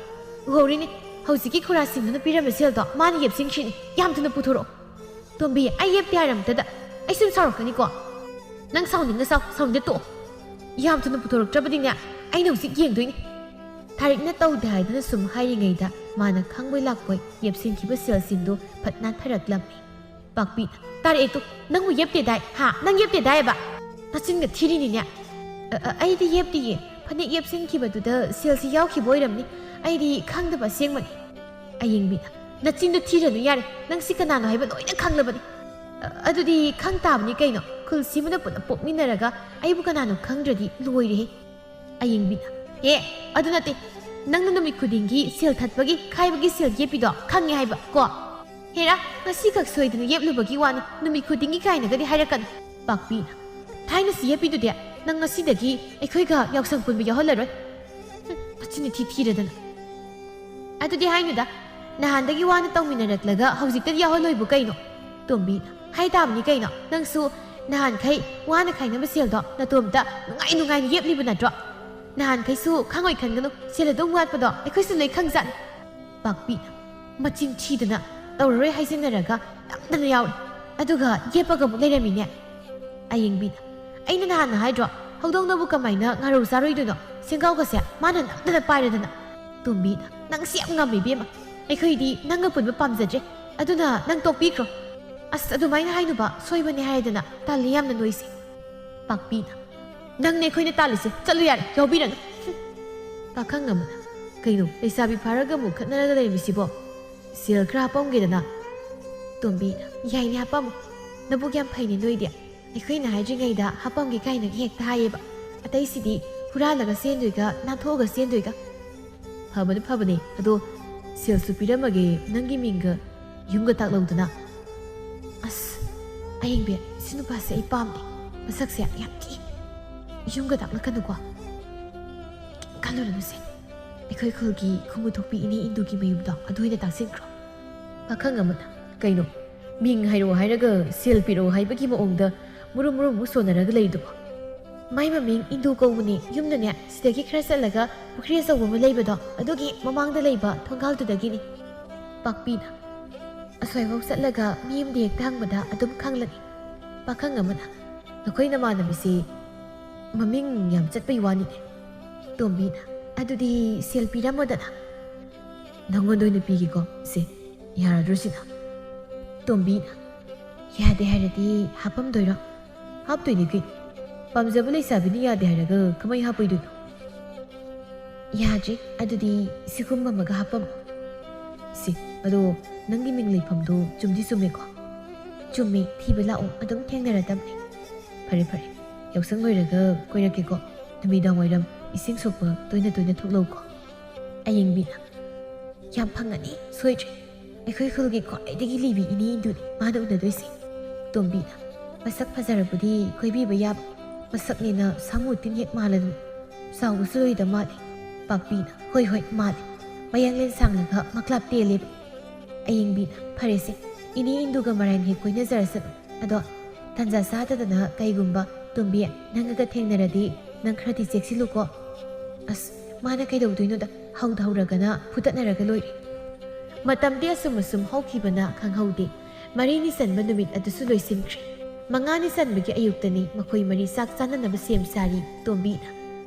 "ꯎꯍꯧꯔꯤꯅꯦ꯫ ꯍꯧꯖꯤꯛꯀꯤ ꯈꯨꯔꯥꯁꯤꯡꯗꯨꯅ ꯄꯤꯔꯝꯕ ꯁꯦꯜꯗꯣ ꯃꯥꯅ ꯌꯦꯞꯁꯤꯟꯈ꯭ꯔꯤꯅꯤ꯫ ꯌꯥꯝ ꯊꯨꯅ ꯄꯨꯊꯣꯔꯛꯑꯣ꯫" "ꯇꯣꯝꯕꯤ, ꯑꯩ ꯌꯦꯞꯇꯦ ꯍꯥꯏꯔ ꯑꯝꯇꯗ꯫ ꯑꯩ ꯁꯨꯝ ꯁꯥꯎꯔꯛꯀꯅꯤꯀꯣ꯫" "ꯅꯪ ꯁꯥꯎꯅꯤꯡꯉ ꯁꯥꯎ, ꯁꯥꯎꯅꯤꯡꯗ ꯇꯣꯛꯑꯣ꯫ ꯌꯥꯝ ꯊꯨꯅ ꯄꯨꯊꯣꯔꯛꯇ꯭ꯔꯕꯗꯤꯅꯦ, ꯑꯩꯅ ꯍꯧꯖꯤꯛ ꯌꯦꯡꯗꯣꯏꯅꯤ꯫" ꯊꯥꯔꯤꯛꯅ ꯇꯧꯗꯦ ꯍꯥꯏꯗꯨꯅ ꯁꯨꯝ ꯍꯥꯏꯔꯤꯉꯩꯗ ꯃꯥꯅ ꯈꯪꯕꯣꯏ ꯂꯥꯛꯄꯣꯏ ꯌꯦꯞꯁꯤꯟꯈꯤꯕ ꯁꯦꯜꯁꯤꯡꯗꯨ ꯐꯠ ꯅꯥꯟꯊꯔꯛꯂꯝꯃꯤ꯫ ꯄꯥꯛꯄꯤ, "ꯇꯥꯔꯛꯑꯦ ꯇꯨ, ꯅꯪꯕꯨ ꯌꯦꯞꯇꯦꯗꯥꯏ? ꯍꯥ? ꯅꯪ ꯌꯦꯞꯇꯦꯗꯥꯏ ꯍꯥꯏꯕ? ꯅꯆꯤꯟꯒ ꯊꯤꯔꯤꯅꯤꯅꯦ꯫" "ꯑ, ꯑ, ꯑꯩꯗꯤ ꯌꯦꯞꯇꯤꯌꯦ꯫ ꯐꯅꯦꯛ ꯌꯦꯞꯁꯤꯟꯈꯤꯕꯗꯨꯗ ꯁꯦꯜꯁꯤ ꯌꯥꯎꯈꯤꯕ ꯑꯣꯏꯔꯝꯅꯤ꯫ ꯑꯩꯗꯤ ꯈꯪꯗꯕ ꯑꯁꯦꯡꯕꯅꯤ꯫" ꯑꯌꯤꯡꯕꯤꯅ, "ꯅꯆꯤꯟꯗꯣ ꯊꯤꯔꯅꯨ ꯌꯥꯔꯦ꯫ ꯅꯪ ꯁꯤ ꯀꯅꯥꯅꯣ ꯍꯥꯏꯕ ꯂꯣꯏꯅ ꯈꯪꯂꯕꯅꯤ꯫" ꯑ, ꯑꯗꯨꯗꯤ ꯈꯪ ꯇꯥꯕꯅꯤ ꯀꯩꯅꯣ, ꯈꯨꯜ ꯁꯤꯃꯗ ꯄꯨꯂꯞ ꯄꯣꯛꯃꯤꯟꯅꯔꯒ ꯑꯩꯕꯨ ꯀꯅꯥꯅꯣ ꯈꯪꯗ꯭ꯔꯗꯤ ꯂꯣꯏꯔꯦꯍꯦ꯫ ꯑꯌꯦꯡꯕꯤꯅ, "ꯑꯦ, ꯑꯗꯨ ꯅꯠꯇꯦ, ꯅꯪꯅ ꯅꯨꯃꯤꯠ ꯈꯨꯗꯤꯡꯒꯤ ꯁꯦꯜ ꯊꯠꯄꯒꯤ ꯈꯥꯏꯕꯒꯤ ꯁꯦꯜ ꯌꯦꯞꯄꯤꯗꯣ ꯈꯪꯉꯦ ꯍꯥꯏꯕ ꯀꯣ? ꯍꯦꯔꯥ, ꯉꯁꯤꯈꯛ ꯁꯣꯏꯗꯅ ꯌꯦꯞꯂꯨꯕꯒꯤ ꯋꯥꯅꯤ, ꯅꯨꯃꯤꯠ ꯈꯨꯗꯤꯡꯒꯤ ꯀꯥꯏꯅꯒꯗꯤ ꯍꯥꯏꯔꯛꯀꯅꯨ꯫" ꯄꯥꯛꯄꯤꯅ, "ꯊꯥꯏꯅꯁꯨ ꯌꯦꯞꯄꯤꯗꯨꯗꯤ, ꯅꯪ ꯉꯁꯤꯗꯒꯤ ꯑꯩꯈꯣꯏꯒ ꯌꯥꯎꯁꯪ ꯄꯨꯟꯕ ꯌꯥꯎꯍꯜꯂꯔꯣꯏ꯫" ꯍꯨꯝ, ꯃꯆꯤꯟ ꯏꯊꯤ ꯊꯤꯔꯗꯅ꯫ "ꯑꯗꯨꯗꯤ ꯍꯥꯏꯅꯨꯗ, ꯅꯍꯥꯟꯗꯒꯤ ꯋꯥꯅ ꯇꯧꯃꯤꯟꯅꯔꯛꯂꯒ ꯍꯧꯖꯤꯛꯇꯗꯤ ꯌꯥꯎꯍꯜꯂꯣꯏꯕꯨ ꯀꯩꯅꯣ?" ꯇꯣꯝꯕꯤꯅ, "ꯍꯥꯏ ꯇꯥꯕꯅꯤ ꯀꯩꯅꯣ, ꯅꯪꯁꯨ ꯅꯍꯥꯟꯈꯩ ꯋꯥꯅ ꯈꯥꯏꯅꯕ ꯁꯦꯜꯗꯣ ꯅꯇꯣꯝꯇ ꯅꯨꯡꯉꯥꯏ ꯅꯨꯡꯉꯥꯏꯅ ꯌꯦꯞꯂꯤꯕ ꯅꯠꯇ꯭ꯔꯣ? ꯅꯍꯥꯟꯈꯩꯁꯨ ꯈꯪꯉꯣꯏ ꯈꯟꯒꯅꯨ, ꯁꯦꯜ ꯑꯗꯨꯝ ꯋꯥꯠꯄꯗꯣ ꯑꯩꯈꯣꯏꯁꯨ ꯂꯣꯏ ꯈꯪꯖꯥꯠꯅꯤ꯫" ꯄꯥꯛꯄꯤꯅ, ꯃꯆꯤꯟ ꯊꯤꯗꯅ, ꯇꯧꯔꯔꯣꯏ ꯍꯥꯏꯖꯤꯟꯅꯔꯒ ꯅꯝꯗꯅ ꯌꯥꯎꯔꯦ, ꯑꯗꯨꯒ ꯌꯦꯞꯄꯒ ꯑꯃꯨꯛ ꯂꯩꯔꯝꯃꯤꯅꯦ꯫ ꯑꯌꯦꯡꯕꯤꯅ, "ꯑꯩꯅ ꯅꯍꯥꯟꯅ ꯍꯥꯏꯗ꯭ꯔꯣ, ꯍꯧꯗꯣꯡꯅꯕꯨ ꯀꯃꯥꯏꯅ ꯉꯥꯔꯧ ꯆꯥꯔꯣꯏꯗꯣꯏꯅꯣ? ꯁꯦꯡꯒꯥꯎꯒꯁꯦ ꯃꯥꯅ ꯅꯝꯗꯅ ꯄꯥꯏꯔꯗꯅ꯫" ꯇꯣꯝꯕꯤꯅ, "ꯅꯪꯁꯤ ꯌꯥꯝ ꯉꯝꯃꯦ ꯏꯕꯦꯝꯃ, ꯑꯩꯈꯣꯏꯗꯤ ꯅꯪꯒ ꯄꯨꯟꯕ ꯄꯥꯝꯖꯗ꯭ꯔꯦ, ꯑꯗꯨꯅ ꯅꯪ ꯇꯣꯛꯄꯤꯈ꯭ꯔꯣ꯫" "ꯑꯁ, ꯑꯗꯨꯃꯥꯏꯅ ꯍꯥꯏꯅꯨꯕ, ꯁꯣꯏꯕꯅꯦ ꯍꯥꯏꯗꯅ, ꯇꯜꯂꯤ ꯌꯥꯝꯅ ꯅꯣꯏꯁꯦ꯫" ꯄꯥꯛꯄꯤꯅ, "ꯅꯪꯅꯦ ꯑꯩꯈꯣꯏꯅ ꯇꯥꯜꯂꯤꯁꯦ, ꯆꯠꯂꯨ ꯌꯥꯔꯦ, ꯌꯥꯎꯕꯤꯔꯅꯨ꯫" ꯍꯨꯝ꯫ ꯄꯥꯈꯪ ꯑꯃꯅ, "ꯀꯩꯅꯣ, ꯂꯩꯁꯥꯕꯤ ꯐꯥꯔꯒ ꯑꯃꯨꯛ ꯈꯠꯅꯔꯒ ꯂꯩꯔꯝꯃꯤꯁꯤꯕꯣ? ꯁꯦꯜ ꯈꯔ ꯍꯥꯄꯝꯒꯦꯗꯅ꯫" ꯇꯣꯝꯕꯤꯅ, "ꯌꯥꯏꯅꯦ, ꯍꯥꯄꯝꯃꯣ, ꯅꯕꯨꯛ ꯌꯥꯝ ꯐꯩꯅꯦ ꯅꯣꯏꯗꯤ, ꯑꯩꯈꯣꯏꯅ ꯍꯥꯏꯗ꯭ꯔꯤꯉꯩꯗ ꯍꯥꯄꯝꯒꯦ ꯀꯥꯏꯅꯒ ꯍꯦꯛꯇ ꯍꯥꯏꯌꯦꯕ, ꯑꯇꯩꯁꯤꯗꯤ ꯍꯨꯔꯥꯜꯂꯒ ꯆꯦꯟꯗꯣꯏꯒ ꯅꯥꯟꯊꯣꯛꯑꯒ ꯆꯦꯟꯗꯣꯏꯒ꯫" "ꯐꯕꯅꯤ, ꯐꯕꯅꯤ, ꯑꯗꯣ ꯁꯦꯜꯁꯨ ꯄꯤꯔꯝꯃꯒꯦ, ꯅꯪꯒꯤ ꯃꯤꯡꯒ ꯌꯨꯝꯒ ꯇꯥꯛꯂꯧꯗꯅ꯫" "ꯑꯁ, ꯑꯌꯦꯡꯕꯤ, ꯁꯤ ꯅꯨꯄꯥꯁꯦ ꯑꯩ ꯄꯥꯝꯗꯦ, ꯃꯁꯛꯁꯦ ꯌꯥꯝ ꯊꯤ, ꯌꯨꯝꯒ ꯇꯥꯛꯂꯛꯀꯅꯨꯀꯣ, ꯀꯩꯝ ꯈꯜꯂꯨꯔꯅꯨꯁꯦ, ꯑꯩꯈꯣꯏ ꯈꯨꯜꯒꯤ ꯈꯣꯡꯎ ꯊꯣꯛꯄꯤ ꯏꯅꯦ ꯏꯟꯗꯨꯒꯤ ꯃꯌꯨꯝꯗꯣ ꯑꯗꯨ ꯑꯣꯏꯅ ꯇꯥꯛꯁꯤꯟꯈ꯭ꯔꯣ꯫" ꯄꯥꯈꯪ ꯑꯃꯅ, "ꯀꯩꯅꯣ, ꯃꯤꯡ ꯍꯥꯏꯔꯛꯑꯣ ꯍꯥꯏꯔꯒ ꯁꯦꯜ ꯄꯤꯔꯛꯑꯣ ꯍꯥꯏꯕꯒꯤ ꯃꯑꯣꯡꯗ ꯃꯨꯔꯨꯝ ꯃꯨꯔꯨꯝ ꯑꯃꯨꯛ ꯁꯣꯟꯅꯔꯒ ꯂꯩꯗꯨꯕꯣ?" "ꯃꯥꯏ ꯃꯃꯤꯡ ꯏꯟꯗꯨ ꯀꯧꯕꯅꯦ, ꯌꯨꯝꯅꯅꯦ ꯁꯤꯗꯒꯤ ꯈꯔ ꯆꯠꯂꯒ ꯄꯨꯈ꯭ꯔꯤ ꯑꯆꯧꯕ ꯑꯃ ꯂꯩꯕꯗꯣ ꯑꯗꯨꯒꯤ ꯃꯃꯥꯡꯗ ꯂꯩꯕ ꯊꯣꯡꯒꯥꯜꯗꯨꯗꯒꯤꯅꯤ꯫" ꯄꯥꯛꯄꯤꯅ, "ꯑꯁ꯭ꯋꯥꯏꯐꯥꯎ ꯆꯠꯂꯒ ꯃꯤ ꯑꯃꯗ ꯍꯦꯛꯇ ꯍꯪꯕꯗ ꯑꯗꯨꯝ ꯈꯪꯂꯅꯤ꯫" ꯄꯥꯈꯪ ꯑꯃꯅ, "ꯅꯈꯣꯏ ꯅꯃꯥꯟꯅꯕꯤꯁꯤ ꯃꯃꯤꯡ ꯌꯥꯝ ꯆꯠꯄꯩ ꯋꯥꯅꯤꯅꯦ꯫" ꯇꯣꯝꯕꯤꯅ, "ꯑꯗꯨꯗꯤ ꯁꯦꯜ ꯄꯤꯔꯝꯃꯣꯗꯅ꯫" "ꯅꯪꯉꯣꯟꯗ ꯑꯣꯏꯅ ꯄꯤꯒꯦꯀꯣ, ꯁꯦ, ꯌꯥꯔꯗ꯭ꯔꯣ ꯁꯤꯅ?" ꯇꯣꯝꯕꯤꯅ, "ꯌꯥꯗꯦ ꯍꯥꯏꯔꯗꯤ ꯍꯥꯞꯄꯝꯗꯣꯏꯔꯣ?" "ꯍꯥꯞꯇꯣꯏꯅꯤ ꯀꯩꯅꯣ꯫ ꯄꯥꯝꯖꯕ ꯂꯩꯁꯥꯕꯤꯅ ꯌꯥꯗꯦ ꯍꯥꯏꯔꯒ ꯀꯃꯥꯏ ꯍꯥꯞꯄꯣꯏꯗꯣꯏꯅꯣ?" "ꯌꯥꯗ꯭ꯔꯤ, ꯑꯗꯨꯗꯤ ꯁꯤꯒꯨꯝꯕ ꯑꯃꯒ ꯍꯥꯞꯄꯝꯃꯣ꯫" "ꯁꯤ, ꯑꯗꯣ ꯅꯪꯒꯤ ꯃꯤꯡ ꯂꯩꯐꯝꯗꯣ ꯆꯨꯝꯗꯤ ꯆꯨꯝꯃꯦꯀꯣ?" "ꯆꯨꯝꯃꯤ, ꯊꯤꯕ ꯂꯥꯛꯑꯣ, ꯑꯗꯨꯝ ꯊꯦꯡꯅꯔꯗꯕꯅꯤ꯫" "ꯐꯔꯦ ꯐꯔꯦ, ꯌꯥꯎꯁꯪ ꯂꯣꯏꯔꯒ ꯀꯣꯏꯔꯛꯀꯦꯀꯣ꯫ ꯅꯨꯃꯤꯗꯥꯡ ꯋꯥꯏꯔꯝ ꯏꯁꯤꯡ ꯁꯣꯛꯄ ꯇꯣꯏꯅ ꯇꯣꯏꯅ ꯊꯣꯛꯂꯛꯎꯀꯣ꯫" ꯑꯌꯦꯡꯕꯤꯅ, "ꯌꯥꯝ ꯐꯪꯒꯅꯤ, ꯁꯣꯏꯗ꯭ꯔꯦ꯫ ꯑꯩꯈꯣꯏ ꯈꯨꯜꯒꯤ ꯈ꯭ꯋꯥꯏꯗꯒꯤ ꯂꯤꯕꯤ ꯏꯅꯦ ꯏꯟꯗꯨꯅꯤ ꯃꯥꯅ ꯎꯅꯗꯣꯏꯁꯦ꯫" ꯇꯣꯝꯕꯤꯅ, "ꯃꯁꯛ ꯐꯖꯔꯕꯨꯗꯤ ꯀꯣꯏꯕꯤꯕ ꯌꯥꯕ, ꯃꯁꯛꯅꯦꯅ ꯁꯥꯃꯨ ꯇꯤꯟ ꯍꯦꯛ ꯃꯥꯜꯂꯗꯨꯅ, ꯆꯥꯎꯕꯁꯨ ꯂꯣꯏꯗ ꯃꯥꯜꯂꯦ꯫" ꯄꯥꯛꯄꯤꯅ, "ꯍꯣꯏ ꯍꯣꯏ, ꯃꯥꯜꯂꯦ꯫ ꯃꯌꯥꯡꯂꯦꯟ ꯁꯥꯡꯂꯒ ꯃꯀ꯭ꯂꯥꯞ ꯇꯦꯜꯂꯦꯕ꯫" ꯑꯌꯦꯡꯕꯤꯅ, "ꯐꯔꯦꯁꯦ, ꯏꯅꯦ ꯏꯟꯗꯨꯒ ꯃꯔꯥꯏꯅ ꯍꯦꯛ ꯀꯣꯏꯅꯖꯔꯁꯅꯨ꯫ ꯑꯗꯣ ꯇꯟꯖꯥ ꯆꯥꯗꯗꯅ ꯀꯩꯒꯨꯝꯕ ꯇꯣꯝꯕꯤ ꯅꯪꯒ ꯊꯦꯡꯅꯔꯗꯤ ꯅꯪ ꯈꯔꯗꯤ ꯆꯦꯛꯁꯤꯜꯂꯨꯀꯣ꯫ ꯑꯁ, ꯃꯥꯅ ꯀꯩꯗꯧꯗꯣꯏꯅꯣꯗ, ꯍꯧꯗ ꯍꯧꯔꯒꯅ ꯐꯨꯗꯠꯅꯔꯒ ꯂꯣꯏꯔꯦ꯫" ꯃꯇꯝꯗꯤ ꯑꯁꯨꯝ ꯑꯁꯨꯝ ꯍꯧꯈꯤꯕꯅ ꯈꯪꯍꯧꯗꯦ꯫ ꯃꯔꯤꯅꯤ ꯆꯟꯕ ꯅꯨꯃꯤꯠ ꯑꯗꯨꯁꯨ ꯂꯣꯏꯁꯤꯟꯈ꯭ꯔꯦ꯫ ꯃꯉꯥꯅꯤ ꯆꯟꯕꯒꯤ ꯑꯌꯨꯛꯇꯅꯤ ꯃꯈꯣꯏ ꯃꯔꯤ ꯆꯥꯛ ꯆꯥꯅꯅꯕ ꯁꯦꯝ ꯁꯥꯔꯤ ꯇꯣꯝꯕꯤꯅ꯫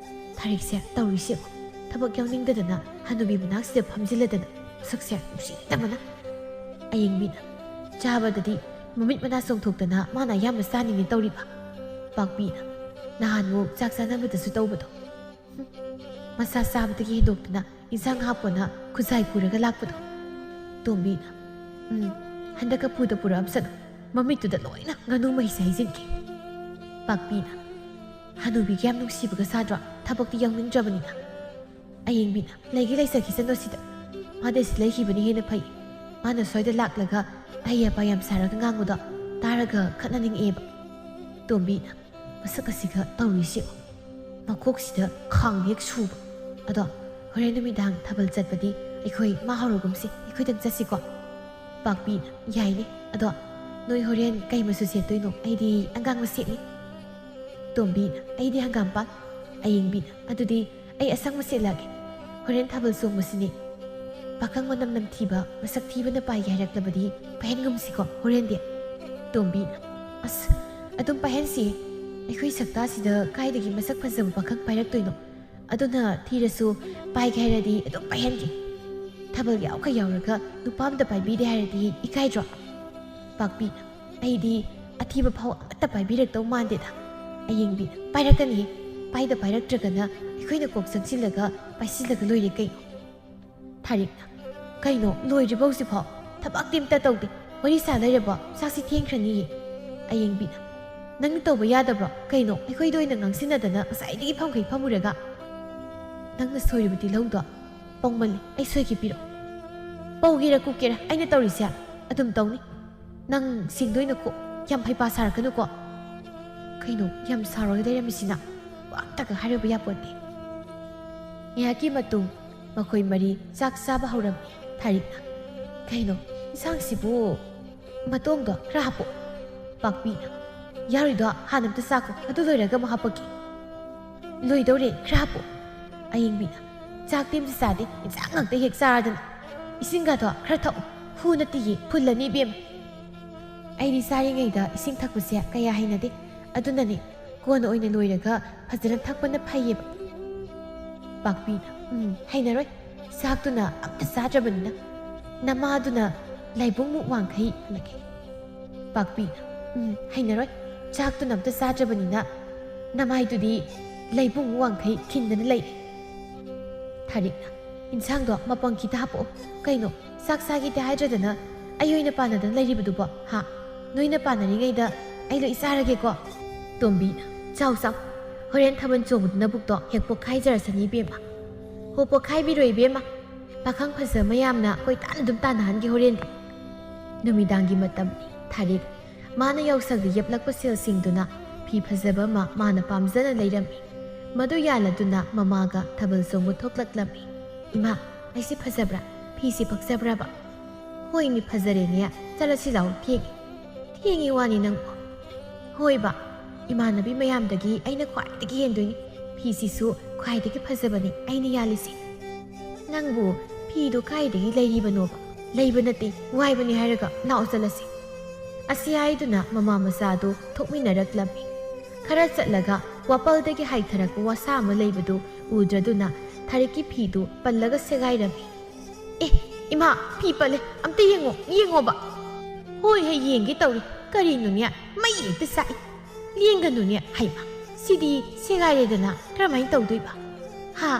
"ꯊꯥꯔꯤꯛꯁꯦ ꯇꯧꯔꯤꯁꯦ ꯌꯦꯡꯉꯨ꯫ ꯊꯕꯛ ꯌꯥꯎꯅꯤꯡꯗꯗꯅ ꯍꯅꯨꯕꯤ ꯃꯅꯥꯛꯁꯤꯗ ꯐꯝꯖꯤꯜꯂꯗꯅ, ꯃꯁꯛꯁꯦ ꯅꯨꯡꯁꯤꯗꯕꯅ꯫" ꯑꯌꯦꯡꯕꯤꯅ, "ꯆꯥꯕꯗꯗꯤ ꯃꯃꯤꯠ ꯃꯅꯥ ꯆꯣꯡꯊꯣꯛꯇꯅ ꯃꯥꯅ ꯑꯌꯥꯝꯕ ꯆꯥꯅꯤꯡꯉꯦ ꯇꯧꯔꯤꯕ꯫" ꯄꯥꯛꯄꯤꯅ, "ꯅꯍꯥꯟꯃꯨꯛ ꯆꯥꯛ ꯆꯥꯅꯕꯗꯁꯨ ꯇꯧꯕꯗꯣ꯫ ꯍꯨꯝ, ꯃꯁꯥ ꯆꯥꯕꯗꯒꯤ ꯍꯦꯟꯗꯣꯛꯇꯅ ꯏꯟꯁꯥꯡ ꯍꯥꯞꯄꯣꯅ ꯈꯨꯖꯥꯏ ꯄꯨꯔꯒ ꯂꯥꯛꯄꯗꯣ꯫" ꯇꯣꯝꯕꯤꯅ, "ꯎꯝ, ꯍꯟꯗꯛꯀ ꯄꯨꯗ ꯄꯨꯔꯛꯑꯝꯁꯅꯨ꯫ ꯃꯃꯤꯠꯇꯨꯗ ꯂꯣꯏꯅ ꯉꯥꯅꯨ ꯃꯍꯤꯁꯦ ꯍꯩꯖꯤꯟꯒꯦ꯫" ꯄꯥꯛꯄꯤꯅ, "ꯍꯅꯨꯕꯤꯒ ꯌꯥꯝ ꯅꯨꯡꯁꯤꯕꯒ ꯁꯥꯗ꯭ꯔꯣ, ꯊꯕꯛꯇꯤ ꯌꯥꯎꯅꯤꯡꯗ꯭ꯔꯕꯅꯤꯅ?" ꯑꯌꯦꯡꯕꯤꯅ, "ꯂꯩꯒꯦ ꯂꯩꯖꯈꯤꯁꯅꯨ ꯁꯤꯗ꯫ ꯃꯥꯗꯤ ꯁꯤ ꯂꯩꯈꯤꯕꯅ ꯍꯦꯟꯅ ꯐꯩ꯫ ꯃꯥꯅ ꯁ꯭ꯋꯥꯏꯗ ꯂꯥꯛꯂꯒ ꯑꯍꯩ ꯑꯄꯥ ꯌꯥꯝ ꯁꯥꯔꯒ ꯉꯥꯡꯕꯗꯣ ꯇꯥꯔꯒ ꯈꯠꯅꯅꯤꯡꯉꯛꯑꯦꯕ꯫" ꯇꯣꯝꯕꯤꯅ, "ꯃꯁꯛ ꯑꯁꯤꯒ ꯇꯧꯔꯤꯁꯤ ꯌꯦꯡꯉꯨ꯫ ꯃꯀꯣꯛꯁꯤꯗ ꯈꯥꯡ ꯍꯦꯛ ꯁꯨꯕ꯫ ꯑꯗꯣ ꯍꯣꯔꯦꯟ ꯅꯨꯃꯤꯗꯥꯡ ꯊꯥꯕꯜ ꯆꯠꯄꯗꯤ ꯑꯩꯈꯣꯏ ꯃꯥ ꯍꯧꯔꯒꯨꯝꯁꯤ, ꯑꯩꯈꯣꯏꯗꯪ ꯆꯠꯁꯤꯀꯣ?" ꯄꯥꯛꯄꯤꯅ, "ꯌꯥꯏꯅꯦ꯫ ꯑꯗꯣ ꯅꯣꯏ ꯍꯣꯔꯦꯟ ꯀꯩ ꯃꯆꯨ ꯁꯦꯠꯇꯣꯏꯅꯣ? ꯑꯩꯗꯤ ꯑꯉꯥꯡꯕ ꯁꯦꯠꯅꯤ꯫" ꯇꯣꯝꯕꯤꯅ, "ꯑꯩꯗꯤ ꯍꯪꯒꯥꯝꯄꯥꯜ꯫" ꯑꯌꯦꯡꯕꯤꯅ, "ꯑꯗꯨꯗꯤ ꯑꯩ ꯑꯁꯪꯕ ꯁꯦꯠꯂꯛꯑꯒꯦ꯫ ꯍꯣꯔꯦꯟ ꯊꯥꯕꯜ ꯆꯣꯡꯕꯁꯤꯅꯦ꯫ ꯄꯥꯈꯪ ꯃꯅꯝ ꯅꯝꯊꯤꯕ, ꯃꯁꯛ ꯊꯤꯕꯅ ꯄꯥꯏꯒꯦ ꯍꯥꯏꯔꯛꯂꯕꯗꯤ ꯄꯥꯏꯍꯟꯒꯨꯝꯁꯤꯀꯣ ꯍꯣꯔꯦꯟꯗꯤ꯫" ꯇꯣꯝꯕꯤꯅ, "ꯑꯁ, ꯑꯗꯨꯝ ꯄꯥꯏꯍꯟꯁꯤꯌꯦ꯫ ꯑꯩꯈꯣꯏ ꯁꯛꯇꯥꯁꯤꯗ ꯀꯥꯏꯗꯒꯤ ꯃꯁꯛ ꯐꯖꯕ ꯄꯥꯈꯪ ꯄꯥꯏꯔꯛꯇꯣꯏꯅꯣ? ꯑꯗꯨꯅ ꯊꯤꯔꯁꯨ ꯄꯥꯏꯒꯦ ꯍꯥꯏꯔꯗꯤ ꯑꯗꯨꯝ ꯄꯥꯏꯍꯟꯒꯦ꯫ ꯊꯥꯕꯜ ꯌꯥꯎꯈ ꯌꯥꯎꯔꯒ ꯅꯨꯄꯥ ꯑꯝꯇ ꯄꯥꯏꯕꯤꯗꯦ ꯍꯥꯏꯔꯗꯤ ꯏꯀꯥꯏꯗ꯭ꯔꯣ?" ꯄꯥꯛꯄꯤꯅ, "ꯑꯩꯗꯤ ꯑꯊꯤꯕ ꯐꯥꯎ ꯑꯃꯠꯇ ꯄꯥꯏꯕꯤꯔꯛꯇꯧ ꯃꯥꯟꯗꯦꯗ꯫" ꯑꯌꯦꯡꯕꯤꯅ, "ꯄꯥꯏꯔꯛꯀꯅꯤꯍꯦ, ꯄꯥꯏꯗ ꯄꯥꯏꯔꯛꯇ꯭ꯔꯒꯅ ꯑꯩꯈꯣꯏꯅ ꯀꯣꯛ ꯆꯪꯁꯤꯜꯂꯒ ꯄꯥꯏꯁꯤꯜꯂꯒ ꯂꯣꯏꯔꯦ ꯀꯩꯅꯣ꯫" ꯊꯥꯔꯤꯛꯅ, "ꯀꯩꯅꯣ, ꯂꯣꯏꯗ꯭ꯔꯤꯕꯣ ꯍꯧꯖꯤꯛꯐꯥꯎ? ꯊꯕꯛꯇꯤ ꯑꯝꯇ ꯇꯧꯗꯦ꯫ ꯋꯥꯔꯤ ꯁꯥ ꯂꯩꯔꯕꯣ? ꯆꯥꯛꯁꯤ ꯊꯦꯡꯈ꯭ꯔꯅꯤꯌꯦ꯫ ꯑꯌꯦꯡꯕꯤꯅ, "ꯅꯪꯅ ꯇꯧꯕ ꯌꯥꯗꯕ꯭ꯔꯣ? ꯀꯩꯅꯣ, ꯑꯩꯈꯣꯏꯗ ꯑꯣꯏꯅ ꯉꯥꯡꯁꯤꯟꯅꯗꯅ ꯉꯁꯥꯏꯗꯒꯤ ꯐꯝꯈꯩ ꯐꯝꯃꯨꯔꯒ? ꯅꯪꯅ ꯁꯣꯏꯔꯤꯕ ꯇꯤꯜꯍꯧꯗꯣ ꯄꯧꯃꯜꯂꯦ, ꯑꯩ ꯁꯣꯏꯈꯤ ꯄꯤꯔꯛꯑꯣ꯫ ꯄꯧꯒꯦꯔꯥ ꯀꯨꯞꯀꯦꯔꯥ, ꯑꯩꯅ ꯇꯧꯔꯤꯁꯦ ꯑꯗꯨꯝ ꯇꯧꯅꯤ꯫ ꯅꯪ ꯁꯤꯡꯗꯣꯏꯅꯀꯣ, ꯌꯥꯝ ꯍꯩꯄꯥ ꯁꯥꯔꯛꯀꯅꯨꯀꯣ꯫" ꯀꯩꯅꯣ, ꯌꯥꯝ ꯁꯥꯎꯔꯒ ꯂꯩꯔꯝꯃꯤꯁꯤꯅ? ꯋꯥ ꯑꯝꯇꯒ ꯍꯥꯏꯔꯨꯕ ꯌꯥꯄꯣꯟꯇꯦ꯫ ꯉꯥꯏꯍꯥꯛꯀꯤ ꯃꯇꯨꯡ ꯃꯈꯣꯏ ꯃꯔꯤ ꯆꯥꯛ ꯆꯥꯕ ꯍꯧꯔꯝꯃꯤ꯫ ꯊꯥꯔꯤꯛꯅ, "ꯀꯩꯅꯣ, ꯏꯟꯁꯥꯡꯁꯤꯕꯨ ꯃꯇꯣꯡꯗꯣ ꯈꯔ ꯍꯥꯞꯄꯣ꯫" ꯄꯥꯛꯄꯤꯅ, "ꯌꯥꯔꯣꯏꯗꯣ, ꯍꯥꯟꯅ ꯑꯝꯇ ꯆꯥꯈꯣ, ꯑꯗꯨ ꯂꯣꯏꯔꯒ ꯑꯃꯨꯛ ꯍꯥꯞꯄꯛꯀꯦ꯫" "ꯂꯣꯏꯗꯧꯔꯦ, ꯈꯔ ꯍꯥꯞꯄꯣ꯫" ꯑꯌꯦꯡꯕꯤꯅ, "ꯆꯥꯛꯇꯤ ꯑꯝꯇ ꯆꯥꯗꯦ, ꯏꯟꯁꯥꯡ ꯉꯥꯛꯇ ꯍꯦꯛ ꯆꯥꯔꯗꯅ꯫ ꯏꯁꯤꯡꯒꯗꯣ ꯈꯔ ꯊꯛꯑꯣ, ꯍꯨ ꯅꯠꯇꯤꯌꯦ, ꯐꯨꯜꯂꯅꯤ ꯏꯕꯦꯝꯃ꯫ ꯑꯩꯗꯤ ꯆꯥꯔꯤꯉꯩꯗ ꯏꯁꯤꯡ ꯊꯛꯄꯁꯦ ꯀꯌꯥ ꯍꯩꯅꯗꯦ, ꯑꯗꯨꯅꯅꯦ ꯀꯣꯟꯅ ꯑꯣꯏꯅ ꯂꯣꯏꯔꯒ ꯐꯖꯅ ꯊꯛꯄꯅ ꯐꯩꯌꯦꯕ꯫" ꯄꯥꯛꯄꯤꯅ, "ꯎꯝ, ꯍꯩꯅꯔꯣꯏ꯫ ꯆꯥꯛꯇꯨꯅ ꯑꯝꯇ ꯆꯥꯗ꯭ꯔꯕꯅꯤꯅ꯫ ꯅꯃꯥꯗꯨꯅ ꯂꯥꯏꯕꯨꯡꯃꯨꯛ ꯋꯥꯡꯈꯩ ꯍꯜꯂꯛꯈꯤ꯫" ꯄꯥꯛꯄꯤꯅ, "ꯎꯝ, ꯍꯩꯅꯔꯣꯏ꯫ ꯆꯥꯛꯇꯨꯅ ꯑꯝꯇ ꯆꯥꯗ꯭ꯔꯕꯅꯤꯅ ꯅꯃꯥꯏꯗꯨꯗꯤ ꯂꯩꯕꯨꯡꯃꯨꯛ ꯋꯥꯡꯈꯩ ꯈꯤꯟꯗꯅ ꯂꯩ꯫" ꯊꯥꯔꯤꯛꯅ, "ꯏꯟꯁꯥꯡꯗꯣ ꯃꯄꯪ ꯈꯤꯇ ꯍꯥꯞꯄꯛꯑꯣ꯫ ꯀꯩꯅꯣ, ꯆꯥꯛ ꯆꯥꯒꯦꯗꯤ ꯍꯥꯏꯗ꯭ꯔꯗꯅ ꯑꯩ ꯑꯣꯏꯅ ꯄꯥꯟꯅꯗꯅ ꯂꯩꯔꯤꯕꯗꯨꯕꯣ, ꯍꯥ? ꯅꯣꯏꯅ ꯄꯥꯟꯅꯔꯤꯉꯩꯗ ꯑꯩ ꯂꯣꯏ ꯆꯥꯔꯒꯦꯀꯣ꯫" ꯇꯣꯝꯕꯤꯅ, "ꯆꯥꯎ, ꯆꯥꯎ꯫ ꯍꯣꯔꯦꯟ ꯊꯥꯕꯜ ꯆꯣꯡꯕꯗꯨ ꯅꯕꯨꯛꯇꯣ ꯍꯦꯛ ꯄꯣꯛꯈꯥꯏꯖꯔꯁꯅꯤ ꯏꯕꯦꯝꯃ꯫ ꯍꯣ, ꯄꯣꯛꯈꯥꯏꯕꯤꯔꯣꯏ ꯏꯕꯦꯝꯃ꯫ ꯄꯥꯈꯪ ꯐꯖ ꯃꯌꯥꯝꯅ ꯀꯣꯏꯇꯥꯟ ꯑꯗꯨꯝ ꯇꯥꯟꯅꯍꯟꯒꯦ ꯍꯣꯔꯦꯟꯗꯤ꯫" ꯅꯨꯃꯤꯗꯥꯡꯒꯤ ꯃꯇꯝꯅꯤ꯫ ꯊꯥꯔꯤꯛ ꯃꯥꯅ ꯌꯥꯎꯁꯪꯗ ꯌꯦꯞꯂꯛꯄ ꯁꯦꯜꯁꯤꯡꯗꯨꯅ ꯐꯤ ꯐꯖꯕ ꯑꯃ ꯃꯥꯅ ꯄꯥꯝꯖꯅ ꯂꯩꯔꯝꯃꯤ꯫ ꯃꯗꯨ ꯌꯥꯜꯂꯗꯨꯅ ꯃꯃꯥꯒ ꯊꯥꯕꯜ ꯆꯣꯡꯕ ꯊꯣꯛꯂꯛꯂꯝꯃꯤ꯫ "ꯏꯃꯥ, ꯑꯩꯁꯦ ꯐꯖꯕ꯭ꯔꯥ? ꯐꯤꯁꯦ ꯄꯛꯆꯕ꯭ꯔꯕ?" "ꯍꯣꯏꯅꯦ, ꯐꯖꯔꯦꯅꯦ꯫ ꯆꯠꯂꯁꯤ ꯂꯥꯛꯑꯣ, ꯊꯦꯡꯉꯦ꯫" "ꯊꯦꯡꯉꯤ ꯋꯥꯅꯤ ꯅꯪꯕꯨ?" "ꯍꯣꯏꯕ, ꯏꯃꯥꯟꯅꯕꯤ ꯃꯌꯥꯝꯗꯒꯤ ꯑꯩꯅ ꯈ꯭ꯋꯥꯏꯗꯒꯤ ꯍꯦꯟꯗꯣꯏꯅꯤ꯫ ꯐꯤꯁꯤꯁꯨ ꯈ꯭ꯋꯥꯏꯗꯒꯤ ꯐꯖꯕꯅꯤ ꯑꯩꯅ ꯌꯥꯜꯂꯤꯁꯦ꯫" "ꯅꯪꯕꯨ ꯐꯤꯗꯣ ꯀꯥꯏꯗꯒꯤ ꯂꯩꯔꯤꯕꯅꯣꯕ? ꯂꯩꯕ ꯅꯠꯇꯦ, ꯋꯥꯏꯕꯅꯤ ꯍꯥꯏꯔꯒ ꯂꯥꯛꯑꯣ ꯆꯠꯂꯁꯤ꯫" ꯑꯁꯤ ꯍꯥꯏꯗꯨꯅ ꯃꯃꯥ ꯃꯆꯥꯗꯨ ꯊꯣꯛꯃꯤꯟꯅꯔꯛꯂꯝꯃꯤ꯫ ꯈꯔ ꯆꯠꯂꯒ ꯋꯥꯄꯜꯗꯒꯤ ꯍꯥꯏꯊꯔꯛꯄ ꯋꯥꯁꯥ ꯑꯃ ꯂꯩꯕꯗꯨ ꯎꯗ꯭ꯔꯗꯨꯅ ꯊꯥꯔꯤꯛꯀꯤ ꯐꯤꯗꯨ ꯄꯜꯂꯒ ꯁꯦꯒꯥꯏꯔꯝꯃꯤ꯫ "ꯑꯦ, ꯏꯃꯥ, ꯐꯤ ꯄꯜꯂꯦ, ꯑꯝꯇ ꯌꯦꯡꯉꯣ, ꯌꯦꯡꯉꯣꯕ꯫" "ꯍꯣꯏ ꯍꯦ, ꯌꯦꯡꯒꯦ ꯇꯧꯔꯤ꯫ ꯀꯔꯤꯅꯣꯅꯦ, ꯃꯩ ꯍꯦꯛꯇ ꯆꯥꯛꯏ꯫ ꯂꯦꯡꯒꯅꯨꯅꯦ꯫ ꯍꯩꯃꯥ, ꯁꯤꯗꯤ ꯁꯦꯒꯥꯏꯔꯦꯗꯅ, ꯀꯔꯝꯍꯥꯏꯅ ꯇꯧꯗꯣꯏꯕ?" "ꯍꯥ?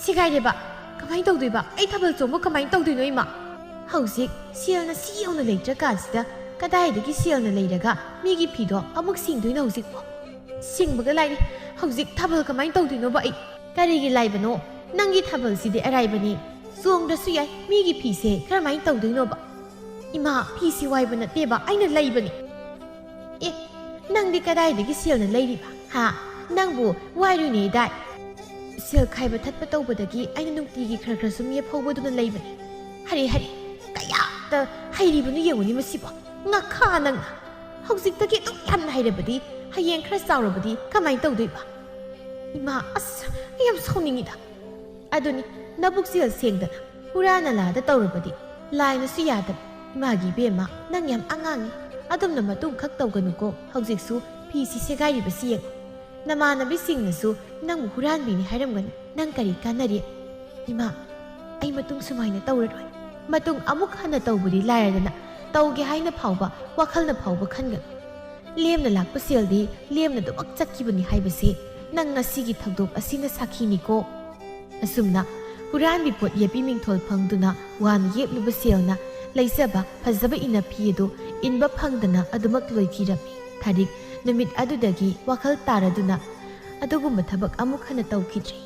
ꯁꯦꯒꯥꯏꯔꯦꯕ? ꯀꯃꯥꯏꯅ ꯇꯧꯗꯣꯏꯕ? ꯑꯩ ꯊꯥꯕꯜ ꯆꯣꯡꯕ ꯀꯃꯥꯏꯅ ꯇꯧꯗꯣꯏꯅꯣ, ꯏꯃꯥ?" ꯍꯧꯖꯤꯛ ꯁꯦꯜꯅ ꯁꯤ ꯌꯧꯅ ꯂꯩꯇ꯭ꯔꯀꯥꯟꯁꯤꯗ ꯀꯗꯥꯏꯗꯒꯤ ꯁꯦꯜꯅ ꯂꯩꯔꯒ ꯃꯤꯒꯤ ꯐꯤꯗꯣ ꯑꯃꯨꯛ ꯁꯤꯡꯗꯣꯏꯅꯣ ꯍꯧꯖꯤꯛꯄꯣ? ꯁꯤꯡꯕꯒ ꯂꯥꯏꯔꯤ꯫ ꯍꯧꯖꯤꯛ ꯊꯥꯕꯜ ꯀꯃꯥꯏꯅ ꯇꯧꯗꯣꯏꯅꯣꯕ ꯑꯩ? ꯀꯔꯤꯒꯤ ꯂꯥꯏꯕꯅꯣ? ꯅꯪꯒꯤ ꯊꯥꯕꯜꯁꯤꯗꯤ ꯑꯔꯥꯏꯕꯅꯤ꯫ ꯆꯣꯡꯗ꯭ꯔꯁꯨ ꯌꯥꯏ꯫ ꯃꯤꯒꯤ ꯐꯤꯁꯦ ꯀꯔꯝꯍꯥꯏꯅ ꯇꯧꯗꯣꯏꯅꯣꯕ? ꯏꯃꯥ, ꯐꯤꯁꯤ ꯋꯥꯏꯕ ꯅꯠꯇꯦꯕ, ꯑꯩꯅ ꯂꯩꯕꯅꯤ꯫ ꯑꯦ, ꯅꯪꯗꯤ ꯀꯗꯥꯏꯗꯒꯤ ꯁꯦꯜꯅ ꯂꯩꯔꯤꯕ? ꯍꯥ? ꯅꯪꯕꯨ ꯋꯥꯏꯔꯨꯏꯅꯦ ꯗꯥꯏ? ꯁꯦꯜ ꯈꯥꯏꯕ ꯊꯠꯄ ꯇꯧꯕꯗꯒꯤ ꯑꯩꯅ ꯅꯨꯡꯇꯤꯒꯤ ꯈꯔ ꯈꯔ ꯁꯨꯝ ꯌꯦꯞꯍꯧꯕꯗꯨꯅ ꯂꯩꯕꯅꯤ꯫ ꯍꯔꯦ, ꯍꯔꯦ, ꯀꯌꯥꯝꯇ ꯍꯩꯔꯤꯕꯅꯣ ꯌꯦꯡꯉꯨꯅꯦ ꯃꯁꯤꯕꯣ꯫ ꯉꯥꯈꯥ ꯅꯪꯅ꯫ ꯍꯧꯖꯤꯛꯇꯒꯤ ꯑꯗꯨꯛ ꯌꯥꯝꯅ ꯍꯩꯔꯕꯗꯤ ꯍꯌꯦꯡ ꯈꯔ ꯆꯥꯎꯔꯕꯗꯤ ꯀꯃꯥꯏꯅ ꯇꯧꯗꯣꯏꯕ? ꯏꯃꯥ, ꯑꯁ, ꯑꯩ ꯌꯥꯝ ꯁꯥꯎꯅꯤꯡꯉꯤꯗ꯫ ꯑꯗꯨꯅꯤ, ꯅꯕꯨꯛ ꯆꯦꯜ ꯁꯦꯡꯗꯅ ꯍꯨꯔꯥ ꯅꯂꯥꯗ ꯇꯧꯔꯕꯗꯤ ꯂꯥꯏꯅꯁꯨ ꯌꯥꯗꯕ꯫ ꯏꯃꯥꯒꯤ ꯏꯕꯦꯝꯃ, ꯅꯪ ꯌꯥꯝ ꯑꯉꯥꯡꯉꯤ꯫ ꯑꯗꯨꯝꯅ ꯃꯇꯨꯡ ꯈꯛ ꯇꯧꯒꯅꯨꯀꯣ꯫ ꯍꯧꯖꯤꯛꯁꯨ ꯐꯤꯁꯤ ꯁꯦꯒꯥꯏꯔꯤꯕꯁꯤ ꯌꯦꯡꯉꯨ꯫ ꯅꯃꯥꯟꯅꯕꯤꯁꯤꯡꯅꯁꯨ ꯅꯪꯕꯨ ꯍꯨꯔꯥꯟꯕꯤꯅꯤ ꯍꯥꯏꯔꯝꯒꯅꯤ꯫ ꯅꯪ ꯀꯔꯤ ꯀꯥꯟꯅꯔꯤ? ꯏꯃꯥ, ꯑꯩ ꯃꯇꯨꯡ ꯁꯨꯃꯥꯏꯅ ꯇꯧꯔꯔꯣꯏ꯫ ꯃꯇꯨꯡ ꯑꯃꯨꯛ ꯍꯟꯅ ꯇꯧꯕꯗꯤ ꯂꯥꯏꯔꯗꯅ, ꯇꯧꯒꯦ ꯍꯥꯏꯅ ꯐꯥꯎꯕ ꯋꯥꯈꯜꯅ ꯐꯥꯎꯕ ꯈꯟꯒꯅꯨ꯫ ꯂꯦꯝꯅ ꯂꯥꯛꯄ ꯁꯦꯜꯗꯤ ꯂꯦꯝꯅ ꯑꯗꯨꯃꯛ ꯆꯠꯈꯤꯕꯅꯤ ꯍꯥꯏꯕꯁꯤ ꯅꯪ ꯉꯁꯤꯒꯤ ꯊꯧꯗꯣꯛ ꯑꯁꯤꯅ ꯁꯥꯈꯤꯅꯤꯀꯣ꯫ ꯑꯁꯨꯝꯅ ꯍꯨꯔꯥꯟꯕꯤ ꯄꯣꯠ ꯌꯦꯞꯄꯤ ꯃꯤꯡꯊꯣꯜ ꯐꯪꯗꯨꯅ ꯋꯥꯅ ꯌꯦꯞꯂꯨꯕ ꯁꯦꯜꯅ ꯂꯩꯖꯕ ꯐꯖꯕ ꯏꯅꯐꯤ ꯑꯗꯨ ꯏꯟꯕ ꯐꯪꯗꯅ ꯑꯗꯨꯃꯛ ꯂꯣꯏꯈꯤꯔꯝꯃꯤ꯫ ꯊꯥꯔꯤꯛ ꯅꯨꯃꯤꯠ ꯑꯗꯨꯗꯒꯤ ꯋꯥꯈꯜ ꯇꯥꯔꯗꯨꯅ ꯑꯗꯨꯒꯨꯝꯕ ꯊꯕꯛ ꯑꯃꯨꯛ ꯍꯟꯅ ꯇꯧꯈꯤꯗ꯭ꯔꯦ꯫